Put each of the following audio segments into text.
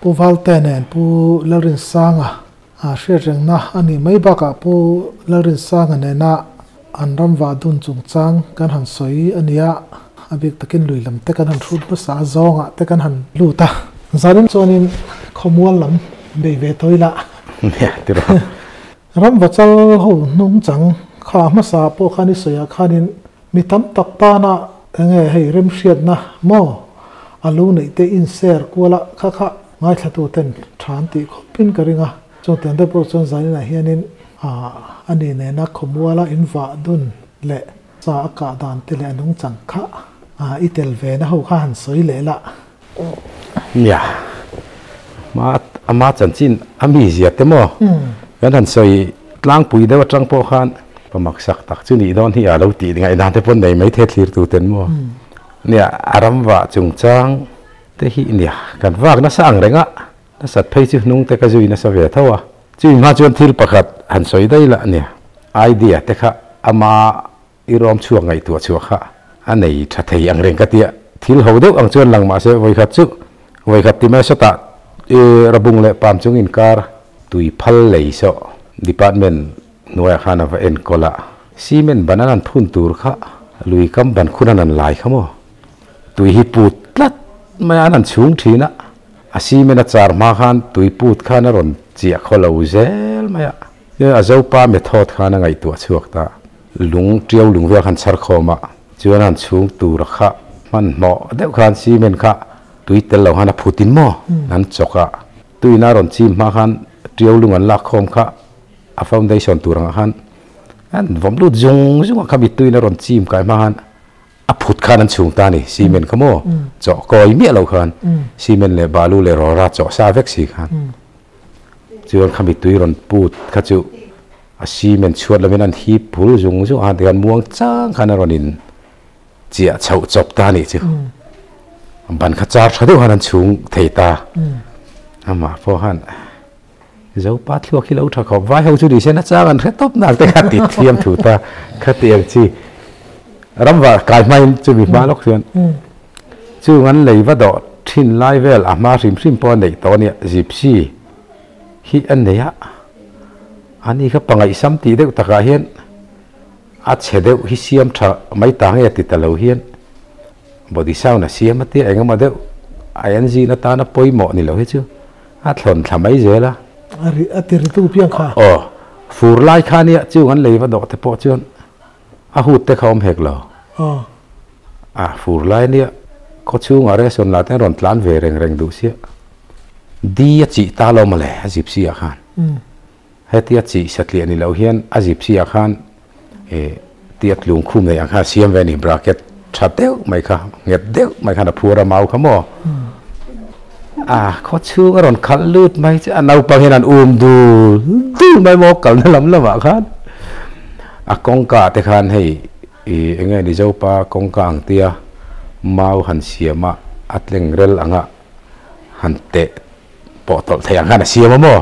Pu Valte nen Pu Lalrinsanga hriatrengna a nih mai bakah Pu Lalrinsanga nena an ram vah dun chungchang kan han sawi a nia, a bik takin lui lam te kan han hrut hmasa a zawngah te kan han lut a. Zanin chuanin khawmual lam bei ve tawh ila. Nia tiraw. Ramvachal ho hnungchang kha hmasa pawh khan i sawiah khanin Mi tam tak tana enge hei remhriatna maw a lo neih te in share kual a kha kha ngaithlatu ten tha an tih khawp in ka ring a, chung tiang te pawh chuan zanin ah hianin a ni nena khawmuala in vah dun leh sa a kah dan te leh a nungchang kha i tel ve na ho kha han sawi leh lah. Nia, ama chanchin a mi zia te maw kan han sawi tlangpui deuh atang pawh khan pa maksak tak chu nih dawn hi a lo tih ngaihdan te pawh nei mai thei thlir tu ten maw. Nia, a ram vah chungchang te hi nia kan vak nasa ang reng a, nasat phei chu hnung te ka zui nasa ve tho a. Chumi hma chuan thil pakhat han sawi daih lah nia, idea te kha ama I rawm chhuak ngaihtuah chhuah kha a nei tha thei ang reng ka tia, thil ho deuh ang chuan lang mahse vawikhat chu vawikhat ti mai sawtah i rabung leh pam chung inkar tui phal lei sawh department hnuaiah khan a va enkawl a, cement ban an han phun tur kha lui kam ban khun an han lai kha maw tui hi put tlat mai a an han chhung thin a, a cement a char hma khan tui put khan a rawn chiah khaw lo zel mai a. A Zopa method khan a ngaihtuah chhuak ta. Lung ṭiau lung vel khan chhar khawm a, chuan han chhung tur kha hmanhmawh deuh khan cement kha tui tel lo khan a phut in maw an chawk a, tuina rawn chim hma khan ṭiau lung an lak khawm kha a foundation tur angah khan an vawm lut zung zung a, khami tuina rawn chim kai hma khan a phut khan an chhung ta a ni, cement kha maw chawh kawi miah lo khan cement leh balu leh rawra chawh sa vek si khan. Chuan khami tui rawn put kha chu a cement chhuat lovin an hip phul zung zung a, tikhan muang chang khan a rawn in chiah chhoh chawp ta a nih chu. Ban kha char tha deuh khan an chhung thei ta. Amah pawh khan Zopa thluak hi lo tha khawp vai ho chu ni se na chang an hre tawp nak te kha ti thiam thu ta kha ti ang chi. Ramva kai hmain chumi hma lawk chuan Chung an lei va dawh thin lai vel a hma hrim hrim pawh a neih tawh a nia, Gypsy hi a nei a, ani kha pangaihsam tih deuh takah hian a chhe deuh hi siam tha mai ta nge ti ta lo hian body sound a siam a tia engemaw deuh a en zin atana pawimawh ni lo hi chu a thlawn thla mai zel a. A ri a ti ritu piang kha. Aw, fur lai kha nia chung an lei va dawh te pawh chuan a hut te kha awm hek lo. Aw. A fur lai ania khaw chhungah ration lah te an rawn tlan ve reng reng duh sia. Di a chih ta lo mawle a gypsy ah khan. Hetia chih satliah ni loh hian a gypsy ah khan eh tia tlung khum nei ang khan a siam ve a ni bracket tha deuh mai kha nghet deuh mai khan a phuar a mau kha maw. A khaw chhung a rawn khalh lut mai chu a naupang hian an um dul dul mai maw kalna lam lamah khan a kawngka ah te khan hei Ih enge ni Zopa kawngka ang tia mau han siam a, a tleng rel anga han teh pawh tawlh theih ang khan a siam a maw?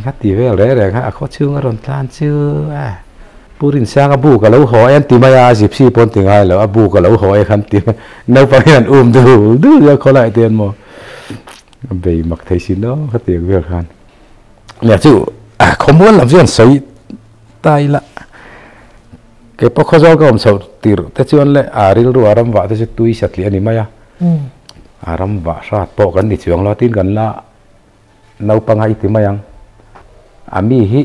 Ka ti vel reng reng a, a khaw chhung a rawn tlan chu a Pu Rinsanga buk a lo haw e an ti mai a, Gypsy pawh an ti ngai lo, a buk a lo haw e khan ti mai, naupang hian an um dul dul a khaw lai te hian maw a bei mak thei si no ka ti ang vel khan. Nia chu khawmual lam chu an sawi ta ila. Kei pawh khawzawl ka awm chhoh tirh te chuan le a rilru a ram vah te chu tui satliah a ni mai a, a ram vah hrat pawh kan ni chuang lo a tin kan la naupang a i ti mai ang. A mi hi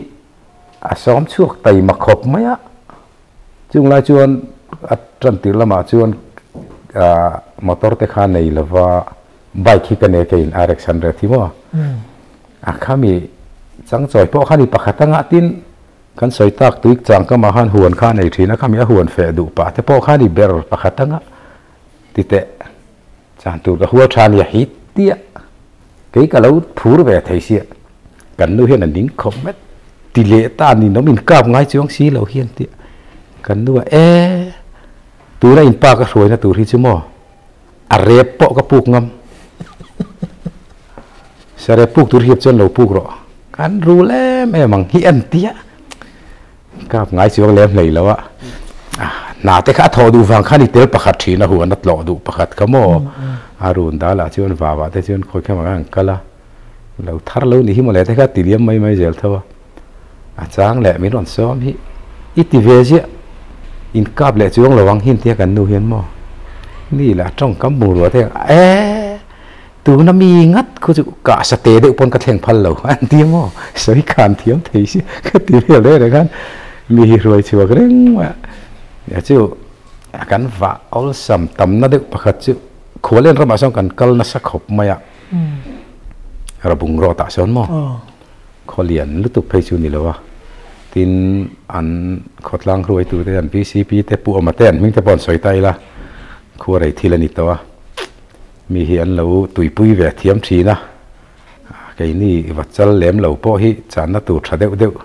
a sawm chhuak taima khawp mai a, chung lai chuan a tan tirh lamah chuan motor te kha nei lova bike hi ka nei keiin RX 100 hi maw a khami changchawi pawh kha ni pakhat anga tin Kan sawi tak tuik chang ka mah khan huan kha a nei thin a, khami a huan feh duh pah te pawh kha ni ber pakhat anga ti teh chan tur ka hual tha nia hi tia kei ka lo phur ve thei sia kan nu hian a ning khawp mai ti leh ta ni nawm in kap ngai chuang si lo hian tia kan nu a e tuna in pa ka hruaina tur hi chu maw a rep pawh ka puk ngam Sarep puk tur hiap chuan lo puk rawh. Kan rul em em ang hi an tia. Kap ngai chuang lem hlei lo a. Hna te kha a thawh duh vang khan i tel pakhat thin a huan a tlawh duh pakhat kha maw. A run dal ah chuan vau ah te chuan khawi khem ah khan an kal a. Lo thar lo ni hi mawle te kha ti liam mai mai zel tho a. A chang leh min rawn sawm hi i ti ve ziah. In kap leh chuang lo ang hin tia kan nu hian maw ni lah tawngkam bungrua te e tuna mi ngat khu chu kah sa te deuh pawn ka thleng phal lo an ti maw sawi khan thiam thei si ka ti vel reng reng khan mi hi hruai chhuak reng mai a chu kan vah awlsam tamna deuh pakhat chu khualen ramah sawn kan kal nasa khawp mai a rabung rawt ah sawn maw. Khawlian lutuk phei chu ni lo a, tin an khawtlang hruaitu te an VCP te Pu Awma te an hming te pawh an sawi ta ila, khua rei thil a ni tawh a, mi hi an lo tuipui ve thiam thin a, keini va chal lem lo pawh hi channa tur tha deuh deuh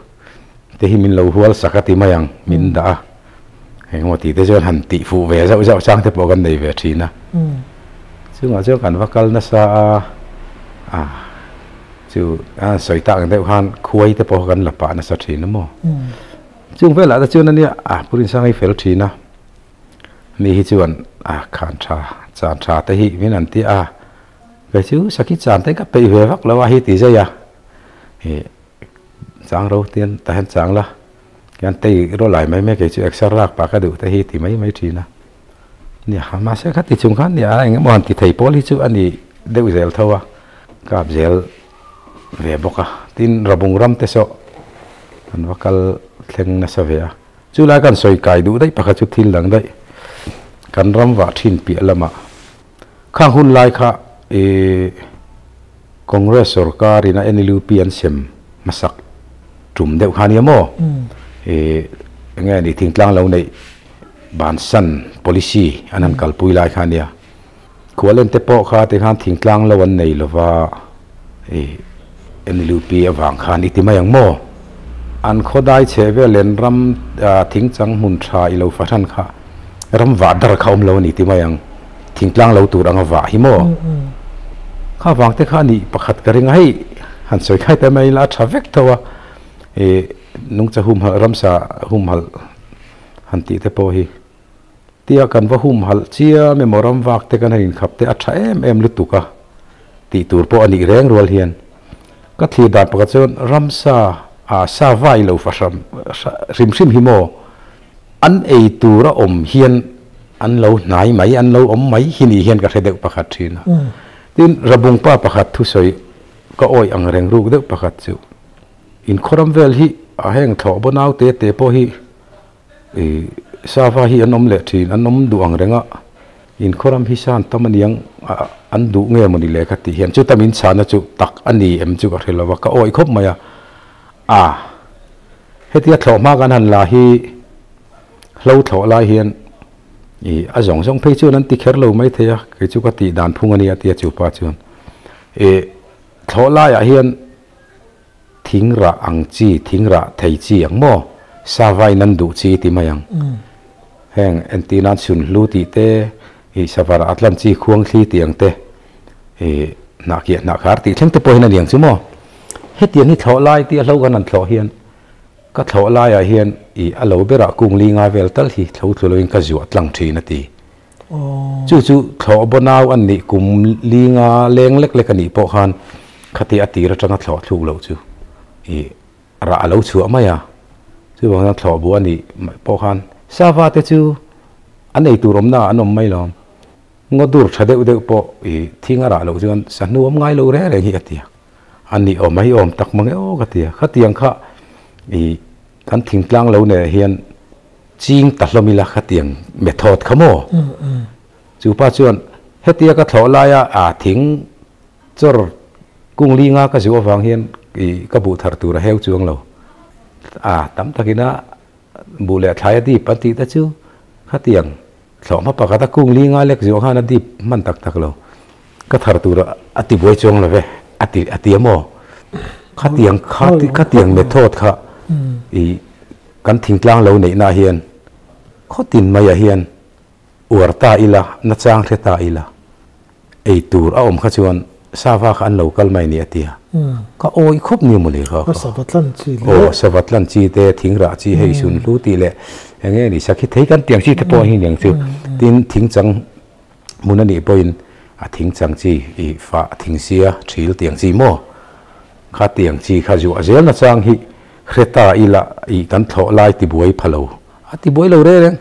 te hi min lo hual sak a ti mai ang min dah a, engemaw tih te chuan han tih fuh ve zauh zauh chang te pawh kan nei ve thin a, chungah chuan kan va kal nasa a, a. Chu a sawi tak ang deuh khan khuai te pawh kan la pah nasa thin a maw. Chung velah te chuan ania a Pu Rinsang hi fel thin a, mi hi chuan a khan tha chan tha te hi min an ti a, kei chu sakhi chan te ka peih ve vak lo a hi ti zai a, ih chang ro tian tah hian chang la hian tei rawh lai mai mai kei chu exer lak pah ka duh te hi ti mai mai thin a. Nia mahse kha ti chung khan nia eng emaw han ti thei pawl hi chu a ni deuh zel tho a, kap zel ve bawk a, tin Rabung ram te saw an va kal thleng nasa ve a, chu lai kan sawi kai duh daih pakhat chu thil dang daih kan ram vah thin piah lamah khang hun lai kha ih Congress sorkar in a NLUP an sem hmasak tum deuh kha nia maw ih eng nge ni thingtlang lo neih Bansan policy an han kalpui lai kha ania. Khualen te pawh kha tikhan thingtlang lo an nei lova i NLUP avang khan i ti mai ang maw? An khawdai chhe vel len ram thingchang hmun tha i lo fahran kha ram vah dar kha awm lo a ni ti mai ang. Thingtlang lo tur anga vah hi maw? Kha vang te kha a nih pakhat ka ring a, hei han sawi khai ta mai ila a tha vek tho a, i nungcha humhalh ramsa humhalh han tih te pawh hi tia kan va humhalh chiam emaw ram vak te kan han inkhap te a tha em em lutuk a tih tur pawh a nih reng rual hian ka thlir dan pakhat chuan ramsa ah sa vai lo fa hram hrim hrim hi maw an ei tur a awm hian an lo hnai mai an lo awm mai hi nih hian ka hre deuh pakhat thin a tin rabung pa pakhat thusawi ka awih ang reng ruk deuh pakhat chu inkhawram vel hi a heng thlawh baw nau te te pawh hi Ih sava hi an awm leh thin, an awm duh ang reng a, inkhawram hi san tam aniang an duh nge mawni le ka tih hian chuta min chhahna chu tak a ni em chu ka hre lo a, ka awih khawp mai a, a hetia thlawh hma kan han la hi hlo thlawh lai hian ih a zawng zawng phei chuan an ti kher lo mai thei a, kei chu ka tih dan phung a nia tia chupa chuan ih thlawh laiah hian Thing rah ang chi, thing rah thei chi ang maw? Sava in an duh chi ti mai ang. Heng entir nan chhunhlu tih te, ih sava rah atlan chi khuang thli tih ang te, ih hnah kiah hnah khar tih thleng te pawh hian a ni ang chu maw? Hetiang hi thlawh lai tia hlo kan han thlawh hian ka thlawh laiah hian ih a lo berah kung li nga vel tal hi thlo thlu loin ka zuah tlang thin a ti. Chu chu thlawh baw nau an nih kum li nga leng lek lek a nih pawh khan khati a tir atanga thlawh thluk loh chu ih rah a lo chhuah mai a. Chuvang chuan thlawh buh a nih pawh khan sava te chu an ei tur awmna ah an awm mai lo. Ngaw dur tha deuh deuh pawh ih thing a rah loh chuan sahnu awm ngai lo reng reng hi ka ti a. A nih awm a hi awm tak mang e aw ka ti a. Khatiang kha ih kan thingtlang lo neh hian Ching ta hlawm ila khatiang method kha maw? Chu pa chuan hetia ka thlawh laia a thing chawr kung li nga ka zuh avang hian ih ka buh thar tur a heu chuang lo. A tam takina buh leh thlai a dip an tih te chu khatiang thlawh hma pakhat a kung li nga lek zuah khan a dip hman tak tak lo. Ka thar tur a ti buai chuang lo ve a ti a ti a maw? Khatiang kha khatiang method kha ih Kan thingtlang lo neihna hian khawtin maiah hian uar ta ila, nachang hre ta ila, ei tur a awm kha chuan sava kha an lo kal mai ni a ti a. Ka awih khawp ni mawni kha kha. Sava tlan chi leh. Aw, sava tlan chi te, thingrah chi hei sun hlu tih leh eng nge ni sakhi thei kan tiang chi te pawh hi niang chu. Tin, thingchang hmun a nih pawhin a thingchang chi i fah thingsia thil tiang chi maw? Kha tiang chi kha zuah zel na chang hi hre ta ila ih kan thlawh lai ti buai pha lo. A ti buai lo reng reng.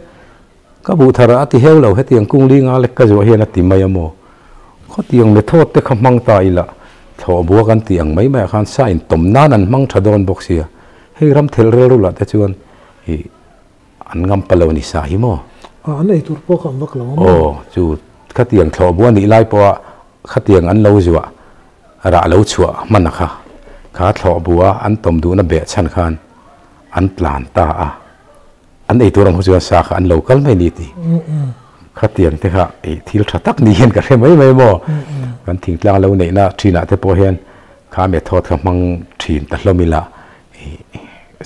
Ka buh thar a ti heu lo hetiang kung li nga lek ka zuah hian a ti mai a maw? Khawtiang method te kha hmang ta ila thlawh bua kan tih ang mai mai ah khan sa in tawm nan an hmang tha dawn bawk sia. Hei ram thelh rel rulah te chuan ih an ngam pa lo ni sa hi maw? A, an ei tur pawh kha an vak lo a maw? Aw, chu khatiang thlawh bua nih lai pawha khatiang an lo zuah rah lo chhuah hman a kha kha thlawh bua an tawm duhna beh chhan khan an tlan ta a. An ei tur ang ho chuan sa kha an lo kal mai ni tih khatiang te kha ih thil tha tak ni hian ka hre mai mai maw. Kan thingtlang lo neihna thinah te pawh hian kha method kha hmang thin ta hlawm ila ih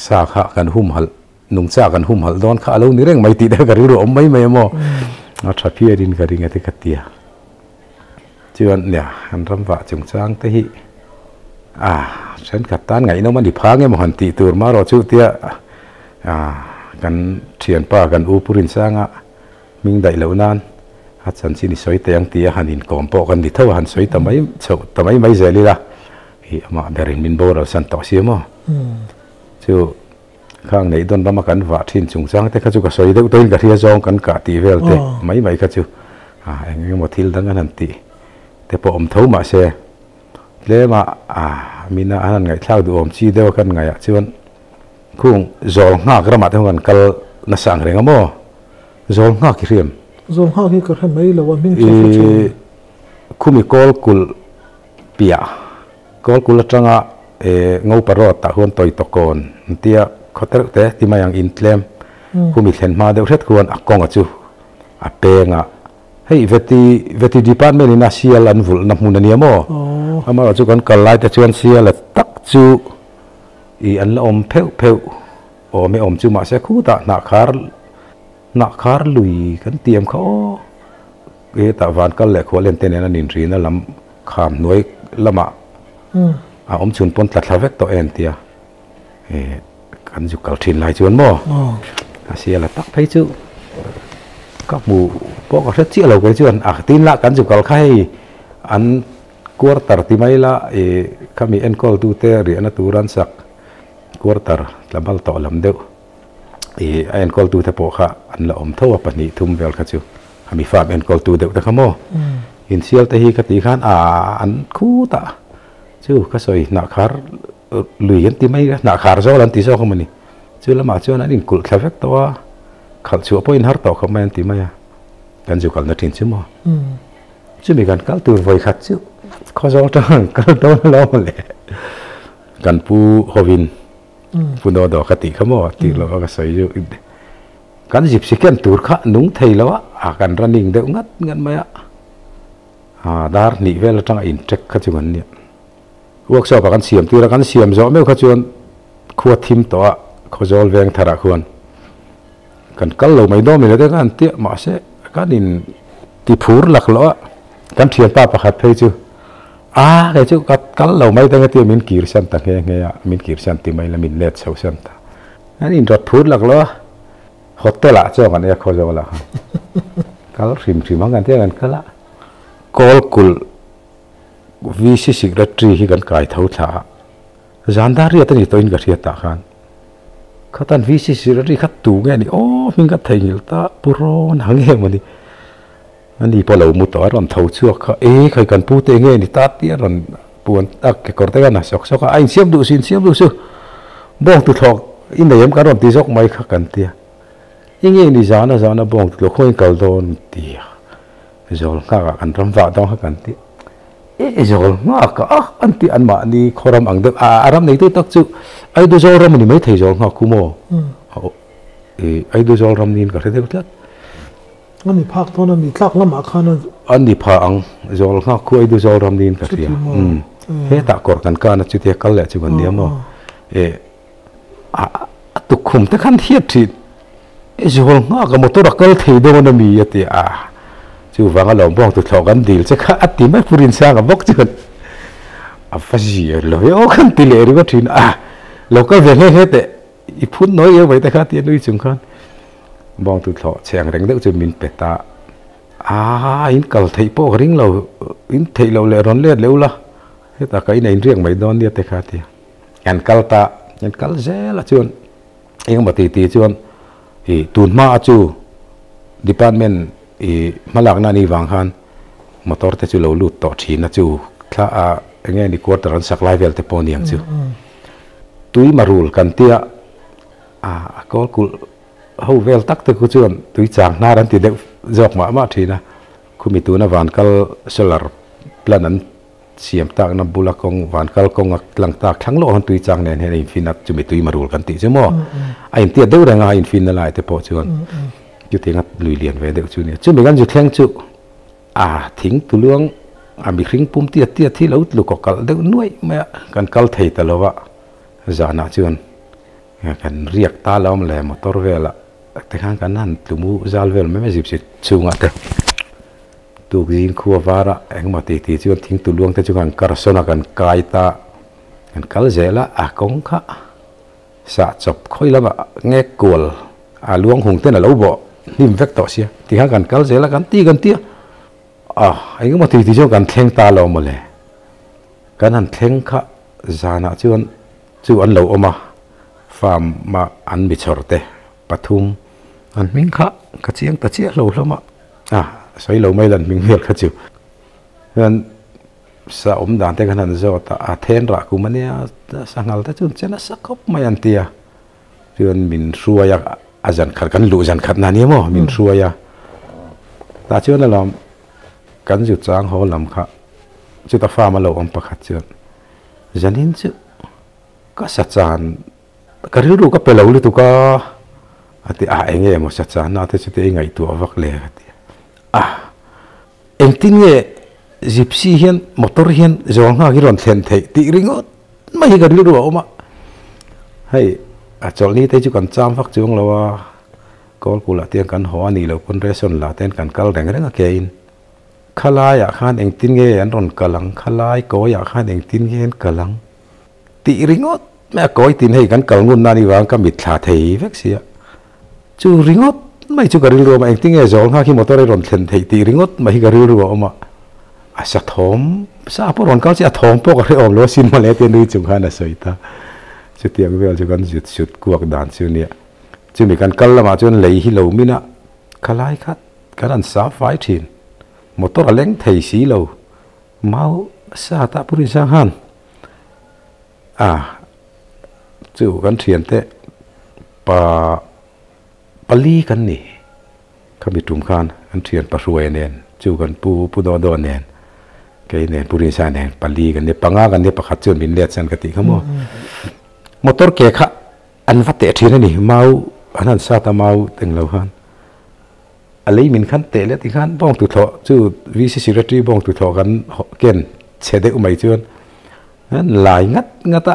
sa kha kan humhalh nungcha kan humhalh dawn kha a lo ni reng mai tih te kha ka rilru a awm mai mai a maw. A tha phiarin ka ring a ti ka tia. Chuan nia an ram vah chungchang te hi a thenkhat tan ngaihnawm a ni phang emaw han tih tur marawh chu tia kan thianpa kan u Pu Rinsanga hming daih loh nan a chanchin i sawi teh ang tih a han inkawm pawh kan ni tho a han sawi ta mai chhoh ta mai mai zel ila ih amah berin min boral san tawh si maw chu khang neih dawn rama kan vah thin chungchang te kha chu ka sawi deuh tawhin ka hria zawng kan kah tih vel te mai mai kha chu eng eng emaw thil dang an han tih te pawh awm tho mahse tlema mina an han ngaihthlak duhawm chi deuh a kan ngaihah chuan khung zawl nghak ramah te kan kal nasa ang reng a maw zawl nghak i hriam? Zawl nghak hi ka hre mai lo a hming chu hre thin. Khumi kawl kulh piah Kawl kul atanga Ngopa road tah huan tawi tawkawn an tia khaw tereuh te ti mai ang in tlem khumi thlen hma deuh hret khuan a kawnga chu a peng a hei veti veti department in a sial an vulh na hmun a nia maw amaherawh chu kan kal lai te chuan sial a tak chu ih an la awm pheuh pheuh awm e awm chu mahse khutah hnah khar hnah khar lui kan ti em kha aw. Hetah van kal leh khual en te nen an inrina lam kham hnuai lamah a awm chhun pawn tla thla vek tawh en tia kan zuk kal thin lai chuan maw a siala tak phei chu ka hmu pawh ka hre chiah lo kei chuan a tin lah kan zuk kal kha hei an quarter ti mai la ih khami enkawl tu te riahna tur an sak quarter tla bal tawh lam deuh ih a enkawl tu te pawh kha an la awm tho a pahnih thum vel kha chu. A mi farm enkawltu deuh te kha maw? Insial te hi ka tih khan a an khut a, chu ka sawi hnahkhar lui an ti mai a, hnahkhar zawl an ti zawk a mawni. Chu lamah chuan an inkulh thla vek tawh a, khalh chhuah pawhin har tawh khawp mai an ti mai a, kan zu kalna thin chu maw? Chumi kan kal tur vawi khat chu khawzawl tang an kal dawn alawm mawle. Kan pu hovin pu Nodo ka tih kha maw tih lova ka sawi chu. Kan zipsi ken tur kha nung thei lo a, a kan running deuh ngat ngat mai a, a dar hnih vel atanga in check kha chu kan nia. Workshop ah kan siam tir a, kan siam zawh meuh kha chuan khua thim tawh a, Khawzawl veng tharah khuan kan kal lo mai dawn milo te khan tiah mahse kan in ti phur lak loh a, kan thianpa pakhat phei chu a kei chu ka kal lo mai ta nge tia min kir san ta nghe nghe a, min kir san ti mai la min let chho san ta. An inrawt phur lak lo a, hotel ah chuan kan ei a khaw zawk lah khan kal hrim hrim ang kan tia kan kal a, kawl kulh VC secretary hi kan kai tho thla a, zan dar riat a ni tawhin ka hriat ah khan khatan VC secretary kha tu nge ni aw hming ka theihnghilh ta pu rawn ang nge mawni ani pawh lo mu tawh a rawn tho chhuak kha e khai kan pu te nge ni ta tia rawn Puan tak kekawr te khan a sawk sawk a, a insiam duh si insiam duh su, bawng tuthlawk i nei em kan rawn ti zawk mai kha kan ti a, i nge ni zan a zan a bawng tuthlawk khaw in kal dawn ti a, zawl nghak ah kan ram vah dawn kha kan ti a, e zawl nghak ah a an ti an mahni khaw ram ang deuh a a ram neitu tak chu Aidu zawl ram a ni maithei zawl nghak khu maw, Aidu zawl ram niin ka hre deuh tlat. A ni phak dawn a ni, tlak lamah khan a. A ni pha ang, zawl nghak khu ei du zawl ram niin ka hria. Umm, hetah kawr kan kan a chutia kal leh chu kan nia maw? E, a a tukkhum te khan hiat thin, e zawl nghak a motor a kal thei dawn a mi a ti a, chuvang a lawm bawng tuthlawh kan dil che kha a ti mai pu Rinsanga bawk chuan a va zir lo e aw khan ti leh ringawt thin a, lo kal ve nghe nghe teh. I phun nawi eo mai te kha tia nui chung khan bawng tu thlawh chhe ang reng deuh chu min pe ta a, in kal theih pawh ka ring lo, in theih loh leh rawn let leh ula. Hetah ka inah inriak mai dawn nia te kha a ti a. Kan kal ta, kan kal zel a chuan engemaw ti ti chuan ih tun hma a chu department ih hmalakna a nih vang khan motor te chu lo lut tawh thin a chu thla a eng nge ni quarter an sak lai vel te pawh a ni ang chu. Tui marul kan tia a a kawl kulh ho vel tak te khu chuan tui chang hnar an ti deuh zawk mah mah thin a. Khumi tuna van kal solar plant an siam takna bula kawng van kal kawng a tlang tak thlang lawk han tui chang nen hian a infin a chumi tui marul kan tih chu maw a intiat deuh reng a a infin na lai te pawh chuan chutiang a lui lian ve deuh chu a nia chumi kan zu thleng chu a thing tuluang a mihring pum tiat tiat hi lo tlu kaw kalh deuh nuaih mai a kan kal thei ta lo a zanah chuan kan riak ta lo awm le motor velah tikhan kan han tlumu zal vel mai mai zip zip chhungah te. Tukzing khua vara engemaw ti ti chuan thingtu luang te chu kan karsawn a kan kai ta kan kal zel a a kawng kha sah chawp khawi lamah ngek kual a luang hung ten a lo bawh hnim vek tawh sia tikhan kan kal zel a kan ti kan ti a a engemaw ti ti chuan kan thleng ta lo mawle kan han thleng kha zanah chuan chu an lo awm a farm ah an mi chhawr te pathum an hming kha ka chiang ta chiah hlo hlawm a. A sawi lo mai lan hming hmel kha chu hian sa awm dan te khan han zawt a, a then rah kum ania sanghal te chu an che nasa khawp mai an ti a, chuan min hruai a, a zan khat kan luh zan khat na nia maw min hruai a, tah chuan alawm kan zu chang haw lam kha chuta farm a lo awm pakhat chuan zanin chu ka sa chan Ka rilru ka pe lo lutuk a, a ti a, eng nge maw sachana te chu te i ngaihtuah vak le ka ti a, engtin nge gypsy hian motor hian zawl nghak hi rawn thlen theih tih ringawt mai hi ka rilru a awm a, hei a chawlhni te chu kan cham vak chuang lo a, Kawlkulah te hian kan haw a nih loh pawn ration lah te hian kan kal reng reng a kein khalaiah khan engtin nge an rawn kal ang, khalai kawiah khan engtin nge an kal ang. Tih ringawt mai a kawi tin hei kan kal ngun nan i vang ka mit thla thei vek sia. Chu ringawt mai chu ka rilru a awm a, engtin nge zawl nghak hi motor hi rawn thlen theih tih ringawt mai hi ka rilru a awm a. A sa thawm sa pawh rawn kal chiah a thawm pawh ka hrehawm lo asin mawle tia nui chung khan a sawi ta. Chutiang vel chu kan zut sut kuak dan chu nia. Chumi kan kal lamah chuan lei hi lo min a, khalai khat kan han sa fai thin. Motor a leng thei si lo. Mau sa tah pawh rin sang han. A chu kan thiante pa pali kan ni khami tum khan kan thian pa hruai nen chu kan pu pu daw daw nen kei nen pu rinsa nen pali kan ni panga kan ni pakhat chuan min let chuan ka tih kha maw motor ke kha an va teh thin a ni mau an han sat a mau englo khan A lei min khan teh leh tikhan bawng tuthlawh chu VC Secretary bawng tuthlawh kan ken chhe deuh mai chuan an lai ngat ngat a,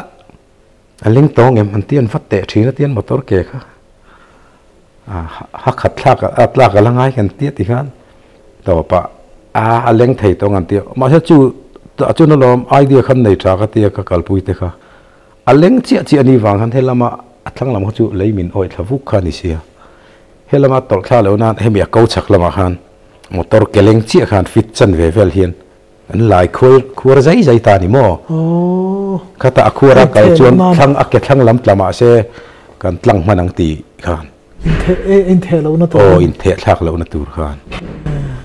a leng tawng em an ti an va teh thin a tian motor ke kha a ha khat thlak a tlak a la ngai kan tia tikhan tawpah a a leng thei tawng an tia mahse chu a chuan alawm idea khan nei tha ka tia ka kalpui te kha a leng chiah chiah a ni vang khan helama a thlang lam kha chu lei min awih thla vuk kha a ni sia. He lama tawlh thla loh nan hemi a ko chhak lamah khan motor ke leng chiah khan fit chan ve vel hian an lai khual khuar zai zai ta a ni maw? Khatah a khuar a kal chuan thlang a ke thlang lam tla mah se kan tlang hman ang tih khan. Intheh lohna tur. Aw intheh thlak lohna tur khan.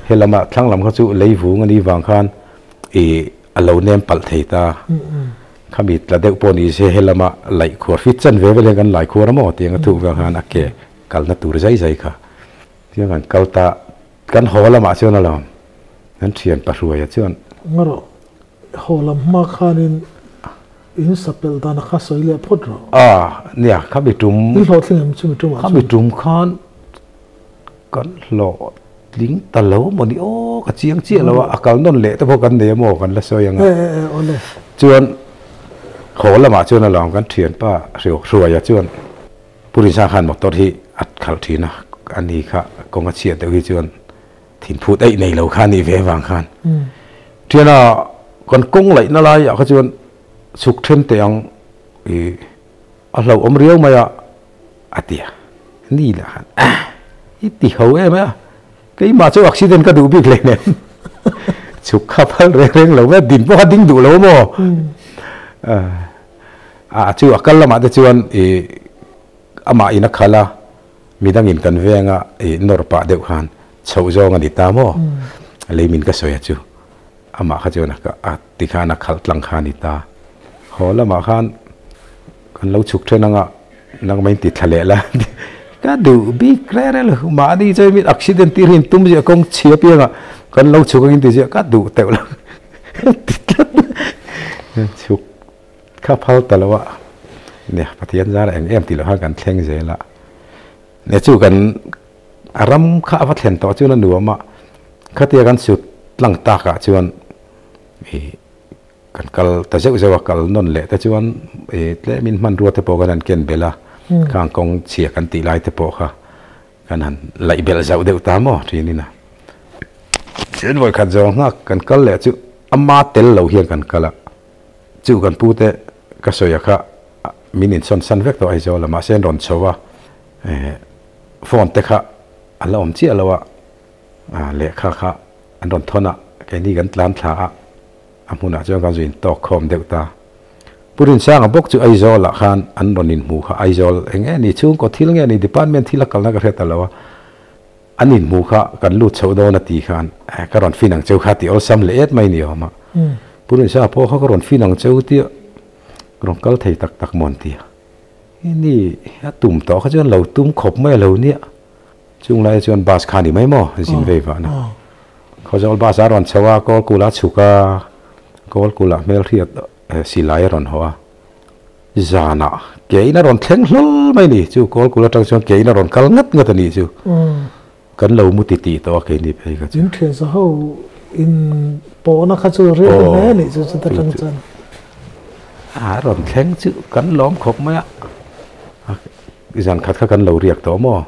He lama thlang lam kha chu lei vung a nih vang khan ih a lo nem palh thei ta. Khami tla deuh pawh ni se he lama laih khuar fit chan ve vel hian kan lai khuar a maw tiang a thuk vel khan a ke kalna tur zai zai kha tiang kan kal ta kan haw lamah chuan alawm kan thian pahruaia chuan Ngarawh haw lam hma khanin in sa pelh dan a kha sawi leh phawt rawh. A nia khami tum In hlawhtling em chumi tumah chuan. Khami tum khan kan hlawhtling ta lo maw ni aw ka chiang chiah lo a a kal nawn leh te pawh kan nei a maw kan la sawi ang a. E e e awle. Chuan haw lamah chuan alawm kan thianpa Hruaia chuan Pu Rinsa khan motor hi a khalh thin a, ani kha kawng a chhiat deuh hi chuan thinphut eih nei lo kha a nih ve avang khan thiana kan kawng laihna laiah kha chuan chhuk then teh ang ih a hlauhawm riau mai a, a ti a, ni lah khan ah i ti ho em a, keimah chu accident ka duh bik hle nen. Chhuk kha phal reng reng lo mai a, din pawh kha ding duh lo maw? A chu a kal lamah te chuan ih amah in a khal a, midangin kan venga ih nawr pah deuh khan chhoh zawng a ni ta maw? Lei min ka sawi a chu amah kha chuan a ti khan a khalh tlang kha a ni ta. Haw lamah khan kan lo chhuk then anga nangmah in ti thla leh la ka duh bik reng reng lo mahni chuan min accident tir hi in tum ziah kawng chhia piangah kan lo chhuk angin ti ziah ka duh teuh lo ti tlat chhuk kha phal ta lo a nia Pathian zara eng em tih loh khan kan thleng zel a nia chu kan a ram kha a va thlen tawh chuan a nuam a khatia kan sut tlang takah chuan ih Kan kal ta zeuh zeuh a, kal nawn leh te chuan ih tlemin hmanrua te pawh kan han ken belh a, khang kawng chhia kan tih lai te pawh kha kan han laih belh zauh deuh ta maw thinin a. Chuan vawi khat zawng nghak kan kal leh chu ama tel lo hian kan kal a, chu kan pu te ka sawi a kha min insawn san vek tawh Aizawl a, mahse an rawn chho a, phone te kha a la awm chiah lo a, lehkha kha an rawn thawn a, keini kan tlan thla a. A hmunah chuan kan zu intawk khawm deuh ta. Pu Rinsanga bawk chu Aizawlah khan an rawn inhmu kha, Aizawl eng nge ni, chhungkaw thil nge ni, department thil a kalna ka hre ta lo a, an inhmu kha kan lut chhoh dawn a ti khan ka rawn fin ang cheu kha tih awlsam leh et mai ni awm a. Pu Rinsanga pawh kha ka rawn fin ang cheu tia rawn kal thei tak tak mawn tia. Ni, a tum tawh kha chuan lo tum khawp mai a lo nia. Chung lai chuan bus kha a ni mai maw zin vei vahna. Khawzawl bus a rawn chho a, Kawlkula chhuk a, Kawlkula hmelhriat silai a rawn haw a. Zanah ke in a rawn thleng hlawl mai a ni chu, Kawlkul atang chuan ke in a rawn kal ngat ngat a ni chu. Kan lo mu ti tih tawh a keini phei kha chu. In thian sa ho in pawhna kha chu riat hle a nih chu chuta tang chuan. A rawn thleng chu kan lawm khawp mai a. Zan khat kha kan lo riak tawh maw?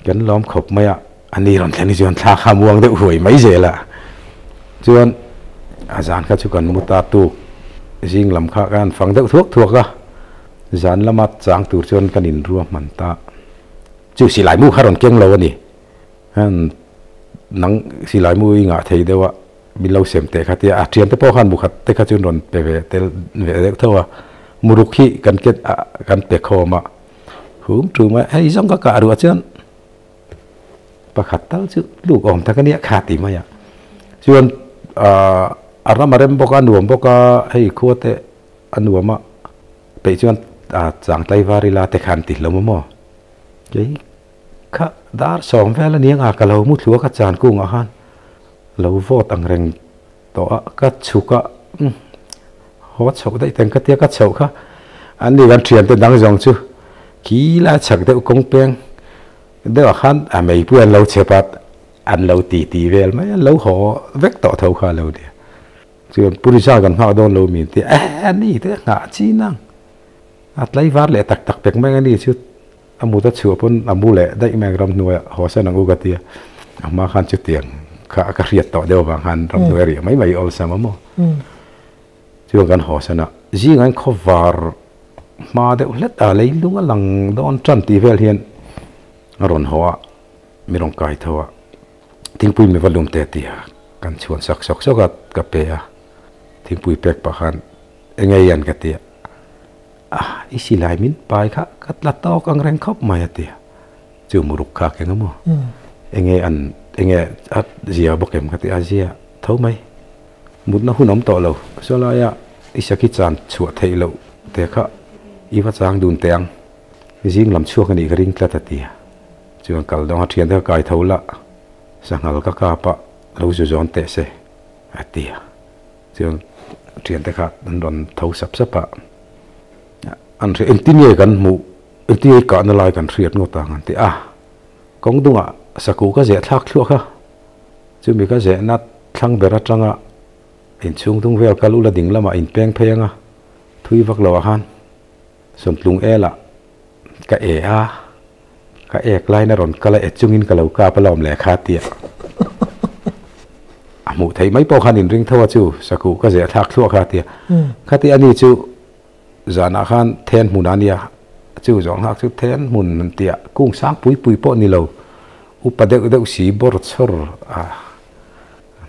Kan lawm khawp mai a, a ni rawn thlen hi chuan thla kha muang deuh huai mai zel a. Chuan a zan kha chu kan mu ta tuk, zing lam kha kan fang deuh thuak thuak a, zan lama chang tur chuan kan inrua hman ta. Chu silai mu kha rawn keng lo a ni. Nang silai mu i ngah thei deuh a, min lo sem teh kha tia a thian te pawh khan mukhat te kha chuan rawn pe ve tel ve deuh tho a muruk hi kan ken ah kan pe khawm a hum tum a hei zawng ka kah ruah chuan pakhat tal chu tluk awm tak ania kha ti mai a chuan ah a ram a rem bawk a nuam bawk a hei khua te a nuam a peih chuan ah chang tlaivar ila te khan ti hlawm a maw kei kha dar sawm vel ania nga ka lo mu thlu a ka chan kungah khan. Lo vote ang reng tawh a, ka chhuk a, umm haw chhoh daih teng ka tia ka chhoh kha an ni kan thiante dang zawng chu khi lai chhak deuh kawng peng deuh ah khan a meipui an lo chep a, an lo ti ti vel mai a, lo haw vek tawh tho kha a lo nia. Chuan Purisa kan nghak dawn lo min tia, eh a ni te nghah chi nang, a tlaivar leh tak tak pek mai ang a ni chu. A mut a chhuah pawn a mu leh daih mai ang ramhnuaiah haw san ang u ka ti a, a hma khan chutiang kha ka hriat tawh deuh avang khan ramhnuai a riah mai mai awlsam a maw. Chuan kan haw san a, zingah hian khawvar hma deuh hlet a leilung a lang dawn tan tih vel hian a rawn haw a, mi rawn kai tho a, thingpui mi va lum teh ti a, kan chhuan sak sawk sawk a ka pe a, thingpui pek pah khan eng nge i an ka ti a. Ah, i silai min pai kha ka tla tawk ang reng khawp mai a ti a. Chu muruk kha keng a maw? Enge an, enge a zia bawk em ka ti a, zia tho mai. Mutna hun awm tawh lo. Saw laia i sakhi chan chhuah theih loh te kha i va chang dun teh ang. Zing lam chhuak a nih ka ring tlat a ti a. Chuan kal dawng a thian te kha kai tho la, sanghal ka kap a, lo zu zawn teh se a ti a. Chuan thiante kha an rawn tho sap sap a, an hria engtin nge kan hmuh, engtin nge kahna lai kan hriat ngawt ang an ti a, kawng dungah sakuh ka zeh thlak thluah kha, chumi ka zehna thlang ber atanga inchhung dung vel kal ula ding lamah inpeng phei anga thui vak loh ah khan sawmtlung elah ka e a, ka ek lain a rawn kal a e chungin ka lo kap a lawm leh kha tia a hmuh theih mai pawh khan inring tho a chu sakuh ka zeh thlak thluah kha tia khati ani chu zanah khan then hmun a nia chu zawng nghak chu then hmun an tia kung sang pui pui pawh ni lo upa deuh deuh si bawr chhawr a.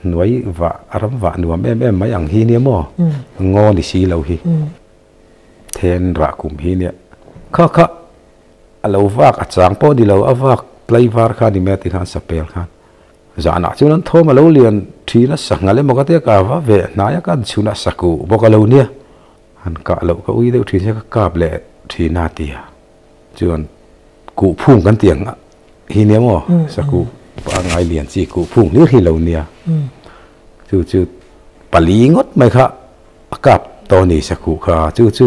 hnuai vah ram vah nuam em em mai ang hi nia maw ngaw ni si lo hi then rah kum hi nia kha kha a lo vak a chang pawh ni lo a vak tlaivar kha ni mai a ti khan sapel khan zanah chuan an thawm a lo lian thin a sanghal emaw ka tia ka va ve hnai a kan chhun a sakuh bawk a lo nia han kah loh ka ui deuh thin sia ka kap leh thin a tia chuan kuh phung kan tih ang hi nia maw sakuh pangngai lian chi kuh phung hlir hi lo nia chu chu pali ngawt mai kha a kap tawh a ni sakuh kha chu chu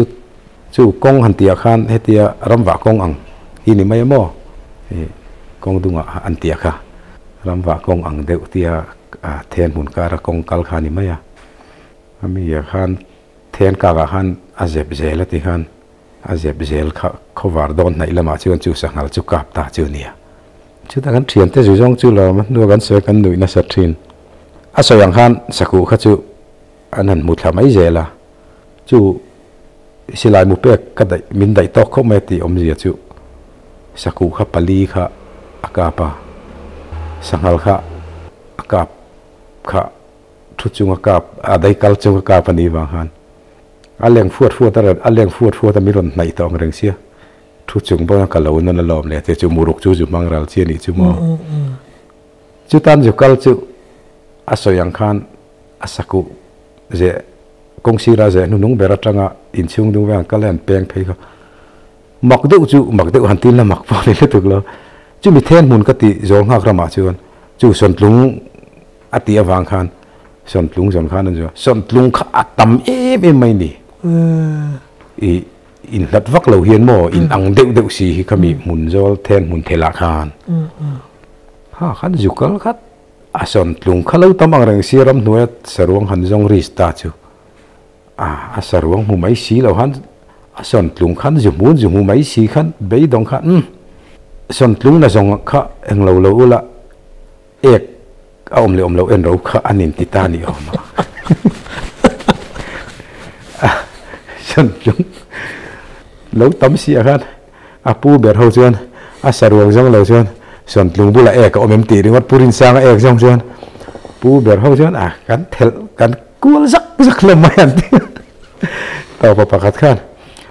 chu kawng han tih ah khan hetia ramvah kawng ang hi ni mai a maw ih kawng dungah an tih ah kha ramvah kawng ang deuh tia then hmun kara kawng kal kha a ni mai a a mi ah khan then kak ah khan a zep zel a ti khan. A zep zel kha khawvar dawn hnaih lamah chuan chu sanghal chu kap ta chu nia. Chutah kan thiante zu zawng chu lawm a hnua kan sawi kan nuih nasa thin. A sawi ang khan sakuh kha chu an han hmu thla mai zel a, chu silai mu pek ka daih min daih tawk khawp mai a tih awmzia chu sakuh kha pali kha a kap a, sanghal kha a kap kha thu chunga kap a daikal chunga kap a nih vang khan. A leng fuat fuat a rawn, a leng fuat fuat a min rawn hnaih tawh ang reng sia. Thu chung pawh ka lo nawn alawm leh te chu muruk chu zu hmang ral chi a nih chu maw. Chutan zu kal chu a sawi ang khan a sakuh zeh kawng sira zeh hnuhnung ber atanga inchhung dung veng kal hian peng phei kha mak deuh chu mak deuh han tin la mak pawh ni lutuk lo. Chumi then hmun ka tih zawl nghak ramah chuan chu sawntlung A tih avang khan sawntlung zawn khan an zuah. Sawntlung kha a tam em em mai ni. I inhlat vak lo hian maw in ang deuh deuh si hi khami hmun zawl then hmun thelah khan. Ha khan zu kal khat a sawntlung kha lo tam ang reng si ramhnuaia saruang han zawng ris ta chu a a saruang hmu mai si lo han a sawntlung khan zu hmun zu hmu mai si khan beidawng khan umm sawntlung na zawng kha englo lo ula Ek a awm leh awm loh en ro kha an inti ta ni awm a. Santlung lo tam si ah khan a pu ber ho chuan a saruang zawng lo chuan Santlung bulah ek a awm em tih ringawt Pu Rinsanga ek zawng chuan pu ber ho chuan a kan thelh kan kual zak zak hlawm mai an ti a. Tawpa pakhat khan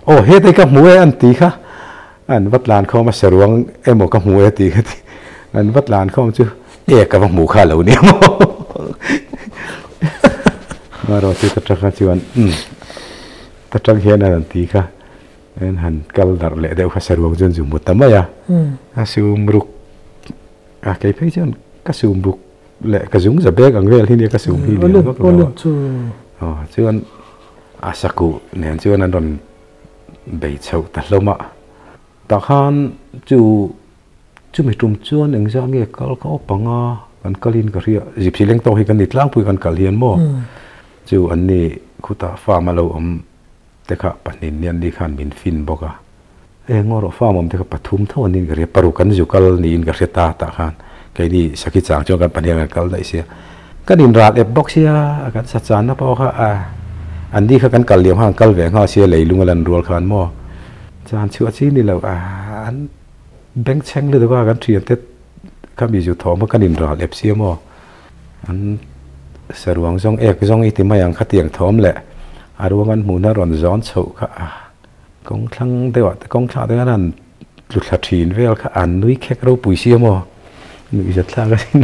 aw hetei ka hmu e an ti kha. An va tlan khawm a saruang emaw ka hmu e tih ka ti. An va tlan khawm chu e ka va hmu kha lo nia maw. Marawh chu ta tanga chuan umm ta tang hian an han ti kha an han kal darh leh deuh kha saruang chuan zu hmu ta mai a. A sum ruk a kei phei chuan ka sum ruk leh ka zung za bek ang vel hi nia ka sum hi lian vak lo a. Aw chuan a sakuh nen chuan an rawn bei chhoh ta hlawm a, tah khan chu chumi tum chuan engzah nge kal ka awp ang a, kan kalin ka hria zipsi leng tawk hi kan ni tlangpui kan kal hian maw chu an ni khutah farm a lo awm te kha pahnih ni an ni khan min fin bawk a, eng erawh farm awm te kha pathum tho an niin ka hria paruk an zu kal niin ka hria ta tah khan keini sakhi chang chuan kan pahnih an kal daih sia. Kan inral ep bawk sia, kan sa channa pawh kha a, an ni kha kan kal liam kha an kal ve nghal sia leilung a lan rual khan maw chan chhuah chi ni lo a, an bengchheng lutuk a kan thiante kha mi zu thawm kha kan inral ep sia maw, an saruang zawng ek zawng i ti mai ang khatiang thawm leh a ruang an hmuhna rawn zawn chhoh kha a, kawng thlang deuh ah te kawng thlah te khan an tlu thla thin vel kha an nui khek ropui sia maw nuih zat thlak a sin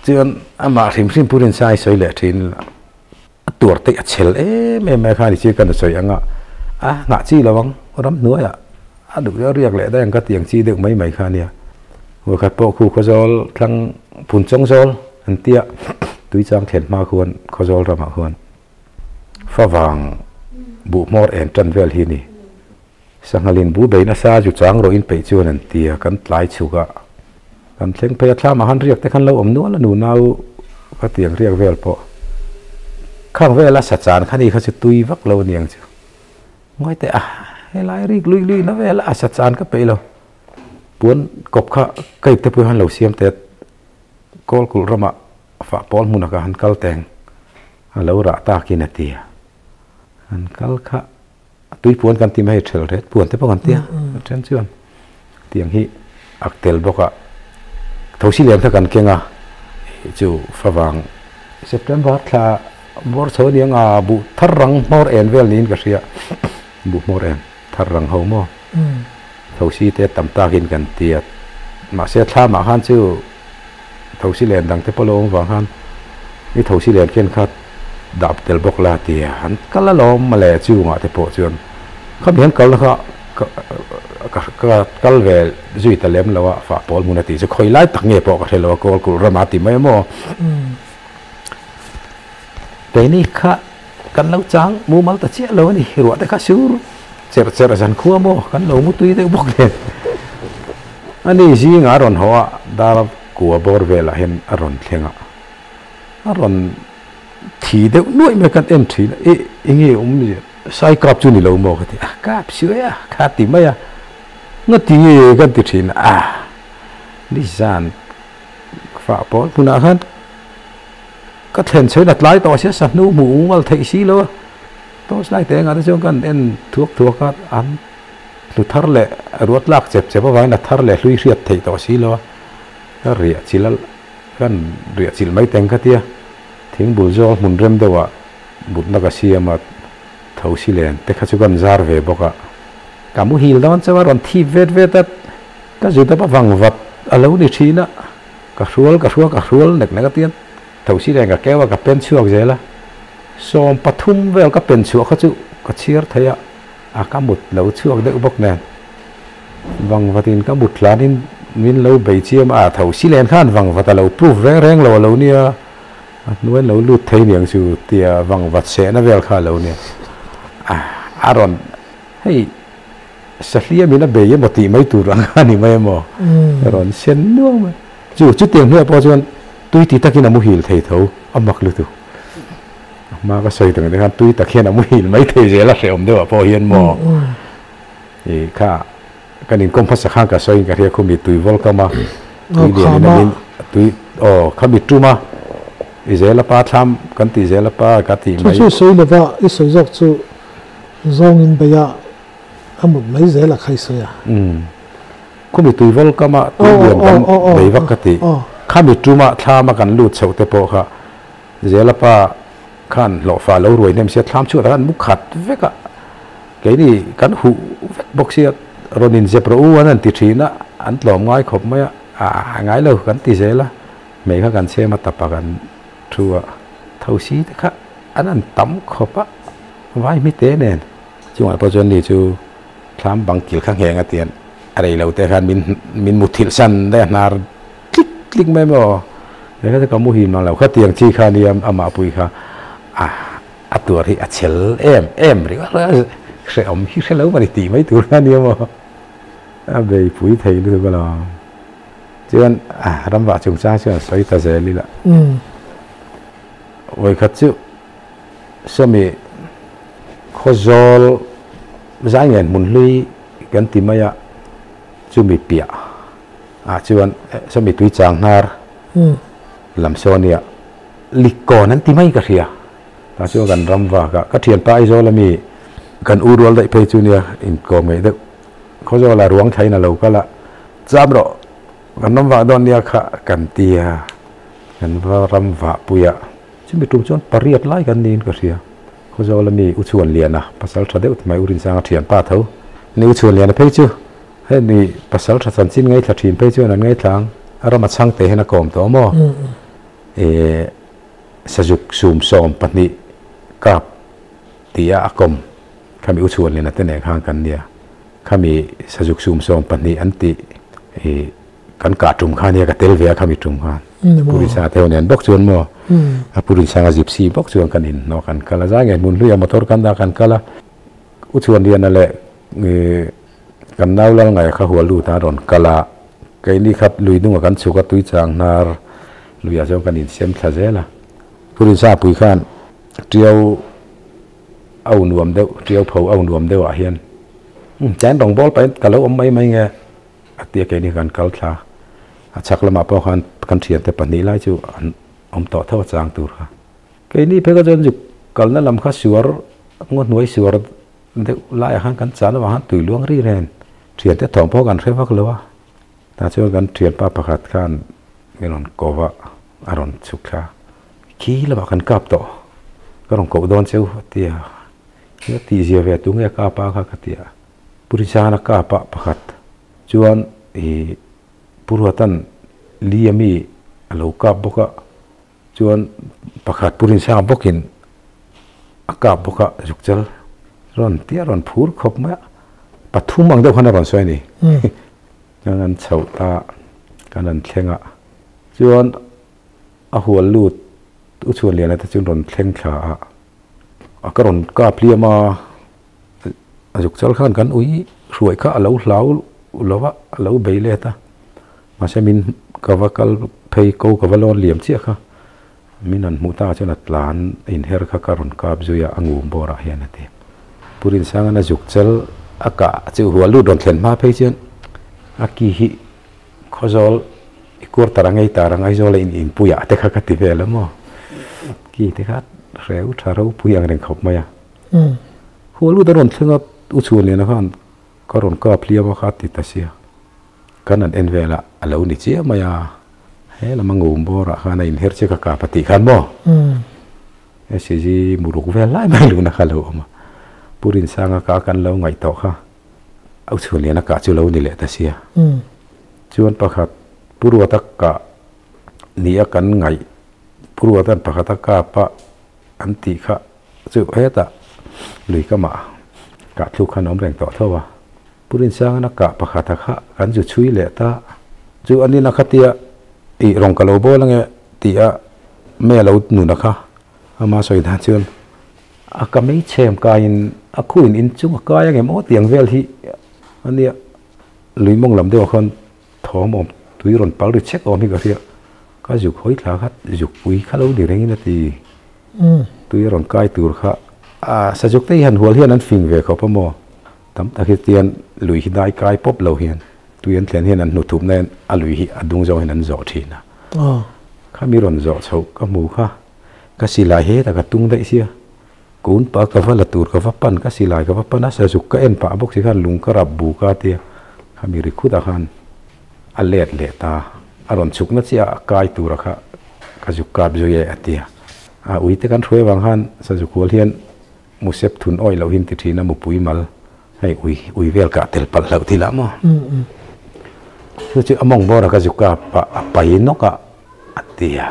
chuan amah hrim hrim Pu Rinsai sawi leh thin a tuar te a chhel em em mai kha ni chu kan sawi anga a nghah chi lo ang ram hnuaiah a duh deuh riak leh daih ang ka ti ang chi deuh mai mai kha ania vawikhat pawh khu khawzawl tlang phun chawng zawl an tia tuichang thlen hma khuan khawzawl ramah khuan Favang buh hmawr en tan vel hi ni. Sanghalin bu bei nasa zu chang rawh in peih chuan an ti a, kan tlai chhuk a, kan thleng phei a, thlamah khan riak te khan lo awm nual a nunau ka ti ang riak vel pawh. Khang vela sa chan kha ni kha chu tui vak lo aniang chu. Ngawi teh a, helai rik lui lui na vel a sa chan ka peih lo. Puan kawp kha ka ipte pui khan lo siam teh kawl kulh ramah fah pawl hmunah ka han kal teng. A lo rah takin a ti a, an kal kha tui puan kan ti mai hei ṭhel ret puan te pawh kan ti a, a ṭhen chuan tiang hi ak tel bawk a, thosi lem kha kan keng a, Chu favang September thla bawr chho aniang a, buh thar rang hmawr en vel niin ka hria. Buh hmawr en thar rang ho maw? Thosi te tam takin kan ti a, mahse thlamah khan chu thosi len dang te pawh lo awm vang khan i thosi len khen kha dah tel bawk la ti a, an kal alawm mawle chungah te pawh chuan khami han kalna kha ka ka kal ve zui ta lem lo a, fah pawl hmun a tih chu khawi lai tak nge pawh ka hre lo a, kawl kulh rama ti mai maw? Keini kha kan lo chang mumal ta chiah lo a ni, ruah te kha sur cherh cherh zan khua maw kan lo mu tui deuh bawk nen. A ni zingah a rawn haw a, dar kua bawr velah hian a rawn thleng a, a rawn thi deuh nuaih mai kan en thin a, eh enge awm zia sai kap chu ni lo maw ka ti a, kap suai a kha ti mai a, nga ti nge kan ti thin a, nizan fah pawl hmunah khan Ka thlen chhoin a tlai tawh sia sahnu hmuh mumal theih si lo a, torch light te engah te chuan kan en thuak thuak a, an hlu thar leh ruat lak chep chep avangin a thar leh hlui hriat theih tawh si lo a, ka riah chilh a, kan riah chilh mai teng ka tia, thingbul zawl hmun rem deuhah mutna ka siam a, tho si len te kha chu kan zar ve bawk a, ka muhil dawn chauh a rawn thip vet vet a, ka zut a vang vat a lo ni thin a. Ka hrual ka hrual ka hrual nek nek a tian thosi nen ka keu a ka pen chhuak zel a, 13 vel ka pen chhuah kha chu ka chhiar thei a, a ka mut lo chhuak deuh bawk nen vangvatin ka mut hlanin min lo bei chiam a, thosi len khan vangvat a lo proof reng reng lo a lo nia, a hnuai lo lut thei niang chu tia vangvat sehna vel kha a lo nia, a a rawn hei. Sahliamin a bei emaw tih mai tur ang a ni mai emaw rawn sen nuam mai. Chu chutiang hnuaiah pawh chuan tui ti takin a muhil thei tho a mak lutuk. A hma ka sawi tawh ang te khan tui tak hian a muhil mai thei zel a hrehawm deuhah pawh hian maw ih kha kan inkawm hmasa khan ka sawiin ka hria khumi tui vawl kam a tui lian in a min tui aw khami tum a i zel a pa thlam kan tih zel a pa ka tih mai. Chu chu sawi lova i sawi zawk chu zawngin bei a A mut mai zel a khai sawi a. Umm. Khumi tuivawl kama tui lian kan nei vak ka ti. Khami tuma thlama kan lut chhoh te pawh kha Zela pa khan hlawhfa lo ruai hnem sia thlam chhuat ah khan mu khat vek a. Keini kan huh vek bawk sia rawn inzep rawh u an han ti thin a, an tlawm ngai khawp mai a, a ngai lo kan ti zel a. Hmei kha kan chhem a tapa kan thu a, thosi te kha an han tam khawp a, vai hmite nen. Chungah pawh chuan ni chu thlam bang kil kha ngheng a tian a rei lo te khan min min muthilh san daih a hnar tlik tlik mai maw he kha chu ka muhil mang lo khatiang chi kha nia amah pui kha a a tuar hi a chhel em em ringawt a hrehawm hi hre lo mani tih mai tur kha nia maw a beipui thei lutuk alawm chuan a ramvah chungchang chuan sawi ta zel ila vawikhat chu. Sawmi Khawzawl zai ngen hmun hlui kan ti mai a, chumi piah ah chuan sawmi tui chang hnar lam sawn nia Likkawn an ti mai ka hria. Tah chuan kan ram vak a, ka thianpa Aizawl ami kan u rual daih phei chu nia inkawm ngeih deuh. Khawzawl ah ruang thlain a lo kal a, cham rawh kan ram vah dawn nia kha kan ti a, kan va ram vah pui a. Chumi tum chuan pariat lai kan niin ka hria. Khawzawl ami U Chhuanliana pasal tha deuh mai U Rinsanga thianpa tho. Ni U Chhuanliana phei chu hemi pasal tha chanchin ngaithla thin phei chuan an ngaithla ang. A rama chhangte hian a kawm tawh maw? Ehh Sazuk 12 kap tia a kawm khami U Chhuanliana te nen khan kan nia. Khami Sazuk 12 an tih ih Kan kah tum kha nia ka tel ve a khami tum khan. Pu Rinsanga te ho nen bawk chuan maw a Pu Rinsanga gypsy bawk chuan kan inhnawh kan kal a, zai ngei hmun hluiah motor kan dah kan kal a, U Chhuanliana leh kan nau lal ngaia kha hual lut a rawn kal a, keini kha lui hnungah kan chhuk a tui chang hnar luiah chuan kan insem thla zel a. Pu Rinsanga pui khan tiau au nuam deuh tiau pho au nuam deuhah hian chen rawng bawl pahin ka lo awm mai mai nge. A tia keini kan kal thla a chhak lamah pawh khan kan thiante pahnih lai chu an awm tawh tho a chang tur kha. Keini phei kha chuan zuk kalna lam kha suar ngaw hnuai suar deuh laiah khan kan chan avang khan tui luang ri ren thiante thawm pawh kan hre vak lo a. Tah chuan kan thianpa pakhat khan min rawn ko va. A rawn chhuk thla a, Khi lamah kan kap tawh, ka rawn koh dawn cheu a ti a. Nia tihzia ve tu nge kap a kha ka ti a. Pu Rinchana kap a pakhat chuan ih Pu Ruatan li ami a lo kap bawk a, chuan pakhat Pu Rinsanga bawkin a kap bawk a zukchal rawn tia rawn phur khawp mai a, pathum ang deuh khan a rawn sawi a ni. Kan han chhoh ta kan han thleng a, chuan a hual lut u Chhuanliana te chu rawn thleng thla a, a ka rawn kap hliam a, a zuk chal khan kan ui hruai kha a lo hlau lo va, a lo bei let a, mahse min ka va kal phei ko ka va lawn liam chiah kha, min han hmuh takah chuan a tlan inher kha ka rawn kap zui a, a ngum bawrah hian a ti. Pu Rinsanga'n a zuk chal a kah chu hual lut rawn thlen hma phei chuan a ki hi Khawzawl i quarter ang ei tar ang Aizawl a in inpui ah te kha ka ti vel a maw? Ki te kha hreu tha ropui ang reng khawp mai a. Hual lut a rawn thleng a, U Chhuanliana khan ka rawn kap hliam a kha a ti ta sia. Kan han en vel a, a lo ni chiah mai a. He lam a ngum bawrah khan a inher che ka kap a tih khan maw? SCG muruk vel lai mai luna kha a lo awm a. Pu Rinsanga ka kan lo ngaih tawh kha. Au Chhuanliana kah chu lo ni leh ta sia. Chuan pakhat Pu Ruata kah nia kan ngaih Pu Ruata'n pakhata kap a an tih kha chu hetah lui kamah kah thluk khan a awm reng tawh tho a. Pu Rinsangana kah pakhata kha kan zu chhui leh ta. Chu a nina khatia ih rawn ka lo bawl ange tih a me lo nuna kha ama sawi dan chuan A ka mei chhem kaiin a khuin in chung a kai ang em aw tiang vel hi a nia. Lui mawng lam deuhah khan thawm awm tui rawn pal ri chek awm hi ka hria. Ka zuk hawi thla kha zuk pui kha lo ni rengin a ti. Tui a rawn kai tur kha a sazuk te hi han hual hian an fing ve khawp a maw. Tam tak hi tian lui hi dai kai pawp lo hian tui an thlen hian an hnu thup na hian a lui hi a dung zawng hian an zawh thin a. Khami rawn zawh chhoh ka hmu kha. Ka silai hetah ka tung daih sia, kun pa ka va la tur ka va pan, ka silai ka va pan a, sazuk ka en pah bawk si khan lung ka rap bu ka tia, khami ri khutah khan a let leh ta, a rawn chhuk na chiah a kai tura kha ka zuk kap zui e a tia. A uite kan hruai avang khan sazuk hual hian musep thun awih loh hi an ti thin a, mupui mal hei ui ui vel kah tel palh hlauh thil ah maw. Chu chu a mawng bawr a ka zuk kap a, a pai nawk a a tia.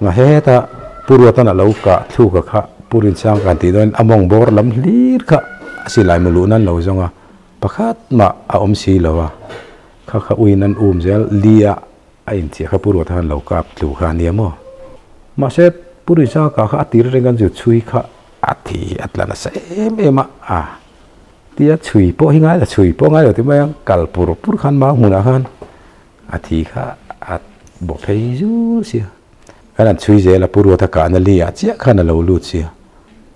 Nga heta Pu Ruatan a lo kah thluka kha Pu Rinsang kan tih dawn a mawng bawr lam hlir kha a silai mu luh nan lo zawng a, pakhat mah a awm si lo a, kha kha uiin an um zel li a a inchiah kha Pu Ruata khan lo kap tlu kha a nia maw. Mahse Pu Rinsanga kah kha a tir reng an zu chhui kha a thi a tla nasa em em a, a tia chhui pawh hi ngai lo chhui pawh ngai lo ti mai ang kal pur pur khan mau hmunah khan A thi kha a bawh phei zul sia. Kan han chhui zel a, Pu Ruata kahna li ah chiah khan a lo lut sia.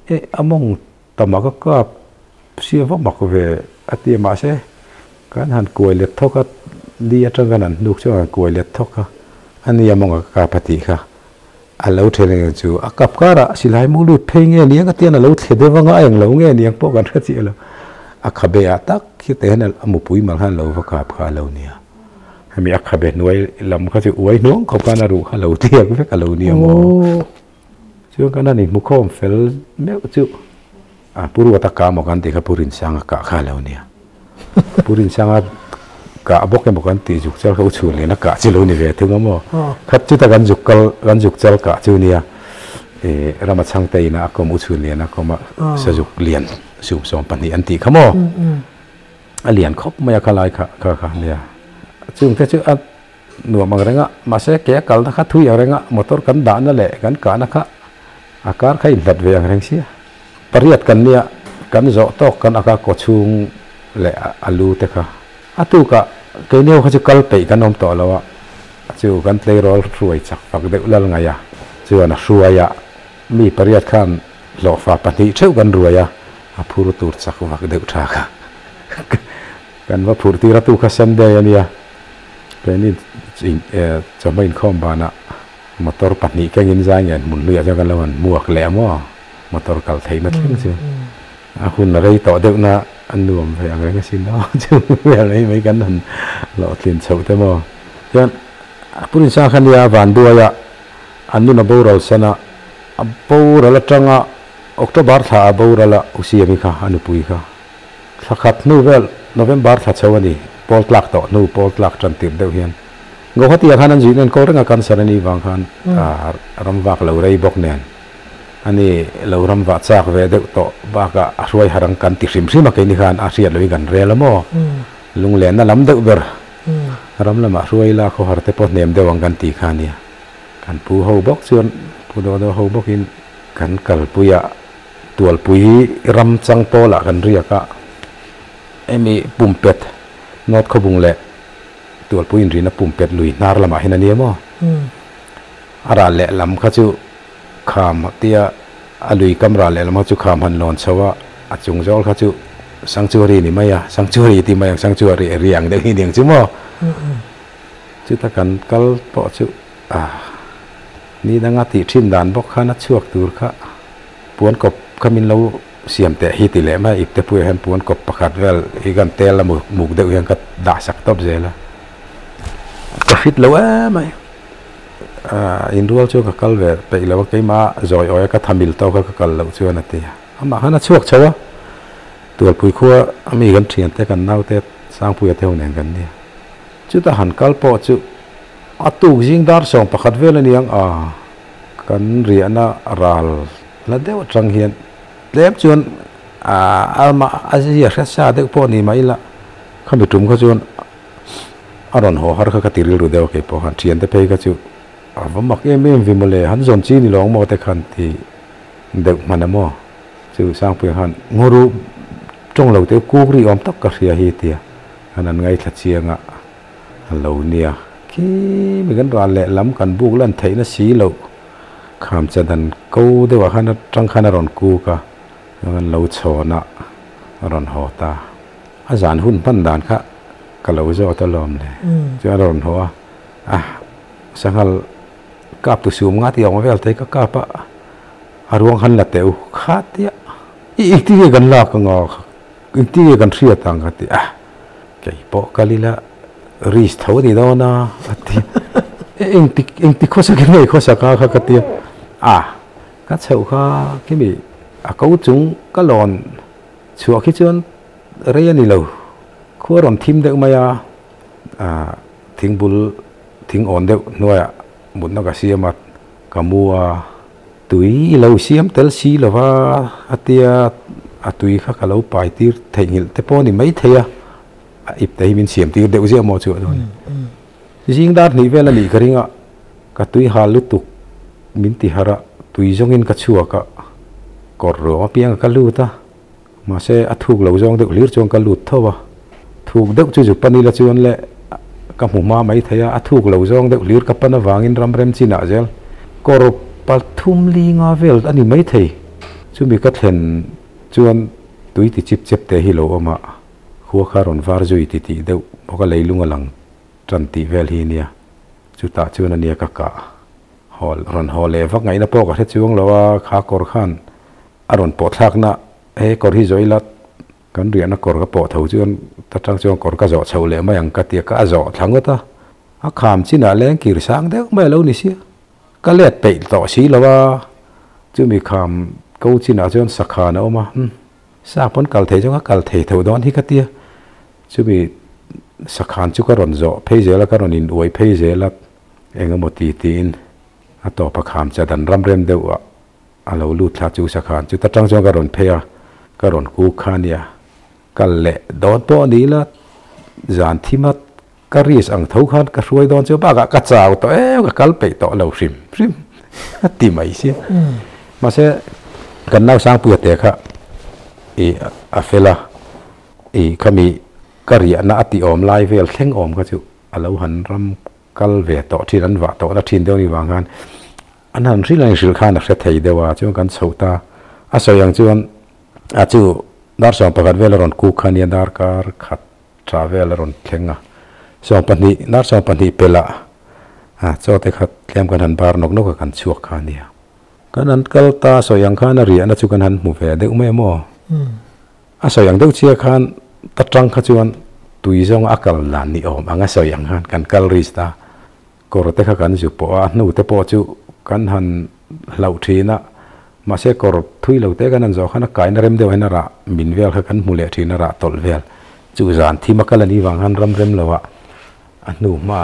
E, a mawng tam a ka kap sia va mak ve a ti a, mahse kan han kuai let thawk a, li atang kan han hnuk chuan kan kuai let thawk a, a ni a mawng a ka kap a tih kha. A lo then eng chu a kap karah silai mu lut phei nge niang a tian a lo thle deuh anga a englo nge niang pawh kan hre chiah lo. A khabe ah tak hi te hian a mupui mal khan a lo va kap kha a lo nia. Hemi a khabe hnuai lam kha chu uai hnuang khawp khan a ruh kha lo tliak vek a lo nia maw. Chuan kan han inhmu khawm fel meuh chu a Pu Ruata kah maw kan tih kha Pu Rinsanga kah kha a lo nia. Pu Rinsanga kah bawk emaw kan tih zuk chal kha u chhun lehna kah chi lo ni ve thung a maw. Khat chuta kan zuk kal kan zuk chal kah chu nia ih rama chhangte ina a kawm u chhun lehna a kawm a sazuk lian sum 12 an tih kha maw. A lian khawp mai a khalai kha kha kha nia. Chungte chu a nuam ang reng a mahse ke a kalna kha thui ang reng a motor kan dahna leh kan kahna kha a kar kha inhlat ve ang reng sia. Pariat kan nia kan zawh tawk kan aka kaw chhung leh a lu te kha a tukah keini ho kha chu kal peih kan awm tawh lo a chu kan tleirawl hruai chak fak deuh lal ngaih a chuan a hruai a mi pariat khan hlawhfa pahnih theuh kan ruai a a phur tur chak vak deuh tha kha kan va phurh tir a tu kha Sunday a nia keini chawhma inkhawm banah motor pahnih kengin zai ngen hmun hluiah chuan kan lo han hmuak leh a maw. Motor kal theihna thleng chu a hun a rei tawh deuh na a nuam ve ang reng asin aw chu vel mai mai kan han hlawhtlin chhoh te maw. Chuan a Pu Rinsang kha nia Vanduaia. An nun a boral san a, a boral atanga October thla a boral a u Siami kha a nupui kha thla khat hnu vel November thla chho a ni, pawl tlak tawh hnu pawl tlak tan tirh deuh hian Guwahati ah khan an zuih enkawl reng a cancer a nih vang khan ram vak lo rei bawk nen a ni lo ram vah chak ve deuh tawh bakah a hruai harang kan ti hrim hrim a keini khan a hriat loin kan rel a maw lunglenna lam deuh ber ram lamah hruai ila khawhar te pawh hnem deuh ang kan ti kha a nia. Kan pu ho bawk chuan Pu Dodo ho bawkin kan kalpui a, Tualpui ram chang pawlah kan riak a, hemi pumpet North Khawbung leh Tualpui inrina pumpet lui hnar lamah hian a nia maw? A ral leh lam kha chu kham tia a lui kam ral leh lam kha chu kham han lawn chho a, a chung zawl kha chu sanctuary ni mai a, sanctuary ti mai ang, sanctuary ri ang deuh hi ni ang chu maw? Chuta kan kal pawh chu ah ni danga tih thin dan bawk khan a chhuak tur kha puan kawp kha min lo siam teh hi ti leh mai a, ipte puiah hian puan kawp pakhat vel hi kan tel a muk deuh hian ka dah sak tawp zel a, ka hrit lo em mai. Ah inrual chuan ka kal ve peih lo a, keimah zawi awi a ka thamil tawk a ka kal loh chuan a ti a, amah khan a chhuak chho a, Tualpui khua ami kan thiante kan naute Sangpuia te ho nen kan nia. Chuta han kal pawh chu a tuk zing dar 11 vel a niang a, kan riahna ral hla deuh atang hian tlem chuan amah a zia hre sa deuh pawh ni mah ila khami tum kha chuan a rawn haw har kha ka ti rilru deuh a kei pawh khan thiante phei kha chu a va mak em em vi mawle han zawn chi ni lawng maw te khan ti deuh hman a maw chu Sangpuia khan ngawru tawng lo te kuk ri awm tak ka hria hi tia. Kan an ngaithla chiang a, a lo nia. Khi mi kan ral leh lam kan buk lan theihna si loh kham chan an ko deuh ah khan atang khan a rawn kuk a, chuan an lo chhawn a, a rawn haw ta. A zan hun hman dan kha ka lo zawt alawm le. Chuan a rawn haw a, ah sanghal kap tu sum nga tih awm vel thei ka kap a, a ruang han la teh u kha tia i engtin nge kan lak anga Engtin nge kan hriat ang ka ti a, kei pawh kal ila risk tho a ni dawn a a ti a, engti engti khawsak in nge khawsak a kha ka ti a, a ka chhoh kha khimi a ko chung ka lawn chhuah khi chuan rei a ni lo, khua rawn thim deuh mai a, ah thingbul thing awn deuh hnuaiah mutna ka siam a, ka mu a. Tui i lo siam tel si lo va, a tia a tui kha ka lo pai tir theihnghilh te pawh a ni maithei a, a ip te hi min siam tir deuh ziah maw chu a dawn. Zing dar hnih vel a nih ka ring a, ka tui hal lutuk min ti harh a, tui zawngin ka chhuak a, kawr ruang apiang ka lut a, mahse a thuk lo zawng deuh hlir chuan ka lut tho a, thuk deuh chu zu pan ila chuan le ka hmu hma maithei a, a thuk lo zawng deuh hlir ka pan avangin ram rem chinah zel kawr pathum linga vel a ni maithei. Chumi ka thlen chuan tui ti chip chep te hi lo awm a, khua kha rawn var zui ti tih deuh bawk a leilung a lang tan tih vel hi nia, chutah chuan a nia ka kah haw rawn haw leh vak ngaihna pawh ka hre chuang lo a, kha kawr khan A rawn pawh thlakna he kawr hi zawh ila kan riahna kawr ka pawh tho chuan ta tang chuan kawr ka zawh chho leh mai ang ka ti a, ka a zawh thla ngawt a, a kham chinah leng kir sang deuh mai a lo ni sia, ka let peih tawh si lo a, chumi kham ko chinah chuan sakhan a awm a, umm sa pawn kal thei chuan ka kal thei tho dawn hi ka ti a, chumi sakhan chu ka rawn zawh phei zel a, ka rawn in uai phei zel a, eng emaw ti tiin a tawp a kham chat an ram rem deuh a. A lo lut thla chu sakhan chu ta tang chuan ka rawn phei a, ka rawn kuk kha ania. Kal leh dawn pawh a ni ila, zan thima ka risk ang tho khan ka hruai dawn chu bakah ka chau tawh em, ka kal peih tawh lo hrim hrim a ti mai sia. Mahse, kan Nausangpuia te kha i a fel a, i khami ka riahna a tih awm lai vel thleng awm kha chu a lo han ram kal ve tawh thin, an vah tawhna thin deuh a nih vang khan An han hrilh a inhrilh khan a hre thei deuh a, chuan kan chhoh ta. A sawi ang chuan a chu dar 11 vel a rawn kuk kha nia, darkar khat tha vel a rawn thleng a. 12, dar 12 pelh ah chaw te kha tlem kan han bar nawk nawk a, kan chhuak kha nia. Kan han kal ta, a sawi ang khan a riahna chu kan han hmu ve deuh mai a maw? A sawi ang deuh chiah khan ta tang kha chuan tui zawng a kal dan ni awm ang a sawi ang khan kan kal risk ta. Kawr te kha kan zu pawh a, a hnu te pawh chu kan han hlauh thin a, mahse kawr thui lo te kan han zawh khan a kaina rem deuh hian a rah min vel kha kan hmu leh thin a rah tawlh vel. Chu zan thim a kal a nih vang khan ram rem lo ah a hnu hma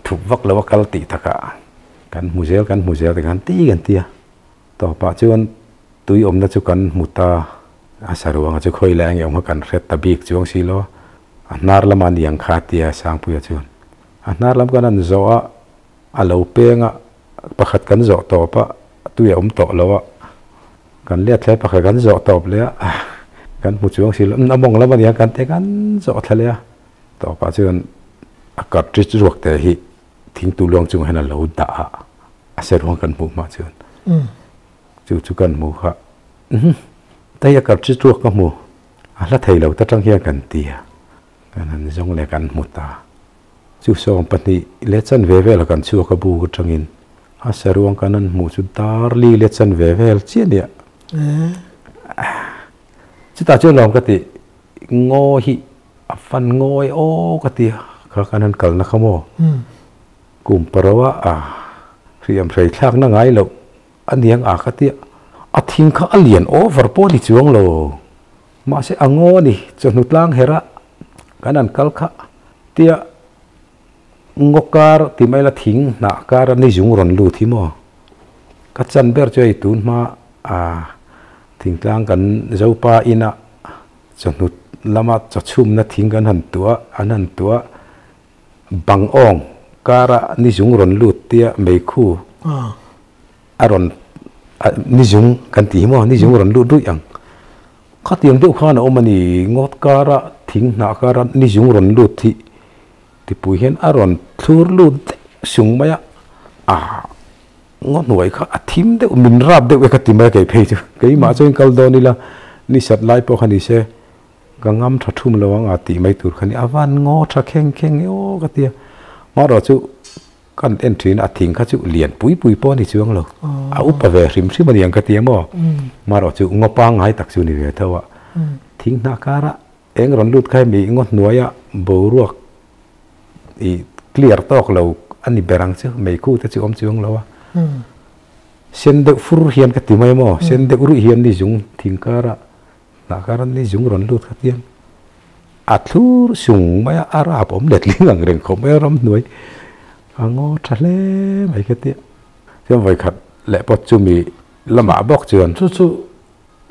thup vak lo a kal tih takah kan hmu zel kan hmu zel tikhan ti kan ti a. Tawpah chuan tui awmna chu kan hmu ta a saruanga chu khawi lai ange awm kha kan hret ta bik chuang si lo a, a hnar lama ni ang kha tia Sangpuia chuan a hnar lam kan han zawh a, a lo peng a, pakhat kan zawh tawp a, tui a awm tawh lo a, kan let thlai pakhat kan zawh tawp leh a, kan hmu chuang si lo, a mawng lam a ni ang kan ti a kan zawh thla leh a, tawpah chuan a cartridge ruak te hi thingtu luang chungah hian a lo dah a, a saruang kan hmuh hma chuan chu chu kan hmu kha hei a cartridge ruak ka hmu a hla thei lo ta tang hian kan ti a, kan han zawng leh kan hmu ta. Chu 12 leh chanve vela kan chhuak a buk atangin a saruang kan han hmuh chu dar li leh chanve vel chiah nia. Chutah chuan lawm ka ti ngaw hi a fan ngawi aw ka ti a, kha kan han kalna kha maw kum paro a hriam hrei thlakna ngai loh a niang a ka ti a, a thing kha a lian over pawh a ni chuang lo. Mahse a ngaw a ni, chawhnu tlang herah kan han kal kha tia ngaw kar ti mai la thing hnah kar a ni zung rawn lut hi maw? Ka chan ber chu hei tun hma a thingtlang kan Zopa ina chawhnu lama chawchhumna thing kan han tuah an han tuah bang awng kara ni zung rawn lut tia meikhu a rawn ni zung kan tih hi maw ni zung rawn lut ruih ang. Khatiang deuh khan a awm a ni, ngawt kara thing hnah kara ni zung rawn lut hi tipui hian a rawn thlur lut deuh sung mai a, ah ngaw hnuai kha a thim deuh min rap deuh e ka ti mai a kei phei chu, keimah chuan kal dawn ila ni sat lai pawh kha ni se ka ngam tha thum lo ang a tih mai tur kha ni, a van ngaw tha kheng kheng e aw ka ti a, hmarawh chu. Kan en thin a thing kha chu lian pui pui pawh a ni chuang lo. A upa ve hrim hrim a ni ang ka ti a maw? Marawh chu ngaw pangngai tak chu ni ve tho a. Thing hnah karah eng rawn lut kha hemi ngaw hnuaia boruak i clear tawk lo a ni ber ang chu, meikhu te chu awm chuang lo a. Sen deuh fur hian ka ti mai a maw? Sen deuh ruih hian ni zung thing karah Hnah kar an ni zung rawn lut kha tiang a thlur sung mai a, a rap awm let ling ang reng khawp mai a ramhnuai a ngaw tha hle mai kha tia. Chuan vawikhat leh pawt chumi lamah bawk chuan. Chu chu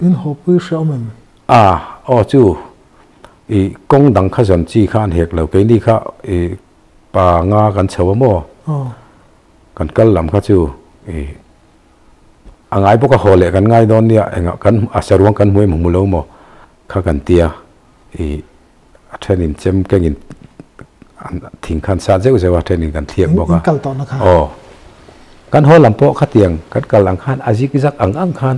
in hawpui hre awm em? A, aw chu i kawng dang kha zawn chi kha an hek lo, keini kha i pa nga kan chho a maw? Kan kal lam kha chu i. A ngai bawk a haw leh kan ngai dawn nia engah kan a saruang kan hmu em hmu lo maw kha kan tia ih a thenin chem kengin an thing khan sat zeuh zeuh a thenin kan thliak bawk a kal tawh na kha aw kan haw lam pawh khatiang kan kal ang khan a zik zak ang ang khan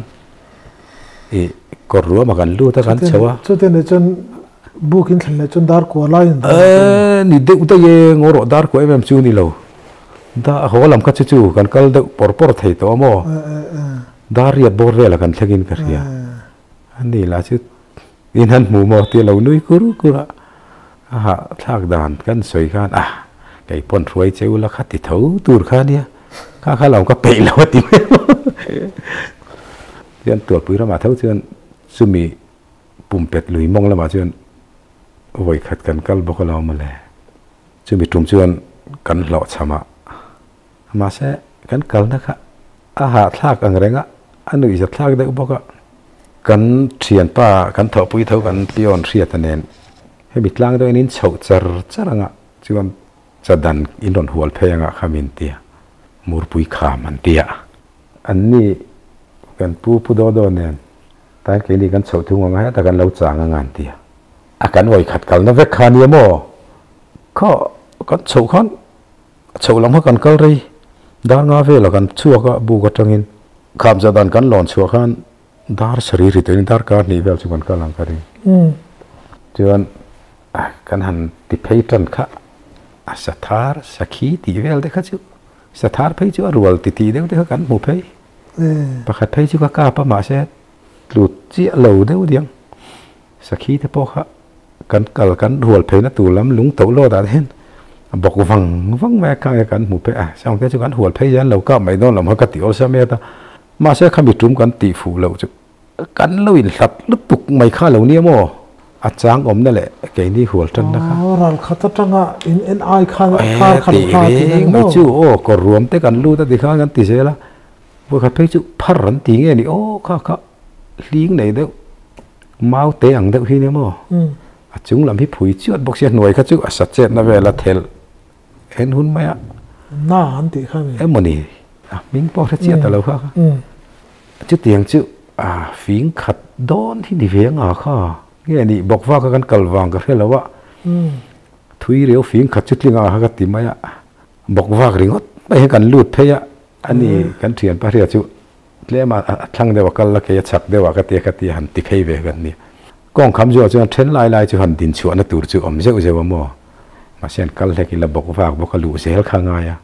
ih kawr ruama kan lut a kan chho a chutiang nih chuan buk in thlen leh chuan dar kua lai in eh ni deuh daih e ngaw rawh dar kua em em chu ni lo. Da haw lam kha chu chu kan kal deuh pawr pawr thei tawh a maw? Dar riat bawr velah kan thleng in ka hria. A ni lah chu in han hmu maw tia lo nui kur kur a, a hah thlak dan kan sawi khan ah kei pawn hruai che ula kha ti tho tur kha nia, kha kha lo ka peih lo a ti mai maw? Chuan Tualpui ramah tho chuan chumi pumpet lui mawng lamah chuan vawikhat kan kal bawk alawm mawle. Chumi tum chuan kan hlawh chham a, mahse kan kalna kha a hahthlak ang reng a, a nuihzat thlak deuh bawk a. Kan thianpa kan thawhpui tho kan pion hriata nen hemi tlang deuhin in chhoh char char anga chuan chadan in rawn hual phei anga kha min ti a, murpui kham an ti a. Anni kan pu Pu Dodo nen tain keini kan chhoh thung anga heta kan lo chang anga an ti a. A kan vawikhat kalna vek kha nia maw? Kha kan chhoh khan chhoh lam kha kan kal rei dar nga vela kan chhuak a buk atangin kham zah dan kan lawn chhuah khan dar sarih ri turin dar kar hnih vel chu kan kal ang ka ring. Chuan kan han ti phei tan kha a sathar sakhi tih vel te kha chu sathar phei chu a rual ti tih deuh te kha kan hmu phei. Pakhat phei chu ka kap a mahse tlut chiah lo deuh diang. Sakhi te pawh kha kan kal kan rual pheina tur lam lung toh lawt ah hian Bawk vang vang mai a kha nge kan hmu phei a, sawng te chu kan hual phei hian lo kap mai dawn lo maw ka ti awlsam e ta. Mahse khami tum kan tih fuh loh chu kan lo inhlat lutuk mai kha lo nia maw? A chang awmna leh keini hual tanna kha. Aw ral khat atanga in en ai khan kar kha lo kha ti reng mai chu aw kawr ruam te kan lut a ti khan kan ti zel a, vawikhat phei chu phar an ti nge ni aw kha kha hling nei deuh mau te ang deuh hi nia maw? A chung lam hi phui chiat bawk sia hnuai kha chu a sa chetna vel a thelh en hun mai a. Na an tih kha mi. Emaw ni a hming pawh hre chiat ta lo kha kha. Chutiang chu a fing khat dawn hi ni ve anga kha. Nge ni bawk vak a kan kal vang ka hre lo a. Thui reu fing khat chu tling anga kha ka ti mai a. Bawk vak ringawt mai hi kan lut phei a. Ani kan thian pahria chu Tlem a a thlang deuh a kal la kei a chak deuh a ka tia ka tia han ti phei ve kan nia. Kawng kham zuah chuan then lai lai chu han din chhuahna tur chu awm zeuh zeuh a maw? Mahse an kal hlek ila bawk vak bawk a luh zel kha ngai a.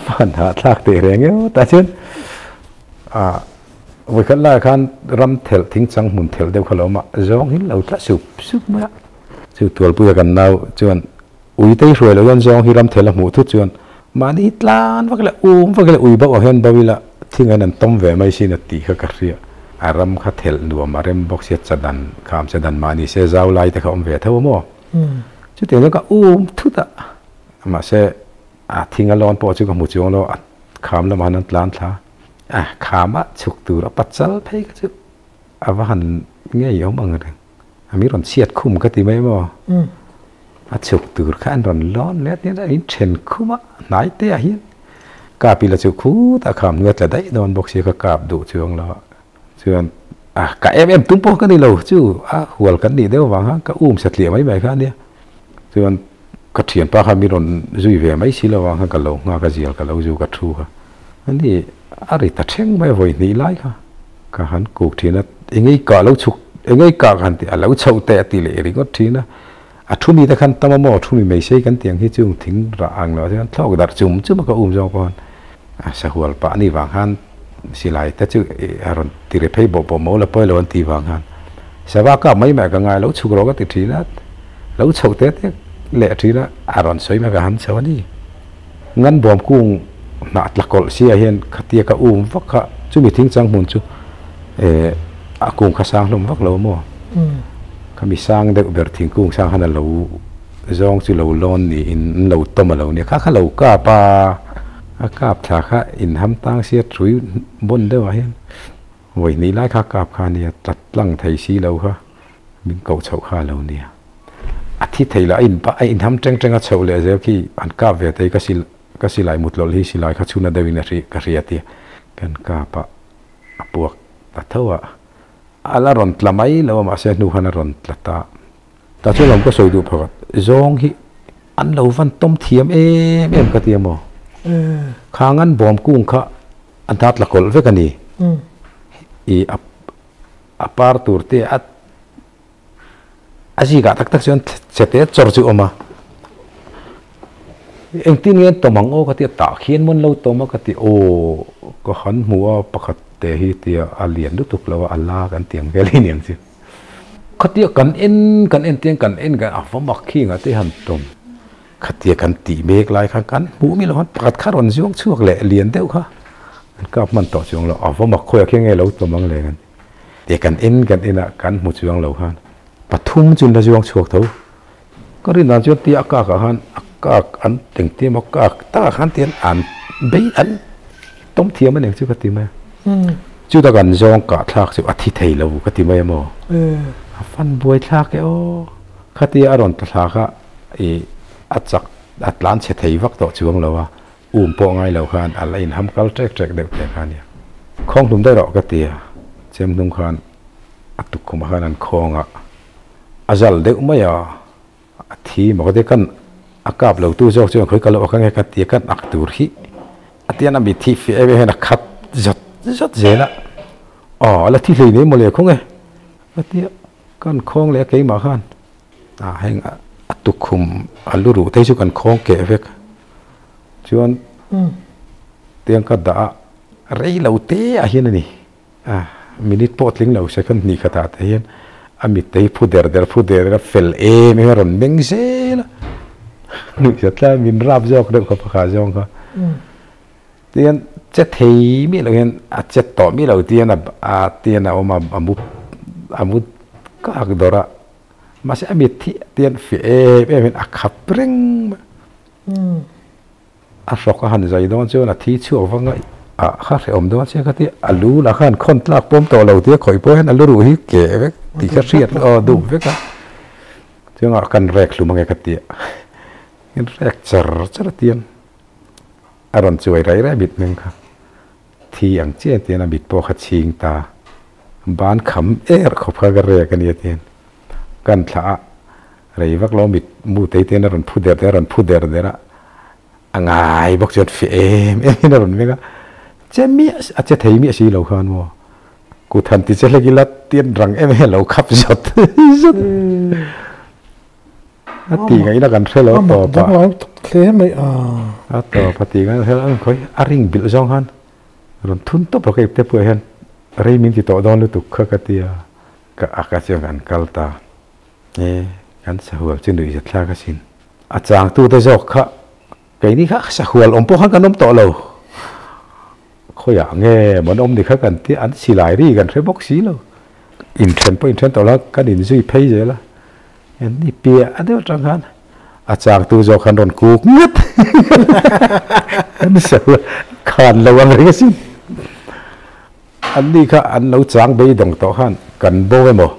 Fan hahthlak teh reng eo tah chuan a vawikhat laiah khan ram thelh thing chang hmun thelh deuh kha lo awm a, zawng hi lo tla sup sup mai a. Chu Tualpuia kan nau chuan ui te hi hruai loh hian zawng hi ram thel a hmuh thut chuan mahni tlan vak ila um vak ila ui bauh ah hian bo ila thing ah hian an tawm ve mai sin a tih kha ka hria. A ram kha thelh nuam a rem bawk sia chadan kham chadan mahni se zau lai te kha awm ve tho a maw? Chutiang chuan ka um thut a mahse a thing a lawn pawh chu ka hmu chuang lo a kham lamah hian an tlan thla a kham a chhuk tur a pachal phei kha chu a va han ngei awm ang reng. A mi rawn chhiat khum ka ti mai maw? A chhuk tur kha an rawn lawn leh a tin a in then khum a hnai te ah hian kap ila chu khutah kham hnuai tla daih dawn bawk sia ka kap duh chuang lo a chuan a ka em em tum pawh ka ni lo chu a hual kan nih deuh vang khan ka um satliah mai mai kha a nia chuan ka thianpa kha mi rawn zui ve mai si lo vang khan ka lo nghak a zial ka lo zu ka thu kha ani a ri ta thleng mai vawi hnih lai kha. Ka han kuk thin a, engei kah lo chhuk, engei kah ka han ti, a lo chhoh teh a ti leh ringawt thin a. A thu mi te khan tam a maw, thu mi mai sei kan tih ang hi chung thing rah ang lo chuan thlawk darh chum chum a ka um zawng pawh khan a sahual pah ni vang khan silai te chu a rawn ti ri phei bawh bawh maw la pawi lo an tih vang khan sava kap mai mai ka ngai lo chhuk rawh ka ti thin a, lo chhoh teh teh leh thin a, a rawn sawi mai ka han chho a ni. Ngan bawm kung hnah tla kawlh sia hian khatia ka um vak kha chumi thingchang hmun chu eh a kung kha sang hlawm vak lo maw? Khami sang deuh ber thingkung sang khan a lo zawng chu lo lawn niin an lo tawm a lo nia kha kha lo kap a, a kap thla kha inham tang sia hrui bawn deuh ah hian vawi hnih lai kha kap kha a nia tla tlang thei si lo kha min koh chhoh kha a lo nia. A thi thei lo, a in a inham teng teng a chhoh leh zel khi an kap ve thei ka sil ka silai mut lawlh hi silai kha chhun a deuh in a hri ka hria tia kan kap a a puak ta tho a, a la rawn tla mai lo a mahse a hnu khan a rawn tla ta. Tah chuan lawm ka sawi duh phakhat zawng hi an lo van tawm thiam em em ka ti a maw? Khang an bawm kung kha an ta tla kawlh vek a ni. I a a par tur te a. A zikah tak tak chuan chete chawr chu a awm a, engtin nge an tawm ang aw ka ti a, tah khian mawn lo tawm a ka ti aw ka han hmu a pakhat te hi tia a lian lutuk lo a a la kan ti ang vel hi ni ang chu. Khatia kan en kan en tiang kan en kan a va mak khi ngah te han tawm khatia kan tih mek lai khan kan hmuh mi lo khan pakhat kha rawn zuang chhuak leh lian deuh kha an kap hman tawh chuang lo a va mak khawiah khian nge lo tawm ang le kan ti. Ti kan en kan en a, kan hmu chuang lo khan pathum chu la zuang chhuak tho. Ka rin dan chuan tia a kak ah khan a kak an engtin emaw kak takah khan tian an bei an tawm thiam a nih chu ka ti mai a. Chuta kan zawng kah thlak chu a thi thei lo ka ti mai a maw. A fan buai thlak e aw. Khatia a rawn ta thlak a ih a chak a tlan chhe thei vak tawh chuang lo a. Um pawh ngai lo khan a la inham kal ṭek ṭek deuh teh kha a nia. Khawng hlum daih rawh ka ti a, chem hnung khan a tukkhumah khan an khawng a, a zal deuh mai a, a thi maw ka ti a, kan a kap lo tu zawk chuan khawi ka lo ak ange ka ti a, kan ak tur hi a tian a mi thi fiah em em hian a khat zawt zawt zel a, aw a la thi hlei nei mawle khawng e ka ti a, kan khawng leh a keimah khan a heng a tukkhum a lu ruh te hi chu kan khawng keh vek. Chuan tiang ka dah a, rei lo te ah hian a ni. A minute pawh tling lo second hnih khat ah te hian a mit te hi phu der der phu der der a fel em em a rawn meng zel a. Nuih tlai min rap zawk deuh kha pakha zawng kha. Tian che thei mi lo hian a che tawh mi lo tian a tian a awm a a mu a mu kak dawrh a mahse a mit hi tian fiah em em in a khap reng mai a hrawk a han zai dawn chuan a thi chhuak vang a ah kha hrehawm dawn chiang kha tia a lu lah khan khawn tlak pawm tawh lo tia khawih pawh hian a lu ruh hi keh vek tih kha hriat aw duh vek a chuangah kan rek hlum ange ka tia in rek char char a tiang. A rawn chuai raih raih mit meng kha thi ang chiah tian a mit pawh kha chhing ta. Ban kham er khawp kha ka rek a nia tian kan thlah a, rei vak lo mit mu tei tian a rawn phu der der a rawn phu der der a, a ngai bawk chuan fiah em em in a rawn veng a, che miah a che thei miah si lo khan maw kut han ti che hlek ila tian rang em em a lo khap zawt zawt. A ti ngaihna kan hre lo tawp a. A tawp a ti ngaihna hre lo an khawi a ring bilh zawng khan rawn thun tawp a ka ipte pawh hian rei min ti tawh dawn lutuk kha ka ti a, ka ak a chuan kan kal ta e kan sahual chu nuih zat thlak asin. A changtute zawk kha keini kha sahual awm pawh khan kan awm tawh lo khawiah nge maw an awm ni kha kan tia an silai ri kan hre bawk si lo inthen pawh inthen tawh lo kan inzui phei zel a. En ni piah deuh atang khan a changtu zawk khan rawn kuk ngat an sawi khan lo ang reng asin. An ni kha an lo chang beidawng tawh khan kan bo emaw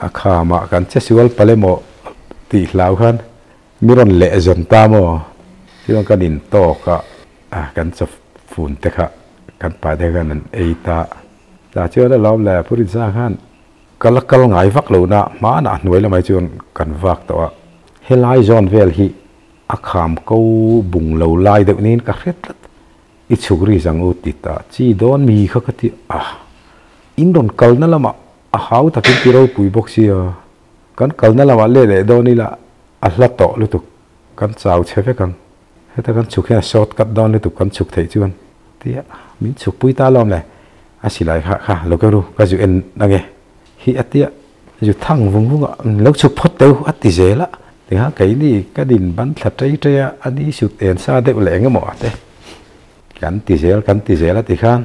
a khamah kan che sual palh emaw tih hlau khan mi rawn leh zawn ta maw chuan kan intawk a a kan chaw fun te kha kan pa te khan an ei ta. Tah chuan a lawm leh Purinsa khan Ka la kal ngai vak lo na hmanah hnuai lamah hi chuan kan vak tawh a, helai zawn vel hi a kham ko bung lo lai deuh niin ka hre tlat. I chhuk ri zang u ti ta chi dawn mi kha ka ti a, in rawn kalna lamah a hau takin ti ropui bawk sia, kan kalna lamah leh leh dawn ila a hla tawh lutuk, kan chau chhe vek ang, heta kan chhuk hian a short cut dawn lutuk kan chhuk theih chuan tia min chhuk pui ta alawm le a silai kha kha lo keu ru ka zu en ange hi a tia zu thang vung vung a lo chhuk phawt teu a ti zel a tikhan keini ka din ban thla tei tei a a ni sut en sa deuh leh engemaw a te kan ti zel kan ti zel a tikhan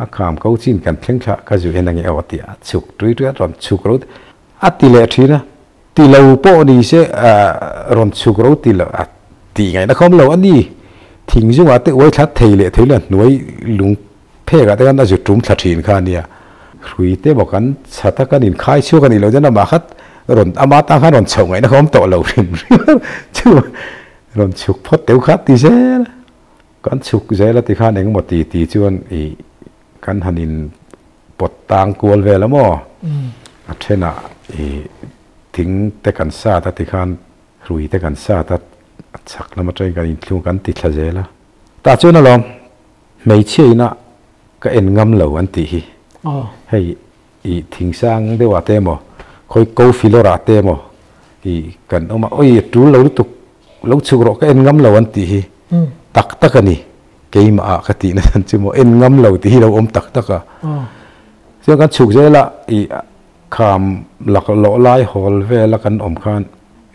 a kham ko chin kan thleng thla ka zu en ange aw a tia chhuk tui tui a rawn chhuk ro A ti leh thin a, ti lo pawh ni se rawn chhuk ro ti lo a tih ngaihna khawm lo a ni. Thing zungah te uai thla thei leh thei lo hnuai lung phek ah te khan a zu tum thla thin kha a nia. Hrui te maw kan chhat a kan inkhai chhuak a nih loh chuan amah khat rawn ama tang khan rawn chhoh ngaihna khawm tawh lo hrim hrim chu rawn chhuk phawt teuh kha ti zel a. Kan chhuk zel a ti khan engemaw ti ti chuan ih kan han in pawt tang kual vel a maw? A thenah i thing te kan sat a tikhan hrui te kan sat a, a chhak lam atangin kan inthlung kan ti thla zel a. Tah chuan alawm hmeichhia ina ka en ngam lo an tih hi. Hei i thing sang deuhah te emaw khawi ko filawrah te emaw i kan awm a, awi a tul lo lutuk lo chhuk rawh ka en ngam lo an tih hi tak tak a ni. Keimah ah ka tih na chan chu maw en ngam lo tih hi lo awm tak tak a. Chuan kan chhuk zel a i kham lak lawh lai hawl vel a kan awm khan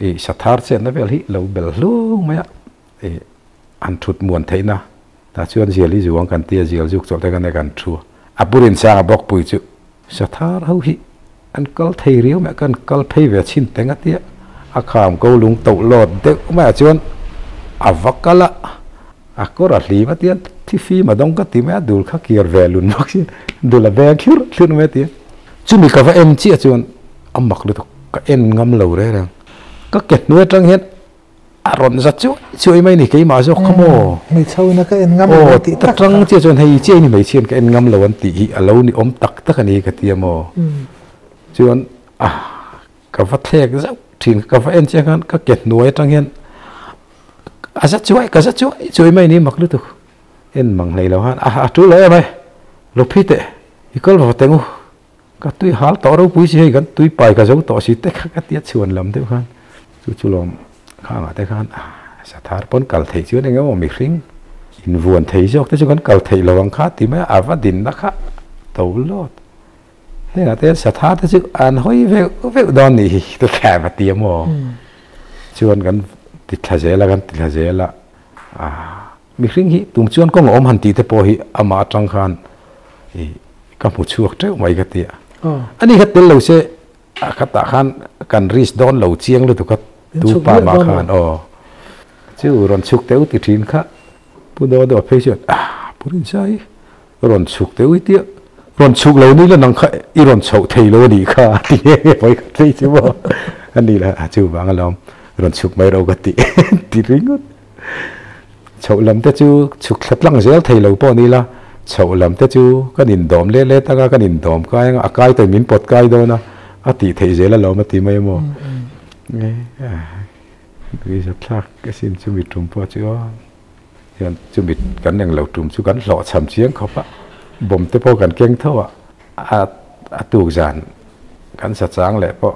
i sathar chetna vel hi lo bel hlung mai a i han thut muan theih na tah chuan zial hi zuang kan tia zial zuk chawlh te kan kan thu a burin sang a bawk pui chu sathar ho hi an kal thei riau mai a kan kal phei ve chhin teng a tia a kham ko lung toh lawt deuh mai ah chuan a va kal a. A kawr a hlim a tia thi fim a dawng ka ti mai a, dul kha kir ve lun bawk si, dul a veng thlur thlur mai a ti a. Chumi ka va en chiah chuan a mak lutuk, ka en ngam lo reng reng. Ka ke hnuai atang hian a rawn za chuai chuai mai ni keimah zawk kha maw. Hmeichho ina ka en ngam lo tih tak kha. Tang chiah chuan hei chiah ni hmeichhian ka en ngam lo an tih hi a lo ni awm tak tak a ni ka ti a maw. Chuan a ka va thlek zauh thin, ka va en chiah khan ka ke hnuai atang hian A za chuai ka za chuai chuai mai ni mak lutuk en mang hlei lo han a tul lo em ai lo phi teh i kal va teng u ka tui hal tawh ropui si hei kan tui pai ka zo tawh si te kha ka tia chhuan lam deuh khan chu chu lawm khangah te khan sathar pawn kal theih chuan eng emaw mihring invuan thei zawk te chu kan kal theih lo ang kha ti mai a a va dinna kha to lawt hengah te sathar te chu an hawi veuh veuh dawn nih hi te kha va ti a maw chuan kan. ti thla zel a kan ti thla zel a mihring hi tum chuan kawng a awm han tih te pawh hi amah atang khan ih ka hmu chhuak teuh mai ka ti a ani kha tel lo se a khatah khan kan risk dawn lo chiang lutuk a tu pa mah khan aw chu rawn chhuk teuh ti thin kha Pu Daw Daw phei chuan ah Pu Rinchai rawn chhuk teuh i tia rawn chhuk lo ni la nang kha i rawn chhoh thei lo a nih kha a ti nge nge pawi khat phei chu maw a ni la chu vang alawm rawn chhuk mai ro ka ti ti ringawt chhoh lam te chu chhuk thla tlang zel thei lo pawh ni la chhoh lam te chu kan indawm let let anga kan indawm kai anga a kai tawhin min pawt kai dawn a a tih theih zel alawm a ti mai maw Thlak asin chumi tum pawh chu aw. Hian chumi kan englo tum chu kan hlawhchham chiang khawp a, bomb te pawh kan keng tho a, a a tuk zan kan sa chang leh pawh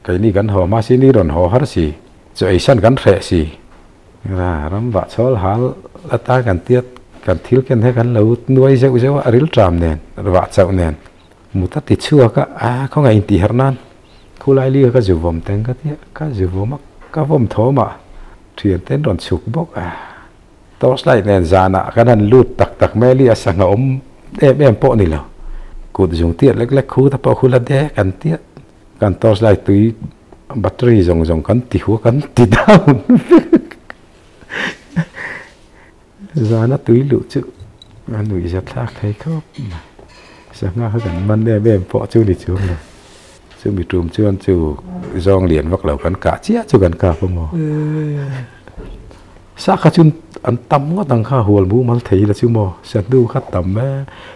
keini kan haw hma si ni rawn haw har si, chaw ei san kan hreh si, ra ram vah chhawl hal atan kan tiat kan thil ken he kan lo nuai zeuh zeuh a, a ril ṭam nen vah chauh nen mut a ti chhuak a, a khawngaih intih harh nan khulai li kha ka zu vawm teng ka tia, ka zu vawm a ka vawm thawm a. Thian ten rawn chhuk bawk a, torchlight nen zanah kan han lut tak tak mai a li a sangha awm em em pawh ni lo, kut zung tiat lek lek khu te pawh khu la dek an tiat, kan torchlight tui battery zawng zawng kan ti hua kan ti down vek zana tui luh chu a nuih za thlak thei khawp mai, sangha kha kan man em em pawh chu ni chuang lo. Chumi tum chuan chu zawng lian vak lo kan kah chiah chu kan kap a maw? Sa kha chu an tam ngawt ang kha hual mumal thei la chu maw? Sa hnu kha tam e.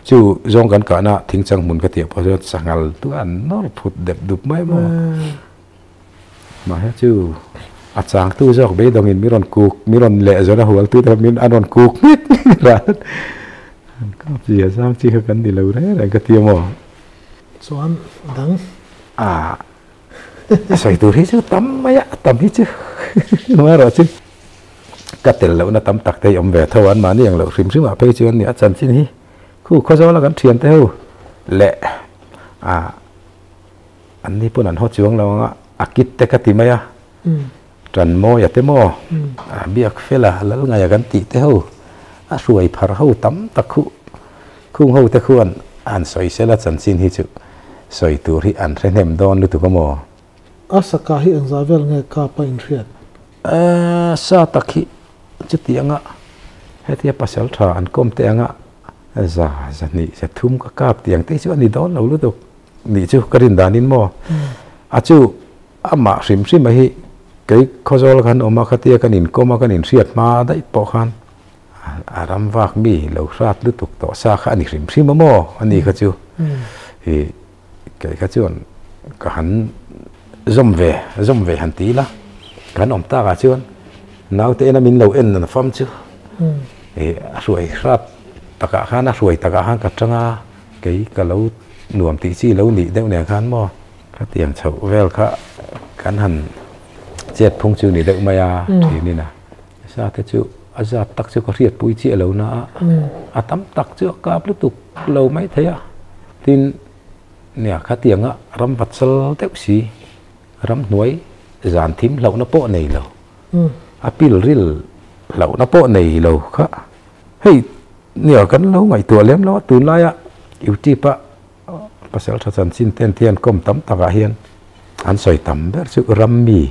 Chu zawng kan kahna thingchang hmun ka tih pawh chuan sanghal chu an nawr phut dep dup mai maw? Mahse chu a changtu zawk beidawngin mi rawn kuk mi rawn leh zawna hual tu te min an rawn kuk nghek nghek ran. An kap zia zang chi kha kan ni lo reng reng ka ti a maw? Chuan dang. A sawi tur hi chu tam mai a, tam hi chu amaherawh chu ka tel lohna tam tak te hi awm ve tho a, anmahni ang loh hrim hrim ah phei chuan nia chanchin hi khu khawzawl a kan thian te ho leh a anni pawn an haw chuang lo ang a, a kit te ka ti mai a, Tanmawia te maw a biak fel a Lalngaia kan tih te ho a hruai phar ho tam tak khuh khung ho te khuan an sawi sel a chanchin hi chu sawi tur hi an hre hnem dawn lutuk a maw. A saka hi engzah vel nge kap a inhriat? A sa tak hi chuti anga hetia pasal tha an kawm te anga za zahnih zathum ka kap tih ang te hi chu a ni dawn lo lutuk nih chu ka rin danin maw a chu Amah hrim hrim a hi kei Khawzawl khan awm a, khatia kan inkawm a, kan inhriat hma daih pawh khan a ram vak mi lo hrat lutuk tawh sa kha a ni hrim hrim a maw? A ni kha chu i kei kha chuan ka han zawm ve, zawm ve han ti ila, kan awm tak ah chuan naute ena min lo en an fam chu i a hruai hrat takah khan a hruai takah khan ka tang a, kei ka lo nuam tih chi lo nih deuh nen khan maw? Khatiang chhoh vel kha kan han chet phung chu ni deuh mai a thinin a sa te chu a zat tak chu ka hriat pui chiah lo na a a tam tak chu a kap lutuk lo mai thei a tin nia khatianga ram vat sal deuh si ramhnuai zan thim hlauhna pawh nei lo a pil ril hlauhna pawh nei lo kha hei nia kan lo ngaihtuah lem lo a tunlaia youtube a Pasal tha chanchin ten te an kawm tam takah hian an sawi tam ber chu rammi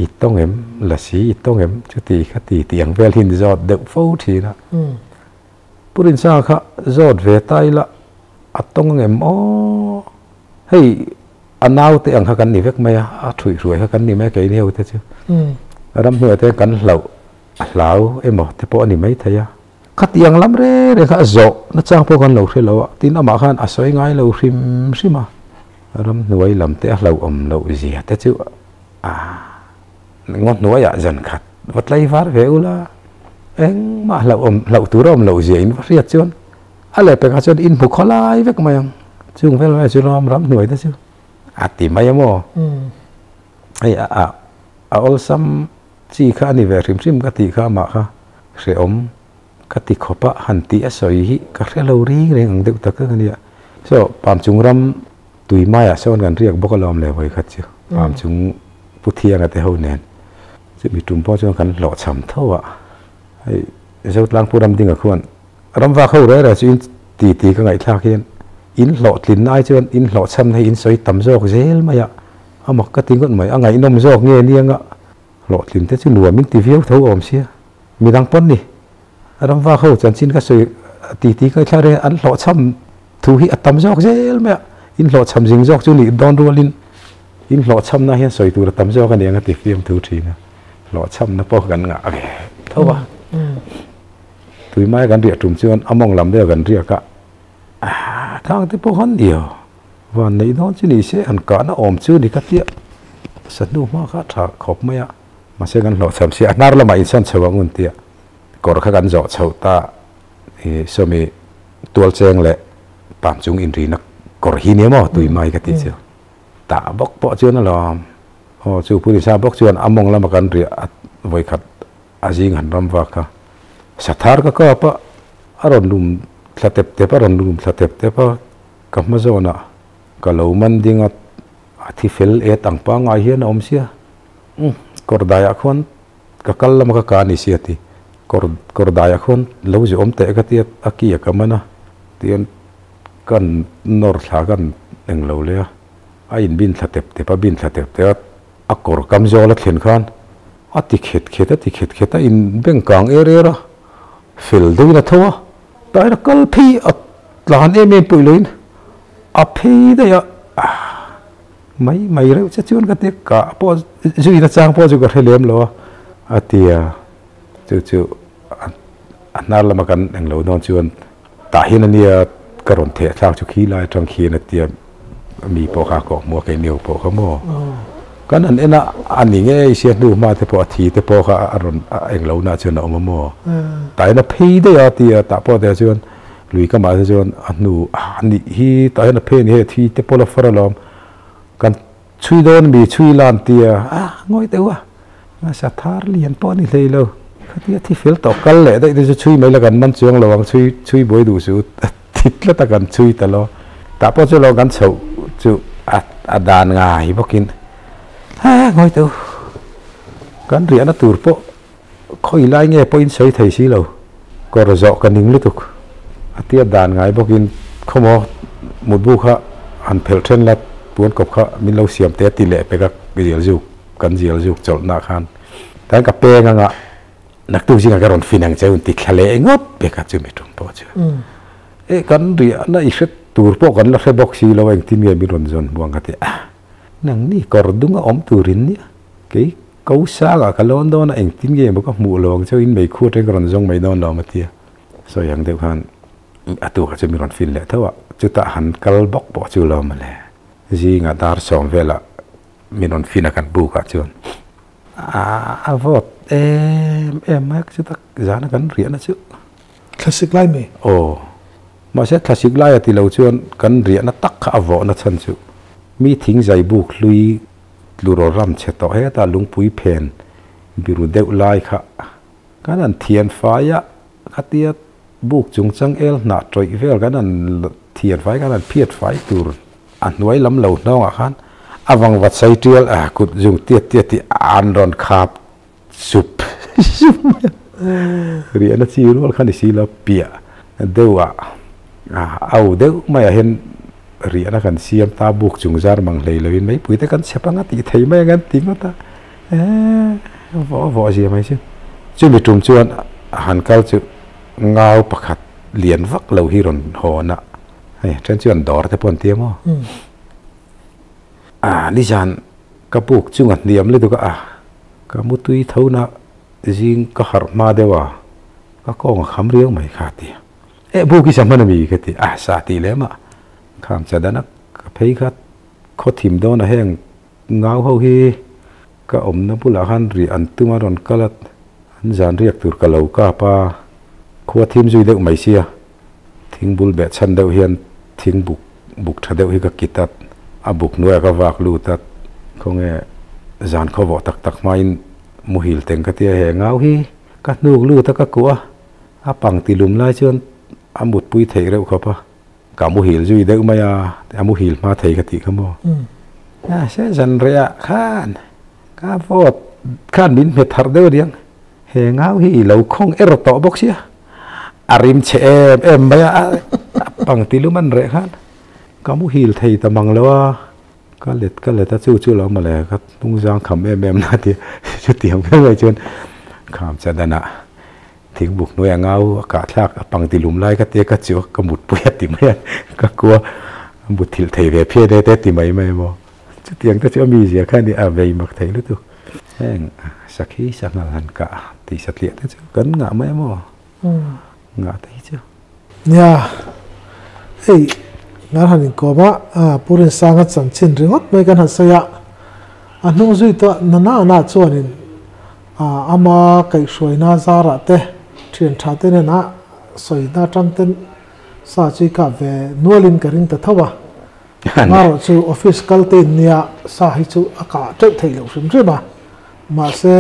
i tawng em lasi i tawng em chuti kha ti tih ang vel hi an zawt deuh fo thin a. Pu Rinsanga kha zawt ve ta ila a tawng ang em aw hei a naute ang kha kan ni vek mai a a thuihhruai kha kan ni mai a keini ho te chu ramhnuai te kan hlauh a hlau emaw te pawh a ni maithei a. Khatiang lam reng reng kha a zawh nachang pawh kan lo hre lo a, tin amah khan a sawi ngai lo hrim hrim a, ramhnuai lam te a hlauhawm loh zia te chu a ngaw hnuaiah zan khat va tlai var ve ula, engmah hlauhawm hlauh tur a awm loh zia in va hriat chuan a lehpekah chuan in hmu khawlai vek mai ang, chung vel mai chu ram ramhnuai te chu a ti mai a maw? Hei a awlsam Chi kha a ni ve hrim hrim ka tih kha amah kha hrehawm ka ti khawp a, han tih a sawi hi ka hre lo ring reng ang deuh tak tak a nia. So, Pamchung ram tui maiah sawn kan riak bawk alawm le vawi khat chu, Pamchung Pu Thianga te ho nen. Chumi tum pawh chuan kan hlawhchham tho a, hei Zotlangpu Ramdinga khuan ramvak ho reh reh chu in ti ti ka ngaihthlak hian in hlawhtlinna ai chuan in hlawhchhamna hi in sawi tam zawk zel mai a, a mak ka ti ngawt mai, a ngaihnawm zawk nge niang a, hlawhtlin te chu nuam in ti viau tho awm sia, midang pawn ni ramvak ho chanchin ka sawi ti ti ka ngaihthlak reng an hlawhchham thu hi a tam zawk zel mai a, in hlawhchham zing zawk chu nih dawn rualin In hlawhchhamna hian sawi tur a tam zawk a ni ang a ti fiamthu thin a, hlawhchhamna pawh kan ngah ve tho a. Tuimai kan riah tum chuan a mawng lam deuh kan riak a, khang te pawh khan dio van neih dawn chu ni se han kahna awm chu ni ka tia sahnu hma kha tha khawp mai a, mahse kan hlawhchham si a hnar lamah insawn chho ang un tia kawr kha kan zawh chhoh ta i sawmi tualcheng leh pam chung inrina kawr hi nia maw tuimai ka tih chu. Tah bawk pawh chuan a lawm. Aw chu Pu Nisa bawk chuan a mawng lama kan riah a vawikhat a zing han ram vak kha. Sathar ka kap a, a rawn lum thla tep tep a rawn lum thla tep tep a, ka hma zawnah ka lo man ding a, a thi fel et ang pangngai hian a awm sia. Umm kawr daiah khuan ka kal lama ka ka ni sia ti. Kawr kawr daiah khuan lo zu awm teh ka tia a ki a ka man a, tihian Kan nawr thla kan eng lo leh a, a inbin thla tep tep a, bin thla tep tep a, a kawr kam zawl a thlen khan a ti khet khet a ti khet khet a, in beng kang er er a, fel deuhin a tho a, tlaiin a kal phei a tlan em em pawh loin a phei daih a, mai mai reuh che chuan ka ti a, kah pawh zui na chang pawh chu ka hre lem lo a, a ti a, chu chu a hnar lama kan eng lo dawn chuan. Tah hian a nia ka rawn theh thlak chu khi lai atang khian a tia mi pawh kha kawh hmuh a kei nio pawh kha maw. Kan han en a a ni ngei sia hnu hma te pawh a thi te pawh kha a rawn a eng lo na chuan a awm a maw. Tah hian a phei daih a tia tah pawh te chuan lui kamah te chuan a hnu a nih hi tah hian a phei a ni hei a thi te pawh la far alawm kan chhui dawn mi chhui lan tia a ngawi deuh a. Nasa thar lian pawh a ni hlei lo. Khatia thi fel tawh kal leh daih te chu chhui mai la kan man chuang lo ang chhui chhui buai duh suh thi tlat a kan chhui ta lo. Tah pawh chu lo kan chhoh chu a a dan ngai bawkin ha ngawi teh u kan riahna tur pawh khawi lai nge pawhin sawi thei si lo kawr zawh ka ning lutuk a tia dan ngai bawkin khawmaw mutbu kha han phelh then la puan kawp kha min lo siam teh a ti leh pek a zial zuk. Kan zial zuk chawlhna khan tan ka peng anga naktuk zingah ka rawn fin ang che un ti thla leh ngawt pek a chumi tum pawh chu. E kan riahna i hre tur pawh kan la hre bawk si lo a engtin nge min rawn zawn hmu ang ka ti a. Nangni kawr dung a awm turin nia kei ko sangah ka lawn dawn a engtin nge maw ka hmuh lo ang che in meikhu atangin ka rawn zawng mai dawn lo a ti a. Sawi ang deuh khan a tukah chu min rawn fin leh tho a chutah han kal bawk pawh chu lo mawle. Zingah dar sawm velah Min rawn fin a kan buk ah chuan a vawt em em mai a chu tak zan a kan riahna chu. Thlasik lai mi? Aw, mahse thlasik lai a ti lo chuan kan riahna tak kha a vawhna chhan chu mi thing zai buk hlui tluraw ram chhe tawh hetah lungpui phen biru deuh lai kha kan han thian fai a, khatia buk chung chang el hnah tawih vel kan han thian fai kan han phiat fai tur A hnuai lam lo hnawngah khan a vangvat sai tial a kut zung tiat tiat tih an rawn khap sup sup mai a. Riahna chi rual kha ni si lo piah deuh ah au deuh maiah hian riahna kan siam ta buk chung zar mang hlei loin meipui te kan chhep anga tih thei mai ang an ti ngawt a eeh vawh vawh zia mai chu. Chumi tum chuan han kal chu ngau pakhat lian vak lo hi rawn hawn a. Hei then chuan dawr te pawh an ti a maw? A nizan ka buk chunga hniam lutuk a, ka mutui tho na zing ka harh hma deuh a, ka kawng a kham riau mai kha a ti a. Eh buk i sa hman a mi ka ti a, sa tih lem a, kham cha dan a ka phei kha khaw thim dawn a heng ngau ho hi ka awmna bulah khan riah an tum a rawn kal a, an zan riak tur ka lo kap a, khua thim zui deuh mai sia. Thing bul beh chhan deuh hian thing buk buk tha deuh hi ka kit a, a buk hnuaiah ka vak lut a, khawnge zan khaw vawh tak tak hmain muhil teng ka tia he ngau hi ka hnuk lut a ka kuah a, a pang ti lum lai chuan a mutpui theih reuh khawp a, ka muhil zui deuh mai a, a muhil hma thei ka tih kha maw. Mahse zan rehah khan ka vawt. khan min hmet harh deuh aniang, he ngau hi i lo khawng er tawh bawk sia, a rim chhe em em mai a, a pang ti lum an reh khan ka muhil thei ta mang lo a, ka let ka let a chu chu lo mawle ka hnungzang kham em em na tia chutiang mai mai chuan kham chadanah Thingbuk hnuai a ngau a kah thlak a pang ti lum lai ka tia ka chu ka mutpui a ti mai a, ka kua a mutthilh thei ve phian e te ti mai mai maw. Chutiang te chu a mizia kha a ni a vei mak thei lutuk. Heng sakhi sanghal han kah tih satliah te chu kan ngah mai maw ngah te hi chu. Nia, hei kan han inkawm a, Pu Rinsanga chanchin ringawt mai kan han sawi a, a hnung zui tawh na na na chuanin ama kaihhruaina zarah te thian tha te nena sawina atang ten sa chu i kap ve nualin ka ring ta tho a, amaherawh chu office kal te in nia sa hi chu a kah teuh theih loh hrim hrim a, mahse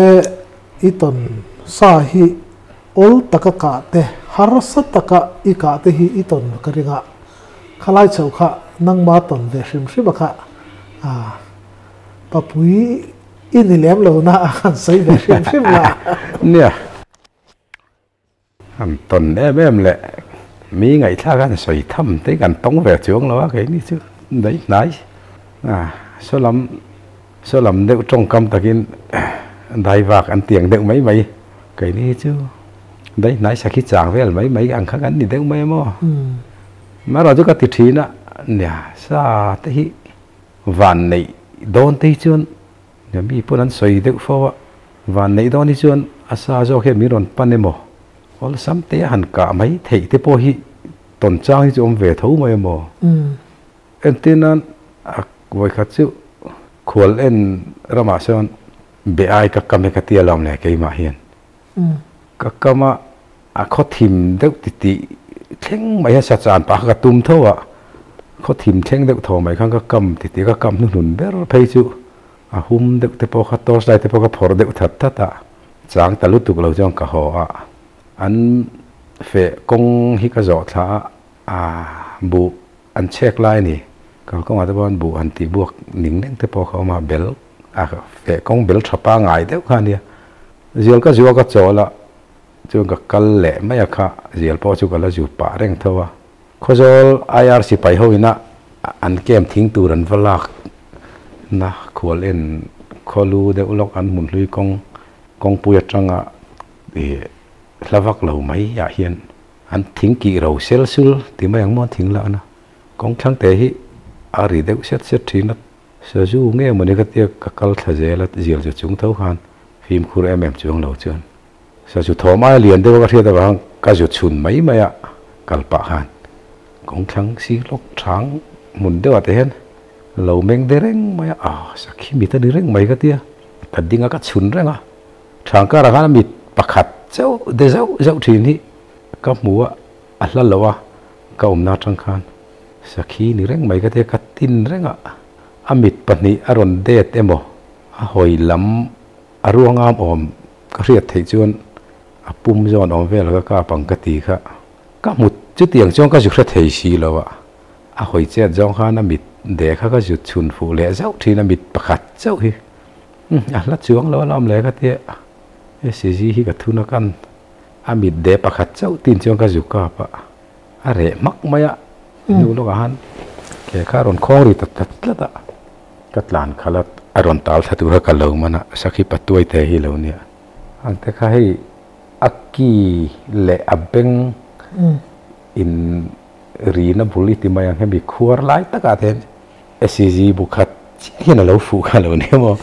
i tawn sa hi Awl taka kah te, harsa taka i kah te hi i tawn ka ring a, khalai chho kha nangma tawn ve hrim hrim a kha a papui i ni lem lo na a han sawi ve hrim hrim la. Nia, han tawn em em leh mi ngaihthlak a han sawi tham te hi kan tawng ve chuang lo a keini chu daih hnai a saw lam Saw lam deuh tawngkam takin daivak an tiang deuh mai mai. Keini hi chu dai hnai sakhi chang vel mai mai ang kha kan ni deuh mai maw? Amaherawh chu ka ti thin a, nia sa te hi van neih dawn te hi chuan nia mi pawn an sawi deuh fo a, van neih dawn hi chuan a sa zawk hian min rawn pan emaw awlsam te a han kah mai theih te pawh hi tawn chang hi chu awm ve tho mai emaw? Entir nan a vawikhat chu khual en ramah sawn be ai ka kam e ka ti alawm le keimah hian ka kam a, a khaw thim deuh ti tih thleng mai hian sa chan pah kha ka tum tho a, khaw thim thleng deuh thaw mai khan ka kam ti tih ka kam hnuhnun ber phei chu a hum deuh te pawh kha torch light te pawh ka phawrh deuh that that a, chang ta lutuk lo chuan ka haw a, an feh kawng hi ka zawh thla a, a buh An chhek lai a ni. Kalkawngah te pawh buh han tih buak ning leng te pawh kha awm a, bel a feh kawng bel tha pangai deuh kha a nia. Zial ka zu a ka chawl a, chuan ka kal leh mai a kha, zial pawh chu ka la zu pah reng tho a. Khawzawl IR sipai ho ina an camp thing tur an va lak na khual en khawlu deuh lawk an hmun hlui kawng kawngpui atanga ih hla vak lo mai ah hian An thing kih ro sel sul ti mai ang maw an thing lakna kawng thlang te hi a ri deuh set set thin a, sazu nge mawni ka tia ka kal thla zel a zial chu chung tho khan fimkhur em em chuang lo chuan sazu thawm aia lian deuh a ka hriat avang ka zu chhun mai mai a kal pah khan kawng thlang sir lawk thang hmun deuh ah te hian lo meng de reng mai a, ah sakhi mit a ni reng mai ka tia ka ding a ka chhun reng a. Thangkara khan a mit pakhat chauh de zauh zauh thin hi ka hmu a, a hla lo a, ka awmna atang khan sakhi ni reng mai ka tia ka tin reng a, a mit pahnih a rawn det emaw a hawi lam a ruangam awm ka hriat theih chuan a pum zawn awm vel ka kap ang ka ti kha ka hmu chutiang chuan ka zu hre thei si lo a, a hawi chet zawng khan a mit de kha ka zu chhun fuh leh zauh thin a mit pakhat chauh hi. A hla chuang lo alawm le ka tia SCG hi ka thun a kan a mit de pakhat chauh tin chuan ka zu kap a a reh hmak mai a hnu lawkah khan ke kha a rawn khawng ri ta tlat tlat a ka tlan khalh a a rawn tal thla tur kha ka lo man a sakhi patuai te hi lo nia ang te kha hei a ki leh a beng in rina bul i ti mai ang hemi khuar lai takah te hian SCG bu khat chiah hian a lo fuh kha lo nia maw?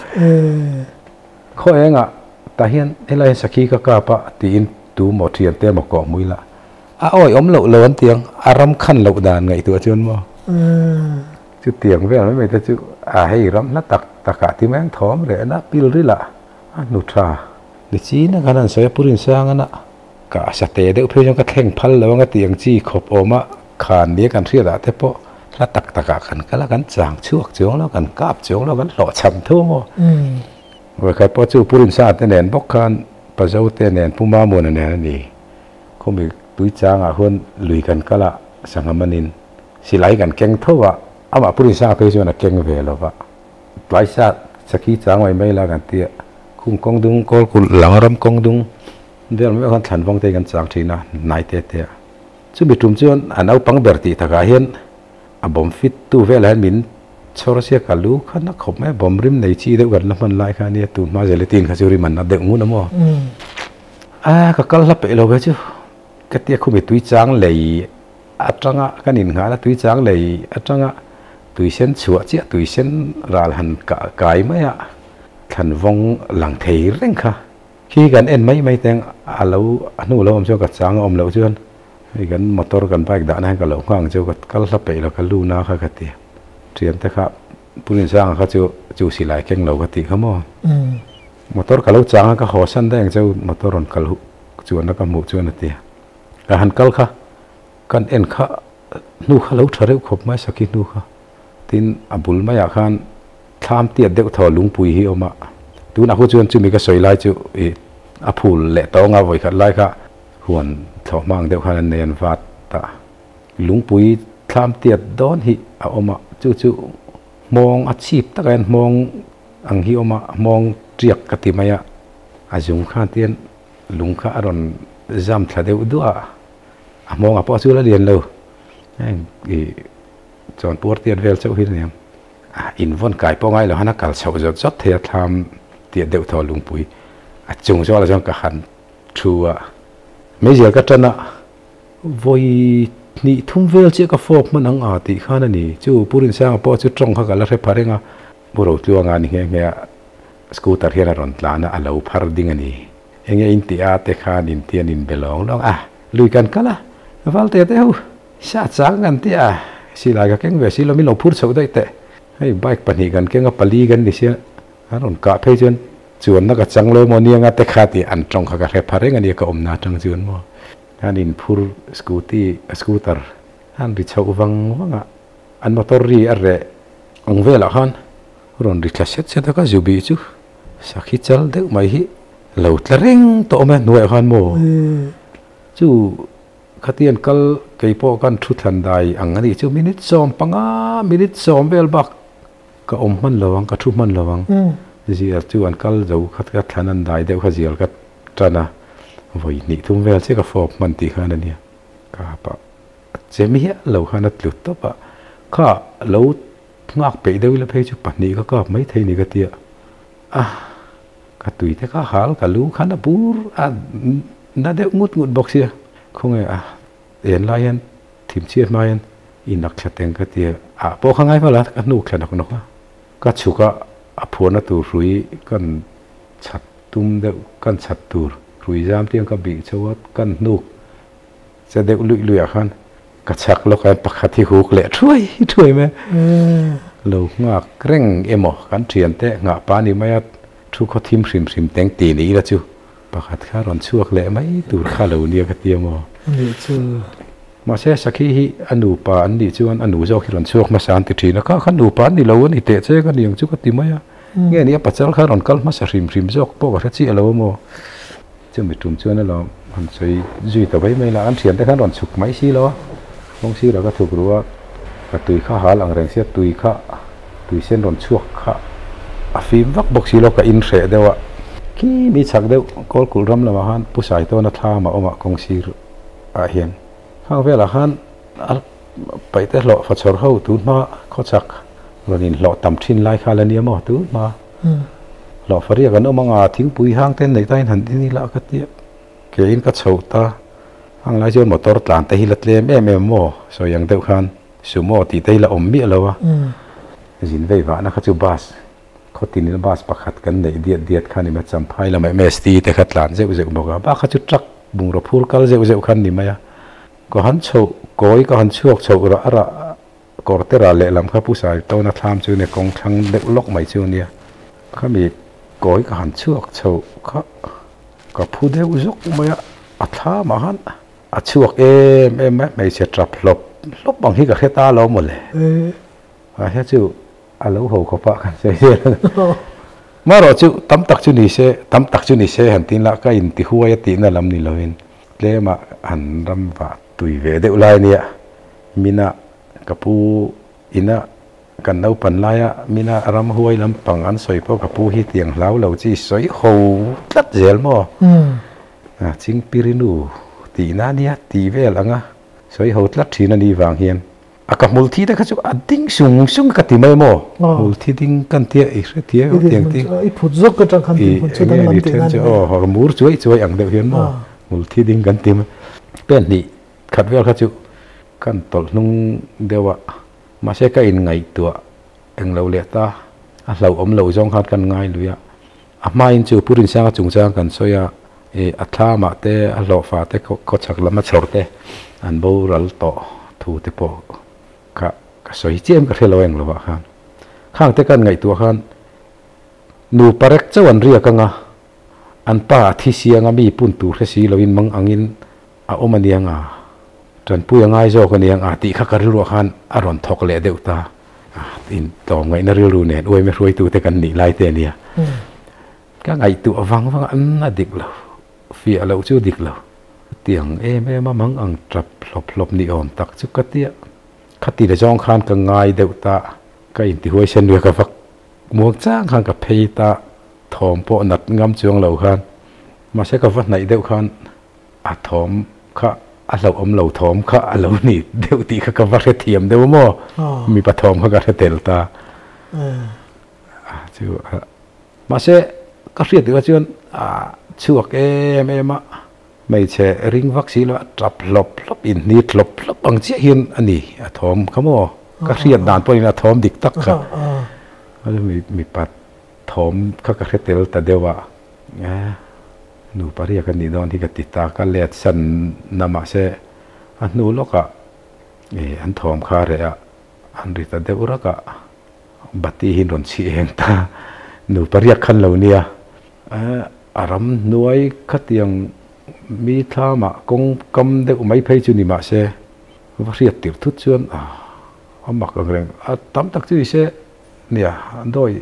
Khaw engah tah hian helai hian sakhi ka kap a tiin tu maw thian te maw kawh hmui la a awi awm loh lo an ti ang a ram khan loh dan ngaihtuah chuan maw? Chutiang vel mai mai te chu a hei ram hla tak takah ti mai ang thawm rehna pil ril ah a hnu tha ni chin a khan an sawi a Purin Sangana ka sa te deuh phei chuan ka thleng phal lo anga tih ang chi khawp awm a khan nia kan hriat ah te pawh hla tak tak ah kan kal a kan chang chhuak chuang lo kan kap chuang lo kan hlawh cham thu maw vawikhat pawh chu Pu Rinsa te nen bawk khan Pazo te nen Pu Mamuna nen a ni khawmi tui chang ah huan lui kan kal a sangha manin silai kan keng tho a amah Pu Rinsa phei chuan a keng ve lo va tlai sa sakhi chang mai mai la kan ti a. Khung kawng dung kawl kulh lang ram kawng dung vel mai khan thlan vawng te kan chang thin a hnai te te ah. Chumi tum chuan a naupang ber tih takah hian a bawm fit tu velah hian min chhawr sia ka lu kha na khawp mai a, bawm rim nei chi deuh kan la hman lai kha a nia, tun hma zeletin kha chu rim an na deuh ngun a maw? A ka kal hla peih lo ve chu ka tia khumi tui chang lei atanga kan innghahna tui chang lei atanga tui sen chhuah chiah tui sen ral han kai mai a thlan vawng lang thei reng kha. Khi kan en mai mai teng a lo a hnu lo awm chuan ka chang a awm loh chuan hei kan motor kan bike dahna hian ka lo nghak ang chu ka kal hla peih lo ka lu na kha ka ti thian te kha Pulinsanga kha chu chu silai keng lo ka tih kha maw motor ka lo chang a ka haw san daih ang chu motor rawn kal huh chuan a ka hmuh chuan a ti a ka han kal kha kan en kha hnu kha lo tha reuh khawp mai sakhi hnu kha tin a bul maiah khan Thlam tiat deuh thaw lungpui hi awm a, tunah khu chuan chumi ka sawi lai chu ih a phul leh tawng a, vawikhat lai kha huan thlawh hma ang deuh khan an nei an vat a, lungpui thlam tiat dawn hi a awm a, chu chu hmawng a chhip takah hian hmawng ang hi awm a, hmawng tiak ka ti mai a, a zung khan tian lung kha a rawn zam thla deuh duah a, a hmawngah pawh chu la lian lo, heng ih chuan puar tiat vel chauh hi a ni ang. In vawn kai pawh ngai lo han a kal chhoh zawt zawt thei a thlam tiah deuh thaw lungpui a chung zawlah chuan ka han thu a, meizial ka tan a, vawi hnih thum vel chiah ka fawp hman ang a tih khan a ni. Chu Pu Rinsanga pawh chu tawng kha ka la hre pha reng a, Pu Rotluanga ni nghe nghe a scooter hian a rawn tlan a, a lo phar ding a ni. Enge in tih a te khan in ti an inbe lawng lawng a, lui kan kal a, Valte te ho Sa chang kan ti a, silai ka keng ve si lo, min lo phur chhoh daih teh. Hei bike pahnih kan keng a, pali kan ni sia, an rawn kah phei chuan chuanna ka chang lo emaw nia nga te kha tih an tawng kha ka hre pha reng a nia ka awmna atang chuan maw. An inphur scooty, scooter an ri chhoh vang vang a, an motor ri a reh ang velah khan rawn ri thla set set a, ka zu bih chu sakhi chal deuh mai hi lo tla reng tawh awm e hnuaiah khan maw. Chu Khatian kal kei pawh kan thu thlan dai ang a nih chu minute 15 minute 10 vel bak ka awm hman lo ang ka thu hman lo ang zial chu an kal zo khat ka thlan an dai deuh kha zial ka tan a vawi hnih thum vel chiah ka fawp hman tih khan a nia ka pah che miah lo khan a tlu tawp a kha lo nghak peih deuh ila phei chu pahnih ka kap mai thei ni ka tia a ka tui te kha hal ka lu khan a bur a Na deuh ngut ngut bawk sia, khawnge a en lai hian thim chhiat hma hian i nak thla teng ka ti a, ah pawh kha ngai hmala ka hnuk thla nawk nawk a, ka chhuk a a phuahna tur hrui kan chhat tum deuh kan chhat tur hrui zam tiang ka bih chho a, kan hnuk che deuh luih luih ah khan ka chhak lawk ah hian pakhat hi huk leh thuai thuai mai a, lo nghak reng emaw kan thiante nghah pa ni mai a, thu khaw thim hrim hrim teng ti ni ila chu. Pakhat kha rawn chhuak leh mai tur kha lo nia ka ti a maw? A nih chu. Mahse Sakhi hi a nupa an nih chuan a nu zawk hi rawn chhuak hmasa an ti thin a, kha kha nupa an ni lo a ni teh che ka ni ang chu ka ti mai a. Nge ni a pachal kha rawn kal hmasa hrim hrim zawk pawh ka hre chiah lo a maw? Chumi tum chuan alawm han sawi zui ta mai mai la, an thiante khan rawn chhuk mai si lo a, kawng sirah ka thuk ru a, ka tui kha hal ang reng sia tui kha tui sen rawn chhuak kha a fim vak bawk si lo ka in hreh deuh a, khi mi chhak deuh kawl kulh ram lamah khan Pu Saitawna thlam a awm a kawng sir ah hian khang velah khan a paihte hlawh fachawr ho tun hma khawchhak rawn in hlawh tam thin lai kha la nia maw tun hma hlawh fariak an awm anga thingpui hang te neih tain han in ila ka tia ke in ka chhoh ta hang lai chuan motor tlan te hi la tlem em em maw sawi ang deuh khan. Sumo tih te hi la awm miah lo a, zin vei vahna kha chu bus khaw tinil bus pakhat kan neih diat diat kha a ni mai a, Champhai lamah MST te kha tlan zeuh zeuh bawk a, bak kha chu truck bungraw phur kal zeuh zeuh kha an ni mai a, ka han chhoh kawi ka han chhuak chhoh rah rah kawr te rah lehlam kha Pu Saitawna thlam chu nia kawng thlang deuh lawk mai chu a nia, khami kawi ka han chhuak chhoh kha ka phu deuh zawk mai a, a thlamah khan. A chhuak em em mai, hmeichhe tap hlawp hlawp ang hi ka hre ta lo mawle. A hia chu a lo ho khawp a kan sawi zel a. Marawh chu tam tak chu ni se, tam tak chu ni se han tin la ka inti huai a tihna lam ni lovin tlema han ram vah tui ve deuh lai nia. Mina ka pu ina. Kan naupan laia mina ramhuai lampang an sawi pawh ka pu hi tiang hlau lo chi sawi ho tlat zel maw? Chingpirinu tihna a nia tih vel anga sawi ho tlat thin a nih vang hian a ka hmul thi te kha chu a ding sung sung ka ti mai maw? Hmul thi ding kan tia i hre thiam em tiang ti? I phut zawk atang khan tih hmun chu danglam tihna a ni mai. Aw mur chuai chuai ang deuh hian maw hmul thi ding kan ti mai. Pen hnih khat vel kha chu kan tawlh hnung deuh a, mahse ka inngaihtuah eng lo leh ta, a hlauhawm loh zawng khan kan ngai lui a. A hmain chu Pu Rinsanga chungchang kan sawi a, ih a thlamah te, a hlawhfa te, khawchhak lama chhawr te an boral tawh thu te pawh kha ka sawi chiam ka hre lo eng lovah khan. Khang te kan ngaihtuah khan nupa rek chauh an riak anga, an pa a thi siang a mi pun tur hre si loin mang angin A awm a niang a, tanpui a ngai zawk a niang a tih kha ka rilruah khan a rawn thawk leh deuh ta. In tlawmngaihna rilru nen uaime hruaitute kan nih lai te a nia. Ka ngaihtuah vang vang a, umm a dik lo, fiah loh chu dik lo. Tiang em em a mang ang tap hlawp hlawp ni awm tak chu ka tia. Khati le zawng khan ka ngai deuh ta, ka intihuaisen lui a ka vak muang chang khan ka phei ta, thawm pawh nat ngam chuang lo khan. Mahse ka va hnaih deuh khan A thawm kha a hlauhawm lo thawm kha a lo ni deuh tih kha ka va hrethiam deuh maw? Mipa thawm kha ka hre tel ta. Chu mahse ka hriat duhah chuan a chhuak em em a, hmeichhe ring vak si lo a tap hlawp hlawp in hni hlawp hlawp ang chiah hian a ni a thawm kha maw? Ka hriat dan pawhin a thawm dik tak kha mipa thawm kha ka hre tel ta deuh a. Nupa riak a nih dawn hi ka ti ta, ka let san na mahse a hnu lawkah ih an thawm kha reh a, an ri ta deuh rak a, bati hi an rawn chhi eng ta, nupa riak khan lo nia, a ram hnuai khatiang mi thlamah kawng kam deuh mai phei chu ni mahse va hriat tirh thut chuan a mak ang reng, a tam tak chu ni se nia dawi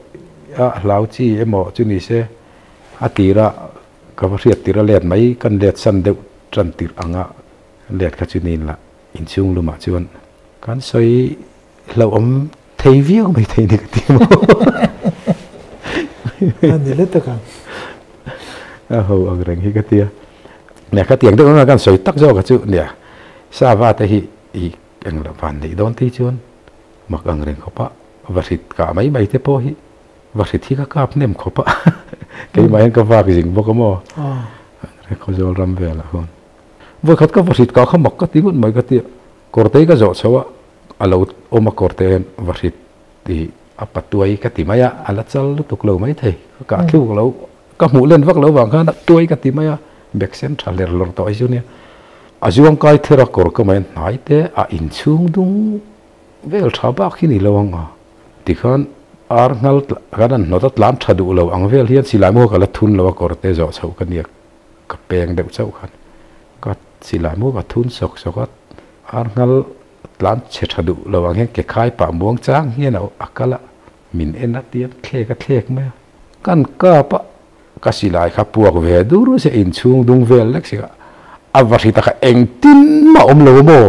a hlau chi emaw chu ni se. A tira ka va hriat tir a let mai, kan let san deuh tan tirh anga let kha chu niin lah inchhung lumah chuan kan sawi hlauhawm thei viau mai thei ni ka ti maw. A ni let tak ang. A ho ang reng hi ka tia. Nia ka tiang deuh anga kan sawi tak zawk a chu nia sava te hi i englo van neih dawn ti chuan mak ang reng khawp a va hrit kah mai mai te pawh hi Va hrit hi ka kap hnem khawp a, keimah hian ka vak zing bawk a maw? Khawzawl ram velah khawn. Vawikhat ka va hrit kah kha mak ka ti ngawt mai ka ti a, kawrte ka zawh chho a, a lo awm a kawrte hian va hrit tih a patuai ka ti mai a, a la chal lutuk lo mai thei, ka kah thluk lo, ka hmuh len vak lo vang khan a tuai ka ti mai a, bek sen tha hler hlawr tawh hi chu nia. A zuang kai ther a kawr ka mai a hnai te a inchhung dung vel tha bak hi ni lo ang a. Tikhan ar nghal kan an hnawt a tlan tha duh lo ang vel hian silai mu ka la thun lo a kawr te zawh chhoh ka nia ka peng deuh chauh khan ka silai mu ka thun sawk sawk a ar nghal tlan chhe tha duh lo ang hian ke khai pah muang chang hian a kal a min en a tiang thlek a thlek mai a kan kap a ka silai kha puak ve dur se inchhung dung vel lek si kha a va hri ta kha engtin mah awm lo maw.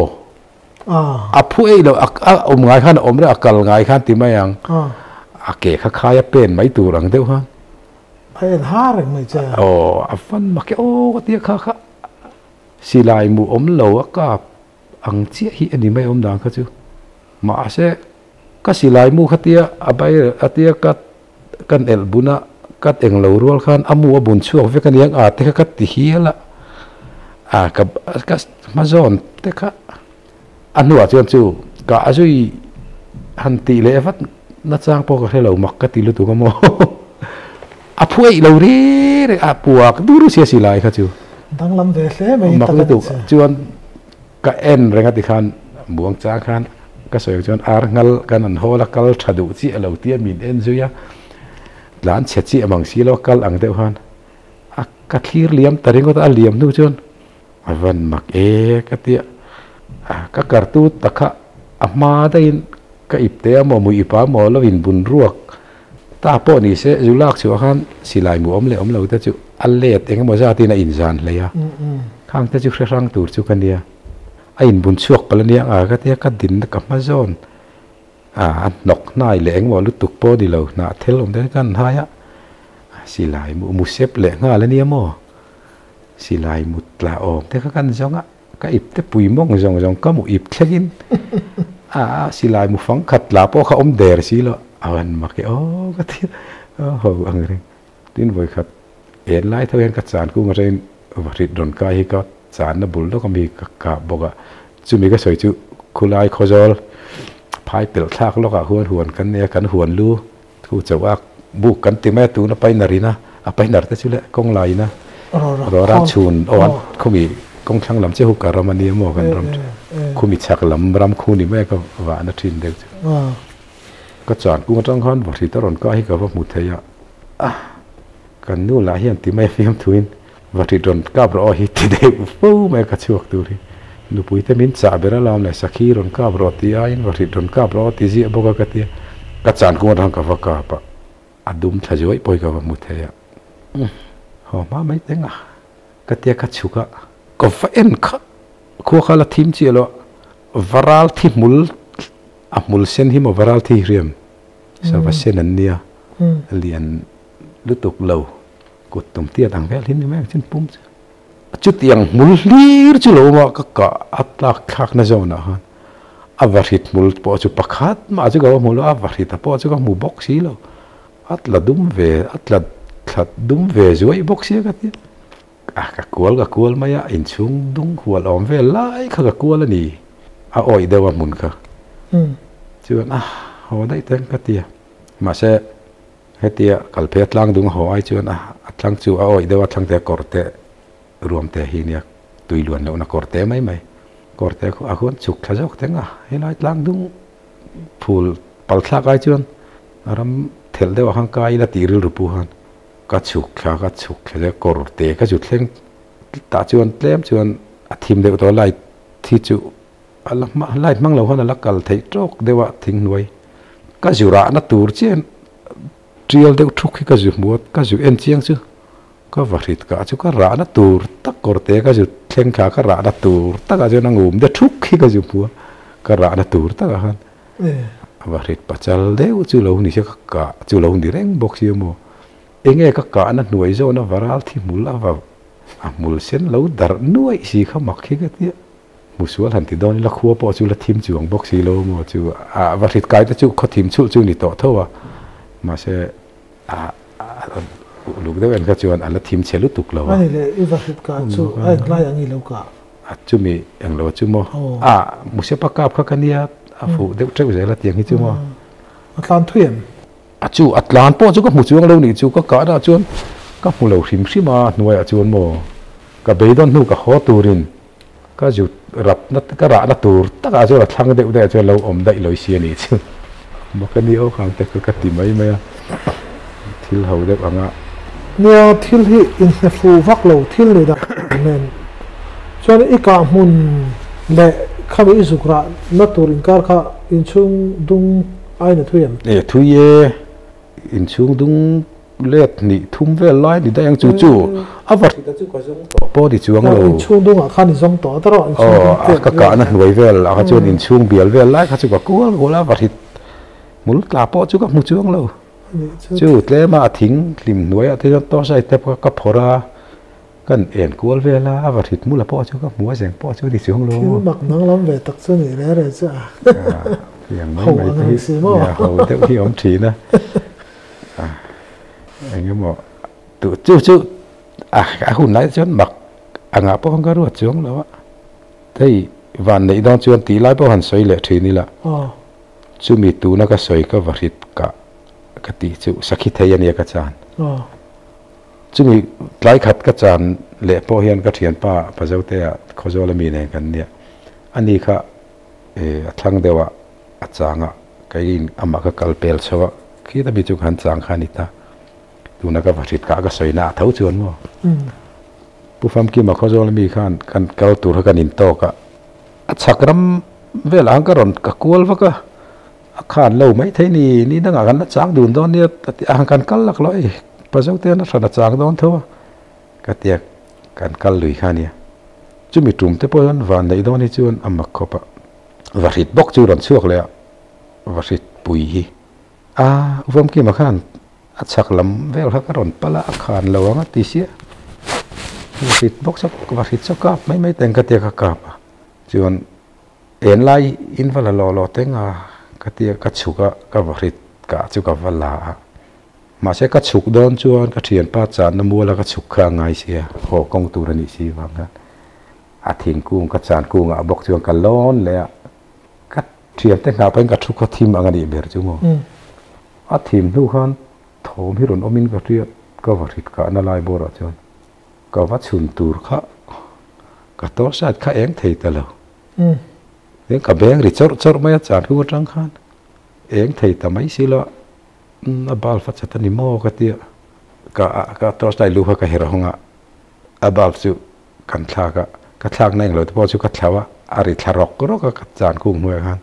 A phu ei lo, a awm ngai khan a awm reng, a kal ngai khan ti mai ang. A ke kha khai a pen mai tur ang deuh khan. A en ha reng mai che. Aw, a van mak e aw ka tia kha kha. Silai mu awm lo a kap ang chiah hi a ni mai awm dan kha chu. Mahse, ka silai mu kha tia a bai a tia ka kan elh bun a, ka eng lo rual khan a mu a bun chhuak vek a niang a te kha ka ti hial a, a ka ka hma zawn te kha a hnuah chuan chu ka a zui han tih leh vat na chang pawh ka hre lo mak ka ti lutuk a maw a phu eih lo re re a puak dur sia si lai kha chu danglam ve hle mai mak lutuk chuan Ka en reng a ti khan muang chang khan ka sawi ang chuan ar nghal kan an hawl a kal tha duh chiah lo tia min en zui a, tlan chhe chiah mang si lo a kal ang deuh khan a ka thlir liam ta ringawt a, a liam hnu chuan a van mak e ka ti a, ka kartu tak kha a hma daihin ka ip te a maw mui ipa maw lo in bun ruak ta pawh ni se zu lak chhuah khan silai mu awm leh awm lo te chu a let eng emaw zatin a inzan hlei a. Khang te chu hre hrang tur chu ka nia, a inbun chhuak palh ania a ka tia ka dinna ka hma zawn a a hnawk hnai leh engmaw lutuk pawh ni lo hnah thel awm te kan hai a silai mu mu sep leh nghal ania maw silai mu tla awm te kha kan zawng a ka ip te pui mawng zawng zawng ka mu ip thlengin a silai mu fang khat tla pawh kha awm der si lo a van mak e aw ka ti a ho ang reng tin vawikhat en lai tho hian ka chan kung atangin vahrit rawn kai hi ka channa bul lawk ami ka kap bawk a chumi ka sawi chu khulai khawzawl phai pelh thlak lawkah huan huan kan nei a kan huan lu thu chauh a buk kan ti mai a tuna paina rina a painar te chu le kawng laina rawra chhun aw an khumi kawng thlang lam che hu ka ram a nia maw kan ram khumi chhak lam ram khu ni mai a ka vahna thin deuh chu ka chan kung atang khan vahrit a rawn kai hi ka va hmu thei a a kan nu lah hian ti mai a fiam thuin Vahrit rawn kap rawh aw hi ti deuh fo mai a ka chhuak tur hi. Nupui te min chah ber a lam leh sakhi rawn kap rawh ti aiin vahrit rawn kap rawh aw ti ziah bawk a ka ti a. Ka chan kung atang ka va kap a, a dum thla zuaih pawh hi ka va hmu thei a. Umm haw hma mai teng a ka tia ka chhuk a. Ka va en kha khua kha la thim chiah lo a, varal thi hmul a hmul sen hi maw varal thi hriam sava sen an nia lian lutuk lo. Kut tum tiat ang vel hi ni mai ang chin pum chu. Chutiang hmul hlir chu lo awm a, ka kah a tlak thlakna zawnah khan a vahrit hmul pawh chu pakhat mah chu ka va hmu lo, a vahrita pawh chu ka hmu bawk si lo. A tla dum ve, a tla thla dum ve zuaih bawk sia ka ti a. Ka kual ka kual mai a, inchhung dung hual awm vel lai kha ka kual a ni. A awih deuh a hmun kha. Chuan a haw daih teng ka ti a. Mahse. Hetia kalphei a tlang dung a haw ai chuan a a tlang chu a awih deuh a thlang te a kawr te ruam te hi nia tui luan lohna kawr te mai mai kawr te a huan chhuk thla zawk teng a helai tlang dung phul pal thlak ai chuan a ram thelh deuh ah khan kai ila tih rilru pu khan ka chhuk thla ka chhuk thla zel kawr te ka zu thleng tah chuan tlem chuan a thim deuh tawh a light hi chu a la hma light hmang lo khan a la kal theih tawk deuh a thing hnuai ka zu rahna tur chian tial deuh thuk hi ka zu hmu a ka zu en chiang chu ka va hrit kah chu ka rahna tur tak kawr te ka zu thleng thla ka rahna tur takah chuan a ngum de thuk hi ka zu hmu a ka rahna tur takah khan a va hrit pachal deuh chu lo ni sia ka kah chu lo ni reng bawk sia maw enge ka kahna hnuai zawna varal thi hmul a va a hmul sen lo darh nuaih si kha mak hi ka tia. Hmusual han ti dawn ila khua pawh chu la thim chuang bawk si lo maw chu a va hrit kai te chu khaw thim chhulh chu ni tawh tho a mahse a uluk deuh en kha chuan a la thim chhe lutuk lo a. Ani leh i va hrit kah chu a englai ang i lo kah? A chumi englo chu maw a Musepa kap kha ka nia a fuh deuh teuh zel a tiang hi chu maw. A tlan thui em? A chu a tlan pawh chu ka hmu chuang lo nih chu ka kah dah chuan ka hmu lo hrim hrim a hnuaiah chuan maw ka beidawn hnu ka haw turin Ka zut rapna ka rahna tur takah chuan a thlang deuh daih ah chuan lo awm daih lawi si a nih chu. Mak a ni aw khang te kha ka ti mai mai a, thil ho deuh ang a. Nia, thil hi inhne fu vak lo thil ni dah nen chuan i kah hmun leh khami i zuk rahna tur inkar kha inchhung dung aiin a thui em? E thui e, inchhung dung Let hnih thum vel lai ni daih ang chu chu a va hrilh a chu ka zawng tawh pawh ni chuang lo. Inchhung dungah khan i zawng tawh tawh inchhung dung tel ka kahna hnuai vel ah kha chuan inchhung bial vel lai kha chu ka kual kual a va hrit hmul tla pawh chu ka hmu chuang lo. Chu tlema a thing hlim hnuai ah te chuan torch light te pawh ka phawrh a kan en kual vel a a va hrit hmul a pawh chu ka hmu a zeng pawh chu ni chuang lo. Thil mak danglam ve tak chu ni reh reh chu a. Ho ang reng si maw. Ho deuh hi awm thin a. Eng emaw tu chu chu a a hun lai chuan mak angah pawh ka ruat chuang lo a hei van neih dawn chuan tih lai pawh han sawi leh thin ila chumi tuna ka sawi ka va hrit kah ka tih chu sakhi thei ania ka chan chumi tlai khat ka chan leh pawh hian ka thianpa Pazotea Khawzawl ami nen kan nia ani kha a thlang deuh a a chang a keiin amah ka kal pel chho a khita mi chu ka han chang kha a ni ta tuna ka va hrit kah ka sawi na a tho chuan maw Pu Famkima Khawzawl ami khan kan kal tur kha kan intawk a a chhak ram velah khan ka rawn ka kual vak a a khan lo mai thei ni ni dangah kan la chang dun dawn nia a ti a kan kal lak lo ei Pazote an a hran a chang dawn tho a ka tia kan kal lui kha a nia chumi tum te pawh hian van neih dawn hi chuan a mak khawp a. Vahrit bawk chu rawn chhuak leh a, vahrit pui hi. A, Vawmkima khan a chhak lam vel kha ka rawn pal a, a khan lo ang a ti sia. Vahrit bawk chu vahrit chu kap mai mai teng ka tia ka kap a. Chuan en lai in va la lawh lawh teng a ka tia ka chhuk a, ka vahrit kah chu ka va la a. Mahse ka chhuk dawn chuan ka thianpa channa muala ka chhuk kha a ngai sia, haw kawng tur a nih si vang khan a thingkung ka chan kungah bawk chuan ka lawn leh a. Ka thiante nghah pahin ka thu kha thim ang a nih ber chu maw. A thim hnu khan thawm hi rawn awmin ka hria, ka va hrit kahna lai bawrah chuan ka va chhun tur kha ka torchlight kha eng thei ta lo. Tin ka beng ri chawrh chawrh mai a chan hnu atang khan eng thei ta mai si lo a, a bulb a chat a ni maw ka tia ka ka torchlight lu kha ka herh hawng a, a bulb chu kan thlak a, ka thlakna englo te pawh chu ka thlauh a, a ri thla rawk rawk a ka chan kung hnuaiah khan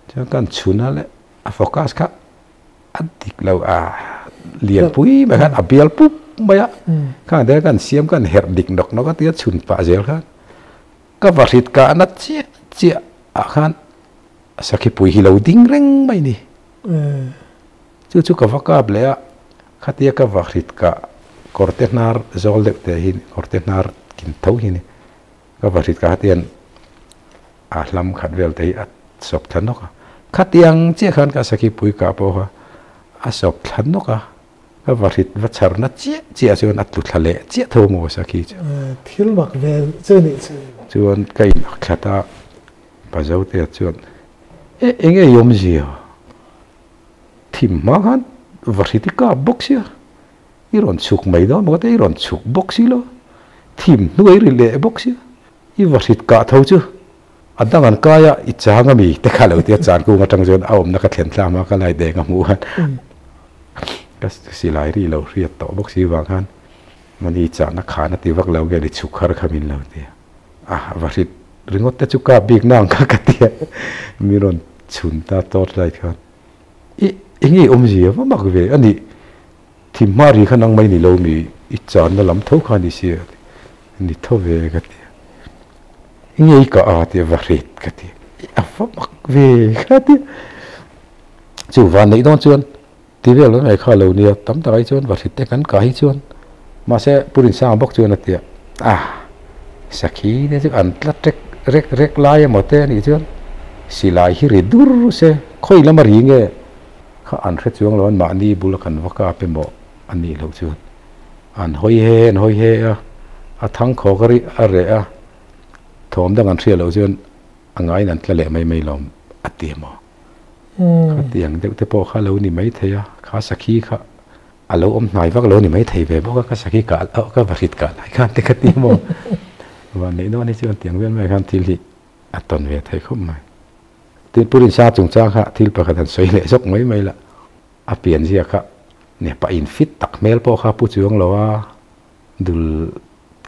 chuan kan chhun a leh a focus kha a dik lo a lian pui mai khan a bial pup mai a, khang te kan siam kan herh dik nawk nawk a tia chhun pah zel khan ka va hrit kahna chiah chiah ah khan sakhi pui hi lo ding reng mai ni. Chu chu ka va kap leh a, khatia ka va hrit kah kawrte hnar zawl deuh teh hi kawrte hnar kin tho hi ni. Ka va hrit kah hatian a hlam khat vel te hi a sawp thla nawk a. Khatiang chiah khan ka sakhi pui kah pawh kha a sawp thla nawk a, ka va hrit va chhar na chiah chiah chuan a tlu thla leh chiah tho maw sakhi chu. Thil mak ve che nih chu. Chuan ka inhak thlat a, Pazotea chuan, E enge i awmzia? Thim hma khan vahrit i kap bawk sia, i rawn chhuk mai dawn maw te i rawn chhuk bawk si lo, thim hnuai ri leh bawk sia, i vahrit kah tho chu a dang an kai a, i chang a mi te kha lo tia chan kung atang chuan a awmna ka thlen thlam a, ka lai deng a hmuh khan ka silai ri lo hriat tawh bawk si vang khan mani chahna khan a ti vak lo nge ni chhuk har kha min lo tia. A vahrit ringawt te chu kap bik nang kha ka tia mi rawn chhun ta torch light khan i eng nge awmzia va mak ve a nih thim hma ri kha nang mai ni lo mi i channa lam tho kha ni sia ni tho ve ka tia eng nge i kah a tia vahrit ka tia i a va mak ve ka tia chu van neih dawn chuan ti vel mai mai kha lo nia tam tak ai chuan vahrit te kan kah hi chuan mahse Pu Rinsanga bawk chuan a ti a ah sakhi te chu an tla tek rek rek lai emaw te anih chuan silai hi ri dur se khawi lama ri nge kha an hre chuang lo an mahni bula kan va kap emaw anih loh chuan an hawi he an hawi he a a thang khawk a ri a reh a thawm dang an hriat loh chuan a ngaiin an tla leh mai mai lo a ti emaw. Khatiang deuh te pawh kha lo ni mai thei a, kha sakhi kha a lo awm hnai vak lo ni mai thei ve bawk a, ka sakhi kah loh ka va hrit kah lai khan te ka ti maw? Van neih dawn hi chuan tiang vel mai khan thil hi a tawn ve thei khawp mai. Tin, Pu Rinsa chungchang kha thil pakhat han sawi leh zawk mai mai la, a pianzia kha nepa in fit tak hmel pawh kha pu chuang lo a, dul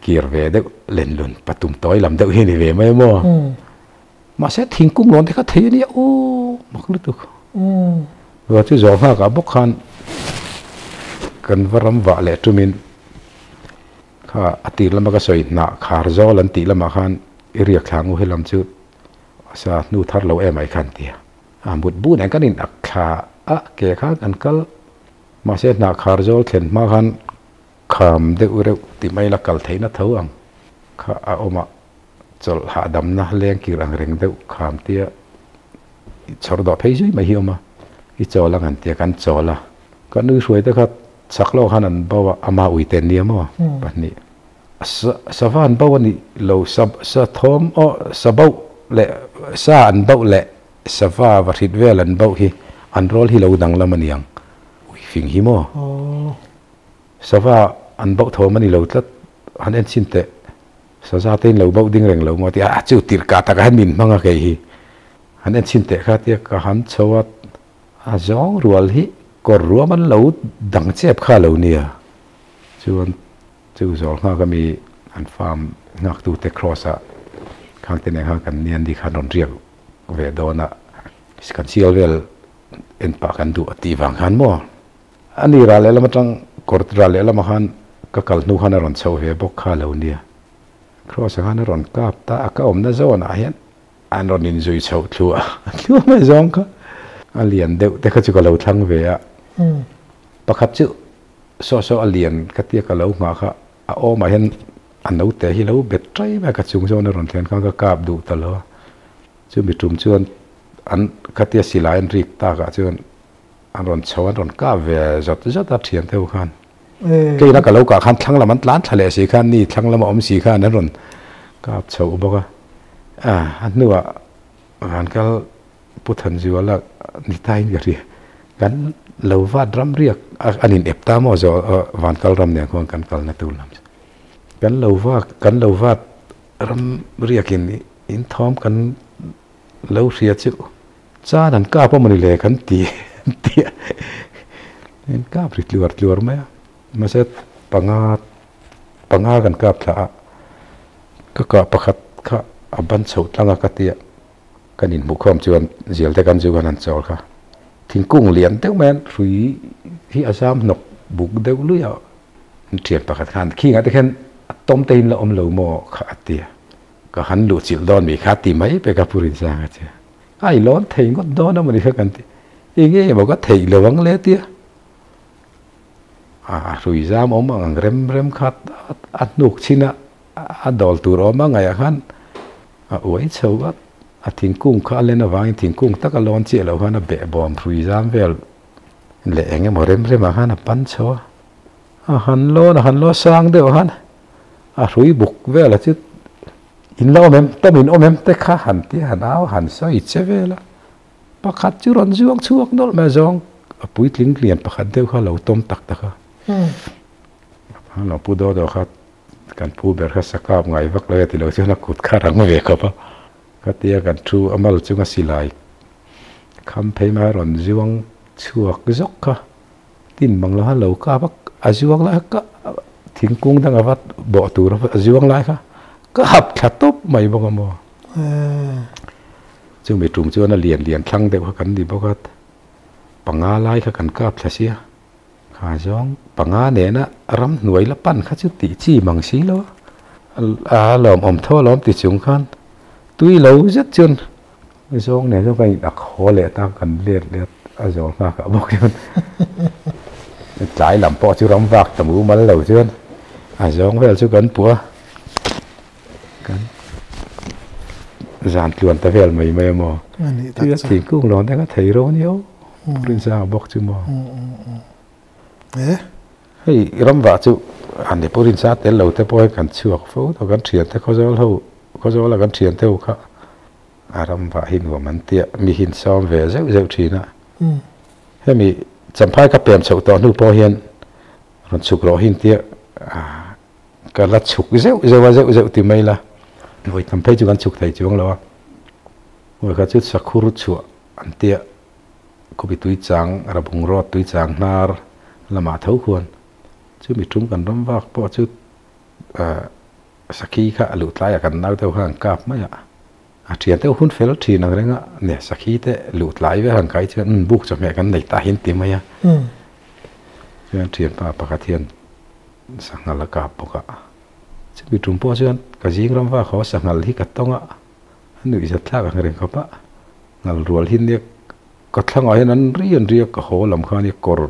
kir ve deuh lenlun patum tawi lam deuh hi ni ve mai maw? Mahse thingkung lawn te kha thei a nia aw mak lutuk. Ruah chu zawh nghak ah bawk khan kan va ram vah leh tumin kha a tir lama ka sawi hnah khar zawl an tih lamah khan i riak thla ngu helam chu sa hnu thar lo em ai khan tia. A mut bu nen kan in ak thla a ke khan kan kal mahse hnah khar zawl thlen hma khan kham deuh reuh ti mai la kal theihna tho ang kha a awm a. Chawlh hahdamna leng kir ang reng deuh kham tia i chhawr dawh phei zui mai hi awm a, i chawl ang an tia kan chawl a, ka nui hruai te kha chak lawk khan an bo a, ama ui te an nia maw pahnih sa sava an bo a nih lo sa sa thawm aw sa boh leh sa an boh leh sava va hrit vel an boh hi an rawl hi lo danglam a niang ui fing hi maw sava an boh thawm a ni lo tlat han en chhin teh. Saza te in lo bauh ding reng lo maw tia a chu tirh kah takah hian min hmang a kei hi han en chhin teh kha tia ka han chho a, a zawng rual hi kawr ruam an lo dang chep kha lo nia chuan chu zawl nghak ami an farm nghak tu te cross ah khang te nen khan kan nia ni khan rawn riak ve dawn a kan sial vel en pah kan duh a tih vang khan maw. A ni ral lehlam atang kawr ral lehlamah khan ka kal hnu khan a rawn chhoh ve bawk kha lo nia. Cross-a khan a rawn kap ta a, ka awmna zawnah hian an rawn inzui chhoh thluah thluah mai zawng kha. A lian deuh te kha chu ka lo thlang ve a. Pakhat chu saw saw a lian ka tia ka lo nghah kha a awmah hian a naute hi lo bet ṭai mai a, ka chung zawn a rawn thlen khan ka kap duh ta lo a. Chumi tum chuan an khatia silai an rik takah chuan an rawn chho an rawn kap ve zawt zawt a thian deuh khan. Keina ka lo kah khan thlang lam an tlan thla leh si khan ni thlang lama awm si khan an rawn kap chho bawk a. A hnuah van kal Pu Thanzuala ni tain ka hria. Kan lo vat ram riak an in ep ta maw zawh van kal ram nen khuan kan kalna tur lam chu. Kan lo vak kan lo vat ram riakin in thawm kan lo hria chu chan an kap a mawni le kan ti ti a in kap ri tluar tluar mai a. Mahse panga panga kan kap thla a ka kah pakhat kha a ban chhoh tlang a ka tia. Kan inhmuhkhawm chuan zial te kan zu khan an chawl kha. Thingkung lian deuh mai an hrui hi a zam hnawk buk deuh lui a. An thian pakhat khan khingah te khian a tawm te in la awm lo maw kha a ti a. Ka han luh chilh dawn mi kha ti mai pek a Pu Rinsang a che. A i lawn thei ngawt dawn a mawni kha kan ti. Enge emaw ka theih lo ang le tia. A hrui zam awm ang rem rem kha a hnuk chhin a a dawl tur awm a ngaihah khan a uai chho a, a thingkung kha a len avangin thingkung tak a lawn chiah loh khan a behbawm hrui zam vel leh eng emaw rem remah khan a pan chho a, a han lawn a han lawn sang deuh khan a hrui buk velah chu in la awm em tawm in awm em te kha han ti han au han sawi che vel a, pakhat chu rawn zuang chhuak nawlh mai a zawng a puitling lian pakhat deuh kha a lo tawm tak tak a, a pu daw daw kha. Kan pu ber kha sakap ngai vak lo e ti lo chuan a kut kha rang ve khawp a. Khatia kan thu a mal chunga silai kham phei mai a rawn zuang chhuak zawk kha. Tin mang lo kha lo kap a, a zuang lai kha thingkung dang a va bawh tur a zuang lai kha ka hap thla tawp mai bawk a maw. Chumi tum chuan a lian lian thlang deuh kha kan ni bawk a, panga lai kha kan kap thla sia. Kha zawng panga nena ramhnuai la pan kha chu tih chi mang si lo a, a lawmawm tho alawm ti chung khan tui lo zet chuan zawng nen chuan kan in ak haw leh ta kan let let a zawl nghak ah bawk chuan tlai lam pawh chu ram vak ta mumal lo chuan a zawng vel chu kan puh a kan zan tluan ta vel mai mai a maw tui a thingkung lawn te kha thei ro nia aw Rinsa bawk chu maw hei ramvah chu an ni pawh Rinsa tel lo te pawh hei kan chhuak fo tawh kan thian te khawzawl ho khawzawl a kan thian te ho kha a ramvah hi nuam an tia mi hin sawm ve zeuh zeuh thin a hemi champhai ka pem chhoh tawh hnu pawh hian rawn chhuk rawh hi an tia Ka la chhuk zeuh zeuh a, zeuh zeuh ti mai la, vawi tam phei chu kan chhuk thei chuang lo a, vawi khat chu sakhur chhuah an tia khawpi tui chang rabung road tui chang hnar lamah tho khuan chumi tum kan ram vak pawh chu ah sakhi kha a luh tlaiah kan nau deuh kha an kap mai a, a thian deuh hun fel thin ang reng a, nia sakhi te luh tlai vel han kai chuan umm buk chawhmeh kan nei ta hi an ti mai a, chuan thianpa pakhat hian. Sanghal a kap bawk a, chumi tum pawh chuan ka zing ram vak haw sanghal hi ka tawng a, a nuihzat thlak ang reng khawp a, ngal rual hi nia ka thlangah hian an ri an ri a, ka haw lam khan i kawr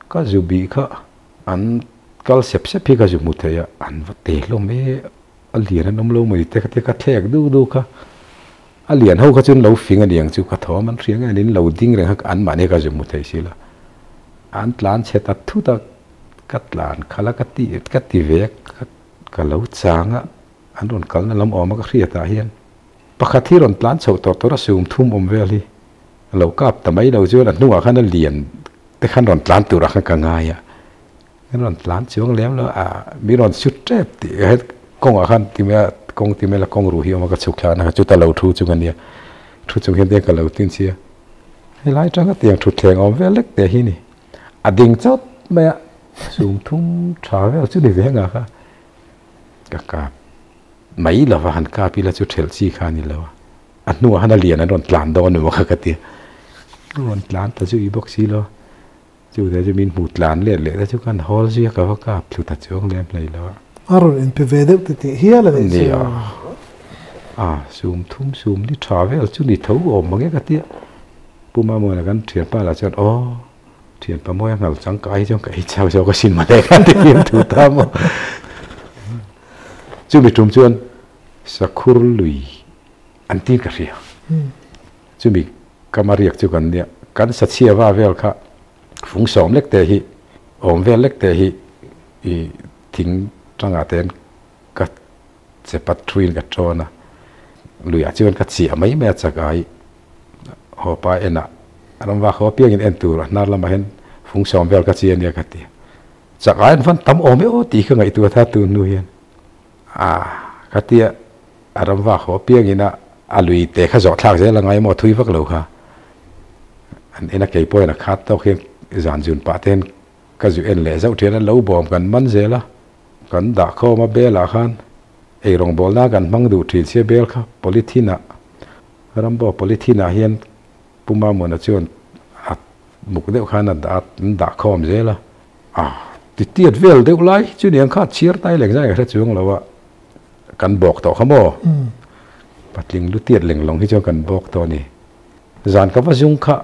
ka zu bih kha an kal sep sep hi ka zu hmu thei a, an va te hlawm e, a lian an awm lo mai te kha ka thlek duk duk a, a lian ho kha chuan lo fing a niang chu ka thawm an hria nge an in lo ding reng kha anmahni ka zu hmu thei si lo, an tlan chhe ta thut a. Ka tlan khalh a, ka ti ka ti ve a, ka lo chang a, an rawn kalna lam awm a ka hriat ah hian pakhat hi rawn tlan chhoh tawh tur a sum thum awm vel hi a lo kap ta mai lo chuan a hnungah khan a lian te khan rawn tlan turah khan ka ngai a, an rawn tlan chuang lem lo a, mi rawn su tep tih het kawngah khan ti mai a kawng ti mai la kawng ruh hi a awm a ka chhuk thlak na kha chuta lo thu chung a nia thu chung hian ka lo tin sia helai atanga tiang thutthleng awm vel lek te hi ni. A ding chawt mai a, sum thum tha vel chu ni ve nga kha. Ka kap mai lova han kap ila chu thelh chi kha a ni lo a, a hnuah khan a lian an rawn tlan dawn emaw kha ka ti a, a rawn tlan ta zui bawk si lo, chu te chu min hmu tlan let leh te chu khan hawl zui a ka va kap thlu ta chuang lem hlei lo a. A rawn inpe ve deuh ti tih hial a nih chu. Nia, a sum thum sum ni tha vel chu ni tho awm mang e ka ti a. Pu Mamuna kan thianpa lah chuan aw thianpa mawi a ngal changkai hi chuan ka ei chau zawk asin mawle khan ti fiam thu ta maw. Chumi tum chuan Sakhur lui an tin ka hria. Chumi kama riak chu kan nia kan sachhia va vel kha fung sawm lek te hi awm vel lek te hi i thing tangah te an ka che pat thuin ka tawn a, luiah chuan ka chiah mai mai a chak ai haw pa enah ram vak haw apiangin en tur a hnar lamah hian fung sawm vel ka chi ania ka ti. Chak ai an van tam awm e aw tih ka ngaihtuah tha tun hnu hian a ka tia a ram vak haw apiangin a a lui te kha zawh thlak zel a ngai maw thui vak lo kha an en a keipawhin a khat tawk hian zan zun pah te hian Ka zu en leh zauh thian a, lo bawm kan man zel a, kan dah khawm a bel ah khan ei rawngbawlna kan hmang duh thin sia bel kha polythene ah rambo polythene ah hian Pu Mamuna chuan a muk deuh khan a dah a, an dah khawm zel a, a ti tiat vel deuh lai chu niang kha chhiar tai leng zai ka hre chuang lo a, kan bawk tawh kha maw patling lu tiat leng lawng hi chuan kan bawk tawh a ni, zan ka va zung kha.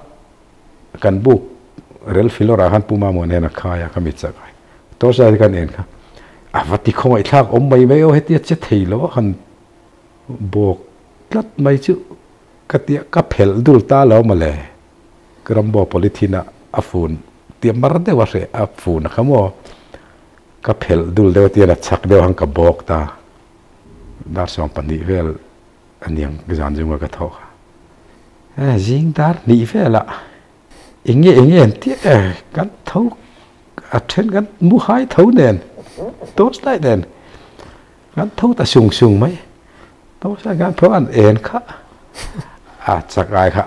Kan buk rel filawrah khan Pu Mamua nen a khai a, ka mit chak a. Torch light kan en kha a va ti khawngaih thlak awm mai mai aw hetia che thei lo a han bawk tlat mai chu ka tia ka phelh dul ta lo mawle. Rambo polythene a a fun tia mar deuh a hreh a fun a kha maw ka phelh dul deuh a tian a chak deuh ang ka bawk ta. Dar 12 vel Aniang zan zunga ka thawk a, eh zing dar hnih velah eng nge eng nge an tih e kan tho a then kan mu hai tho nen torch light nen kan tho ta sung sung mai torch light kan tho an en kha a chak ai kha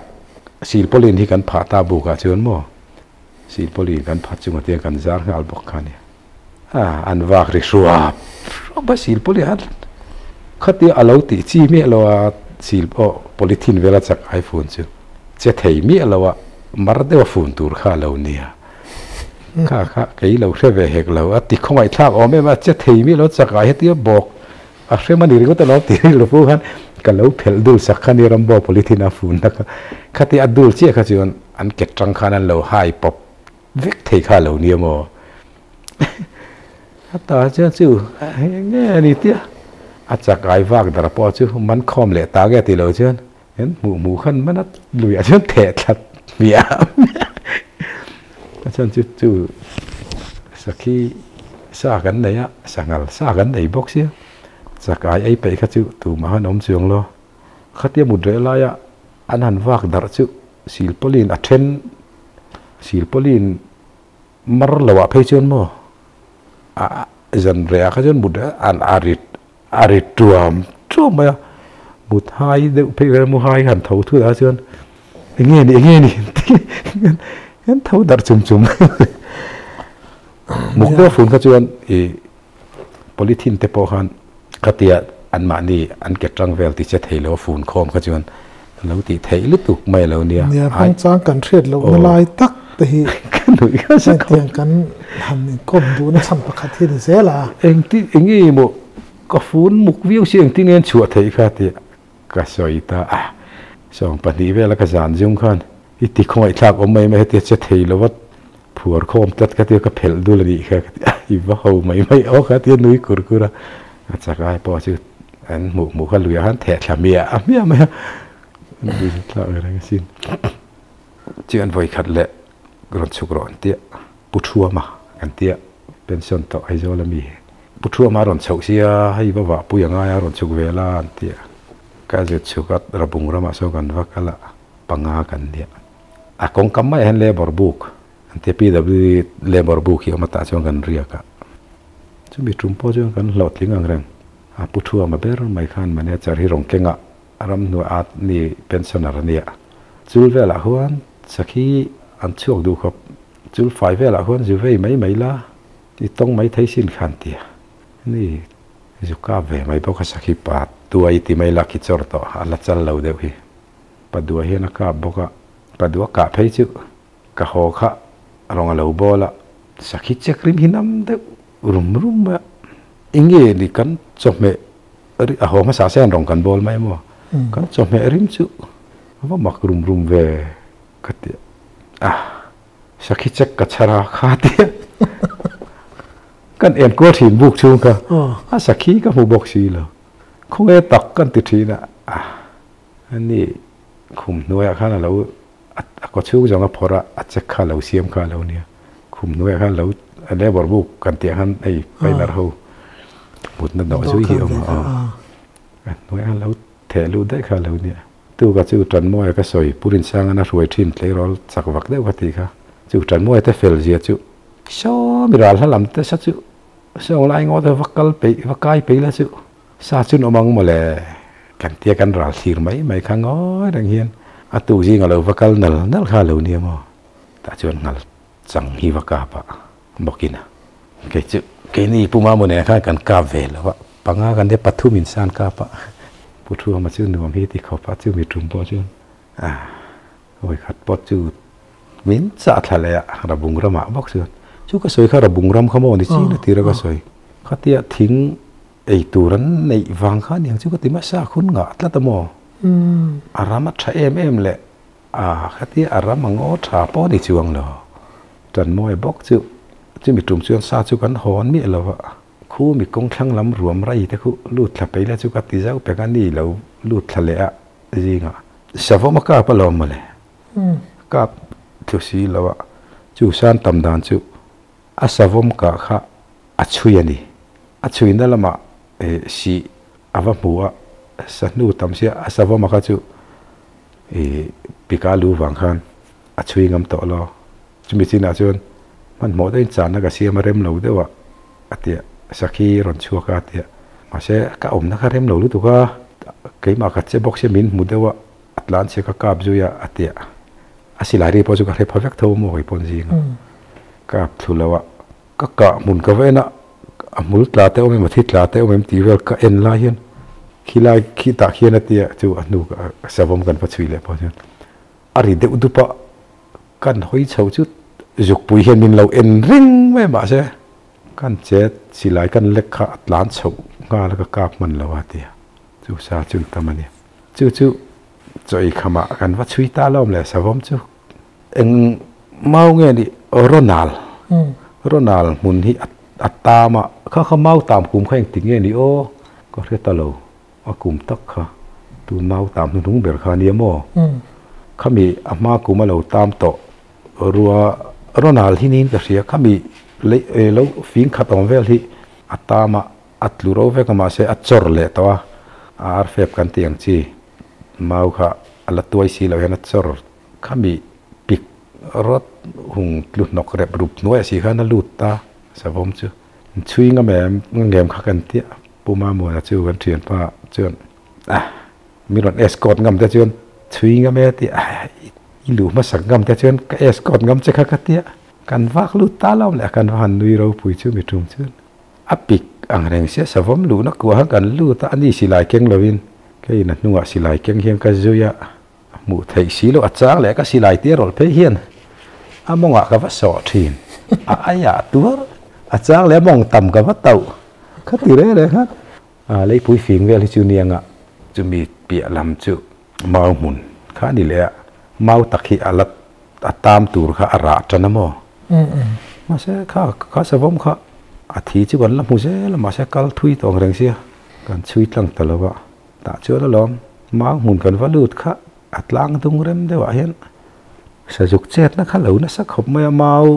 silpaulin hi kan phah ta buk ah chuan maw silpaulin kan phat chungah te kan zar nghal bawk kha ania. A, an vak ri hruap hruap a, silpaulin a khatia a lo tih chi miah lo a, sil pawh polythene vela chak iPhone chu che thei miah lo a, mar deuh a fun tur kha a lo nia. Kha kha kei lo hre ve hek lo, a ti khawngaih thlak awm em a, che thei miah lo chak ah hetia bawk a hrem a ni ringawt alawm tih rilru pu khan ka lo phelh dul sak kha ni rambo polythene a fun na kha, khatia a dul chiah kha chuan an ke tang khan an lo hai pawp Vek thei kha lo nia maw? A ta chuan chu eng nge a ni tia a chak ai vak dar pawh chu man khawm leh ta nge ti lo chuan en hmuh hmuh khan man a luiah chuan theh thlat hmiah hmiah a chuan chu chu sakhi sa kan nei a sanghal sa kan nei bawk sia chak ai ei peih kha chu tumah han awm chuang lo khatia mut reh laia an han vak darh chu Silpaulin a then Silpaulin mar lo ah phei chuan maw a zan reh ah kha chuan mut an a rit a rit tuam tuam mai a mut hai deuh phei vel mu hai han tho thut ah chuan eng nge ni eng nge ni an tho darh chum chum muk deuh fun kha chuan ih polythene te pawh khan khatia anmahni an ke tang vel ti che thei lo a fun khawm kha chuan lo tih theih lutuk mai lo nia. Nia hmang chang kan hriat lohna lai tak te hi hetiang kan han inkawm duhna chhan pakhat hi ni zel a. Engti eng nge maw ka fun muk viau si engtin nge an chhuah theih kha tih ka sawi ta a. 12 vela ka zan zung khan i ti khawngaihthlak awm mai mai hetia che thei lo a phuar khawm tlat kha tia ka phelh dul a nih kha ka ti a i va ho mai mai aw kha tia nui kur kur a a chak ai pawh chu an hmuh hmuh kha luiah khan theh thla hmiah hmiah mai a nui thlak reng asin chuan vawi khat leh rawn chhuk rawh an tia pu thuama kan tia pension tawh Aizawl ami pu thuama rawn chhoh sia hei va vah pui a ngai a rawn chhuk ve la an tia ka zut chhuk a rabung ramah sawn kan va kal a panga kan nia. A kawngka maiah hian labour book an tia PWD labour book hi a awm a tah chuan kan riak a chumi tum pawh chuan kan hlawhtling ang reng a pu thuama ber mai khan manager hi rawn keng a ramhnuai at ni pensioner a nia chul velah huan sakhi an chhuak duh khawp chul fai velah huan zu vei mai mai la i tawng mai thei sin khan tia ni zu kap ve mai bawk a sakhi pa tuai ti mai la khi chawr tawh a la chal lo deuh hi. Padua hian a kap bawk a, Padua kah phei chu ka haw kha rawng a lo bawl a, sakhi chek rim hi nam deuh rum rum mai a, enge ni kan chawhmeh a haw hmasa se an rawng kan bawl mai maw, kan chawhmeh rim chu a va mak rum rum ve. Ka ti a, sakhi chek ka chhar a kha tia kan en kual thin buk chhung kha a sakhi ka hmu bawk si lo khawnge tak kan ti thin a ani khum hnuaiah khan a lo a kaw chhung zawng a phawrh a a chek kha a lo siam kha a lo nia khum hnuaiah khan lo labour buk kan tih ang khan hei pailar ho mutna dawh zui hi a awm a a hnuaiah khan lo Theh luh daih kha lo nia. Tuka chu Tanmawia ka sawi, Pu Rinsangana hruai thin tleirawl chak vak deuh ka tih kha. Chu Tanmawia te fel zia chu sawmi ral hla lam te sa chu sawng lai ngawt a va kal peih va kai peih la chu sa chun awm ang mawle kan tia kan ral thlir mai mai kha ngawi reng hian a tuk zing a lo va kal nal nal kha lo nia maw tah chuan nghal chang hi va kap a bawkin a kei chu keini Pu Mamua nen khan kan kap ve lo a panga kan nia pathum in san kap a Pu Thuama chu nuam hi ti khawp a chu mi tum pawh chuan a hawi khat pawh chu min chah thla leh a Rabung ramah bawk chuan chu ka sawi kha Rabung ram kha maw ni chin a tira ka sawi khatia thing ei tur an neih vang kha aniang chu ka ti hmasa khun ngah tlat a maw a ram a tha em em leh A, khatia a ram a ngaw tha pawh ni chuang lo. Tanmawi bawk chu chumi tum chuan sa chu kan hawn miah lo a, khu mi kawng thlang lam ruam rai te khu lut thla peih la chu ka ti zauh pek a, ni lo lut thla leh a zingah savawm a kap alawm mawle, kap thlu si lo a, chu san tam dan chu a savawm kah kha a chhui a ni. A chhuina lamah sih a va hmu a, sahnu tam sia a savawm a kha chu I pika lu vang khan a chhui ngam tawh lo. Chumi chinah chuan hmanhmawh deuhin channa ka siam a rem lo deuh a a ti a, sakhi rawn chhuak a a ti a. Mahse ka awmna kha rem lo lutuk a, keimah ka che bawk sia min hmu deuh a, a tlan chhe ka kap zui a a ti a. A silai ri pawh chu ka hre pha vek tho maw kei pawn zinga kap thlu lo a, ka kah hmun ka va en a, a hmul tla te awm em a thi tla te awm em tih vel ka en lai hian khilai khi tah khian a tia chu a hnu savawm kan va chhui leh pawh chuan a ri deuh dup a kan hawi chho chu zukpui hian min lo en ring mai mahse kan chet silai kan lek kha a tlan chhoh nghal a ka kap hman lo a tia chu sa chu tam a ni chu chu chaw ei khamah kan va chhui ta lawm le savawm chu. Eng mau nge ni Ronald Ronald hmun hi a tam a kha kha mau tam kum kha engtik nge ni aw ka hre ta lo a kum tak kha tun mau tam hnuhnung ber kha nia maw khami a hma kum a lo tam tawh rua Ronald hi niin ka hria khami lei lo fing khat awm vel hi a tam a a tlu ro vek a mahse a chawr leh tawh a a arfep kan tih ang chi mau kha a la tuai si loh hian a chawr Khami pik rawt hung tlu hnawk rep rup hnuai a si khan a lut ta savawm chu chhui ngam em ngem kha kan tia Pu Mamuana chu kan thianpa chuan ah mi rawn escort ngam te chuan chhui ngam e tia i luh hmasak ngam te chuan ka escort ngam che kha ka tia kan vak lut ta lo leh kan va han nui ropui chu mi tum chuan a pik ang reng sia savawm luhna kuah khan kan lut a ani silai keng lovin keiin a hnungah silai keng hian ka zui a. A hmuh theih si loh a chang leh ka silai tia rawlh phei hian a mawngah ka va sawh thin a aiah tuar a chang leh a mawng tam ka va tauh kha ti reng reng khan a leipui fing vel hi chu nianga chumi piah lam chu mau hmun kha a ni leh a mau tak hi a la a tam tur kha a rah tan a maw mahse kha kha savawm kha a thi chu kan la hmu zel a mahse kal thui tawng reng sia kan chhui tlang ta lo a. Tah chuan alawm mau hmun kan va lut kha a tlang dung rem deuhah hian sazuk chetna kha lo nasa khawp mai a, mau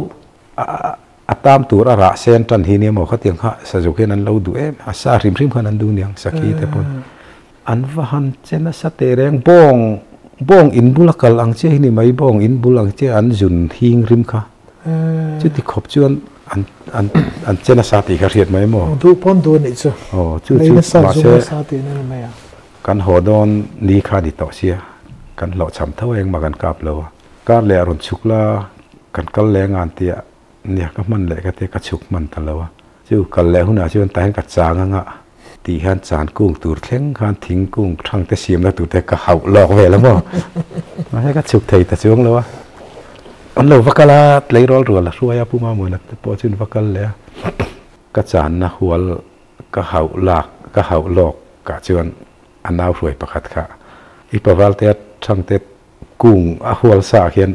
a tam tur a rah sen tan hi nia maw khatiang kha sazuk hian an lo duh em a sa hrim hrim khan an duh niang sakhi te pawn an va han che nasa teh reng bawng bawng in bula kal ang chiah hi ni mai bawng in bul ang chiah an zun hing rim kha chuti khawp chuan an an an che nasa tih kha hriat mai maw? Duh pawn duh anih chu. Aw chu chu mahse kan haw dawn ni kha ni tawh sia kan hlawh cham tho engmah kan kap lo a kar leh a rawn chhuk la kan kal leh ngan tia nia ka hman leh ka tia ka chhuk hman ta lo a chu kal leh hunah chuan tah hian ka chang anga tih hian chan kung tur thleng khan thingkung thang te siamna tur te ka hauh lawk vel a maw mahse ka chhuk thei ta chuang lo a an lo va kal a tleirawl rual a hruai a Pu Mamuana te pawh chuan va kal leh a ka channa hual ka hauh lak ka hauh lawk kah chuan a nau hruai pakhat kha i paval te a thang te. Kung a hual sa ah khian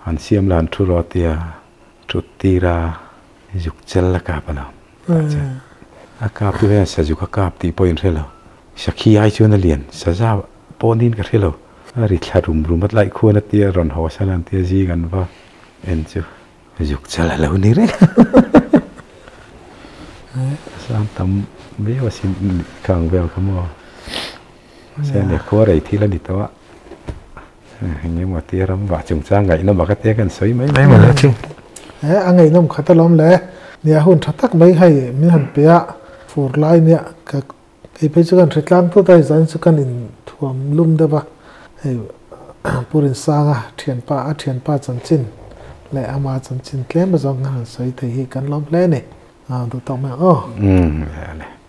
han siam la han thu rawh tia thut tir a zuk chel a kap a lo tah chuan a kap chu hian sazuk a kap tih pawh in hre lo sakhi ai chuan a lian saza pawh niin ka hre lo a ri thla rum rum a tlaih khuan a tia rawn haw san an tia zing an va en chu zuk chel a lo ni reng a sang tam viau a sin khang vel kha maw. Mahse a lehkhaw rei thil a ni tawh a, eng emaw tia ram vah chungchang ngaihnawm a ka tia kan sawi mai mai mawle chu. He a ngaihnawm khat alawm le, nia hun tha tak mai hei min han pe a, fur lai nia ka kei phei chu kan hre tlang tawt a, hei zan chu kan inthuam lum deuh a, hei Pu Rinsanga thianpa a thianpa chanchin leh ama chanchin tlem azawng han sawi thei hi kan lawm hle a ni, duh tawk mai ang aw. Umm le le.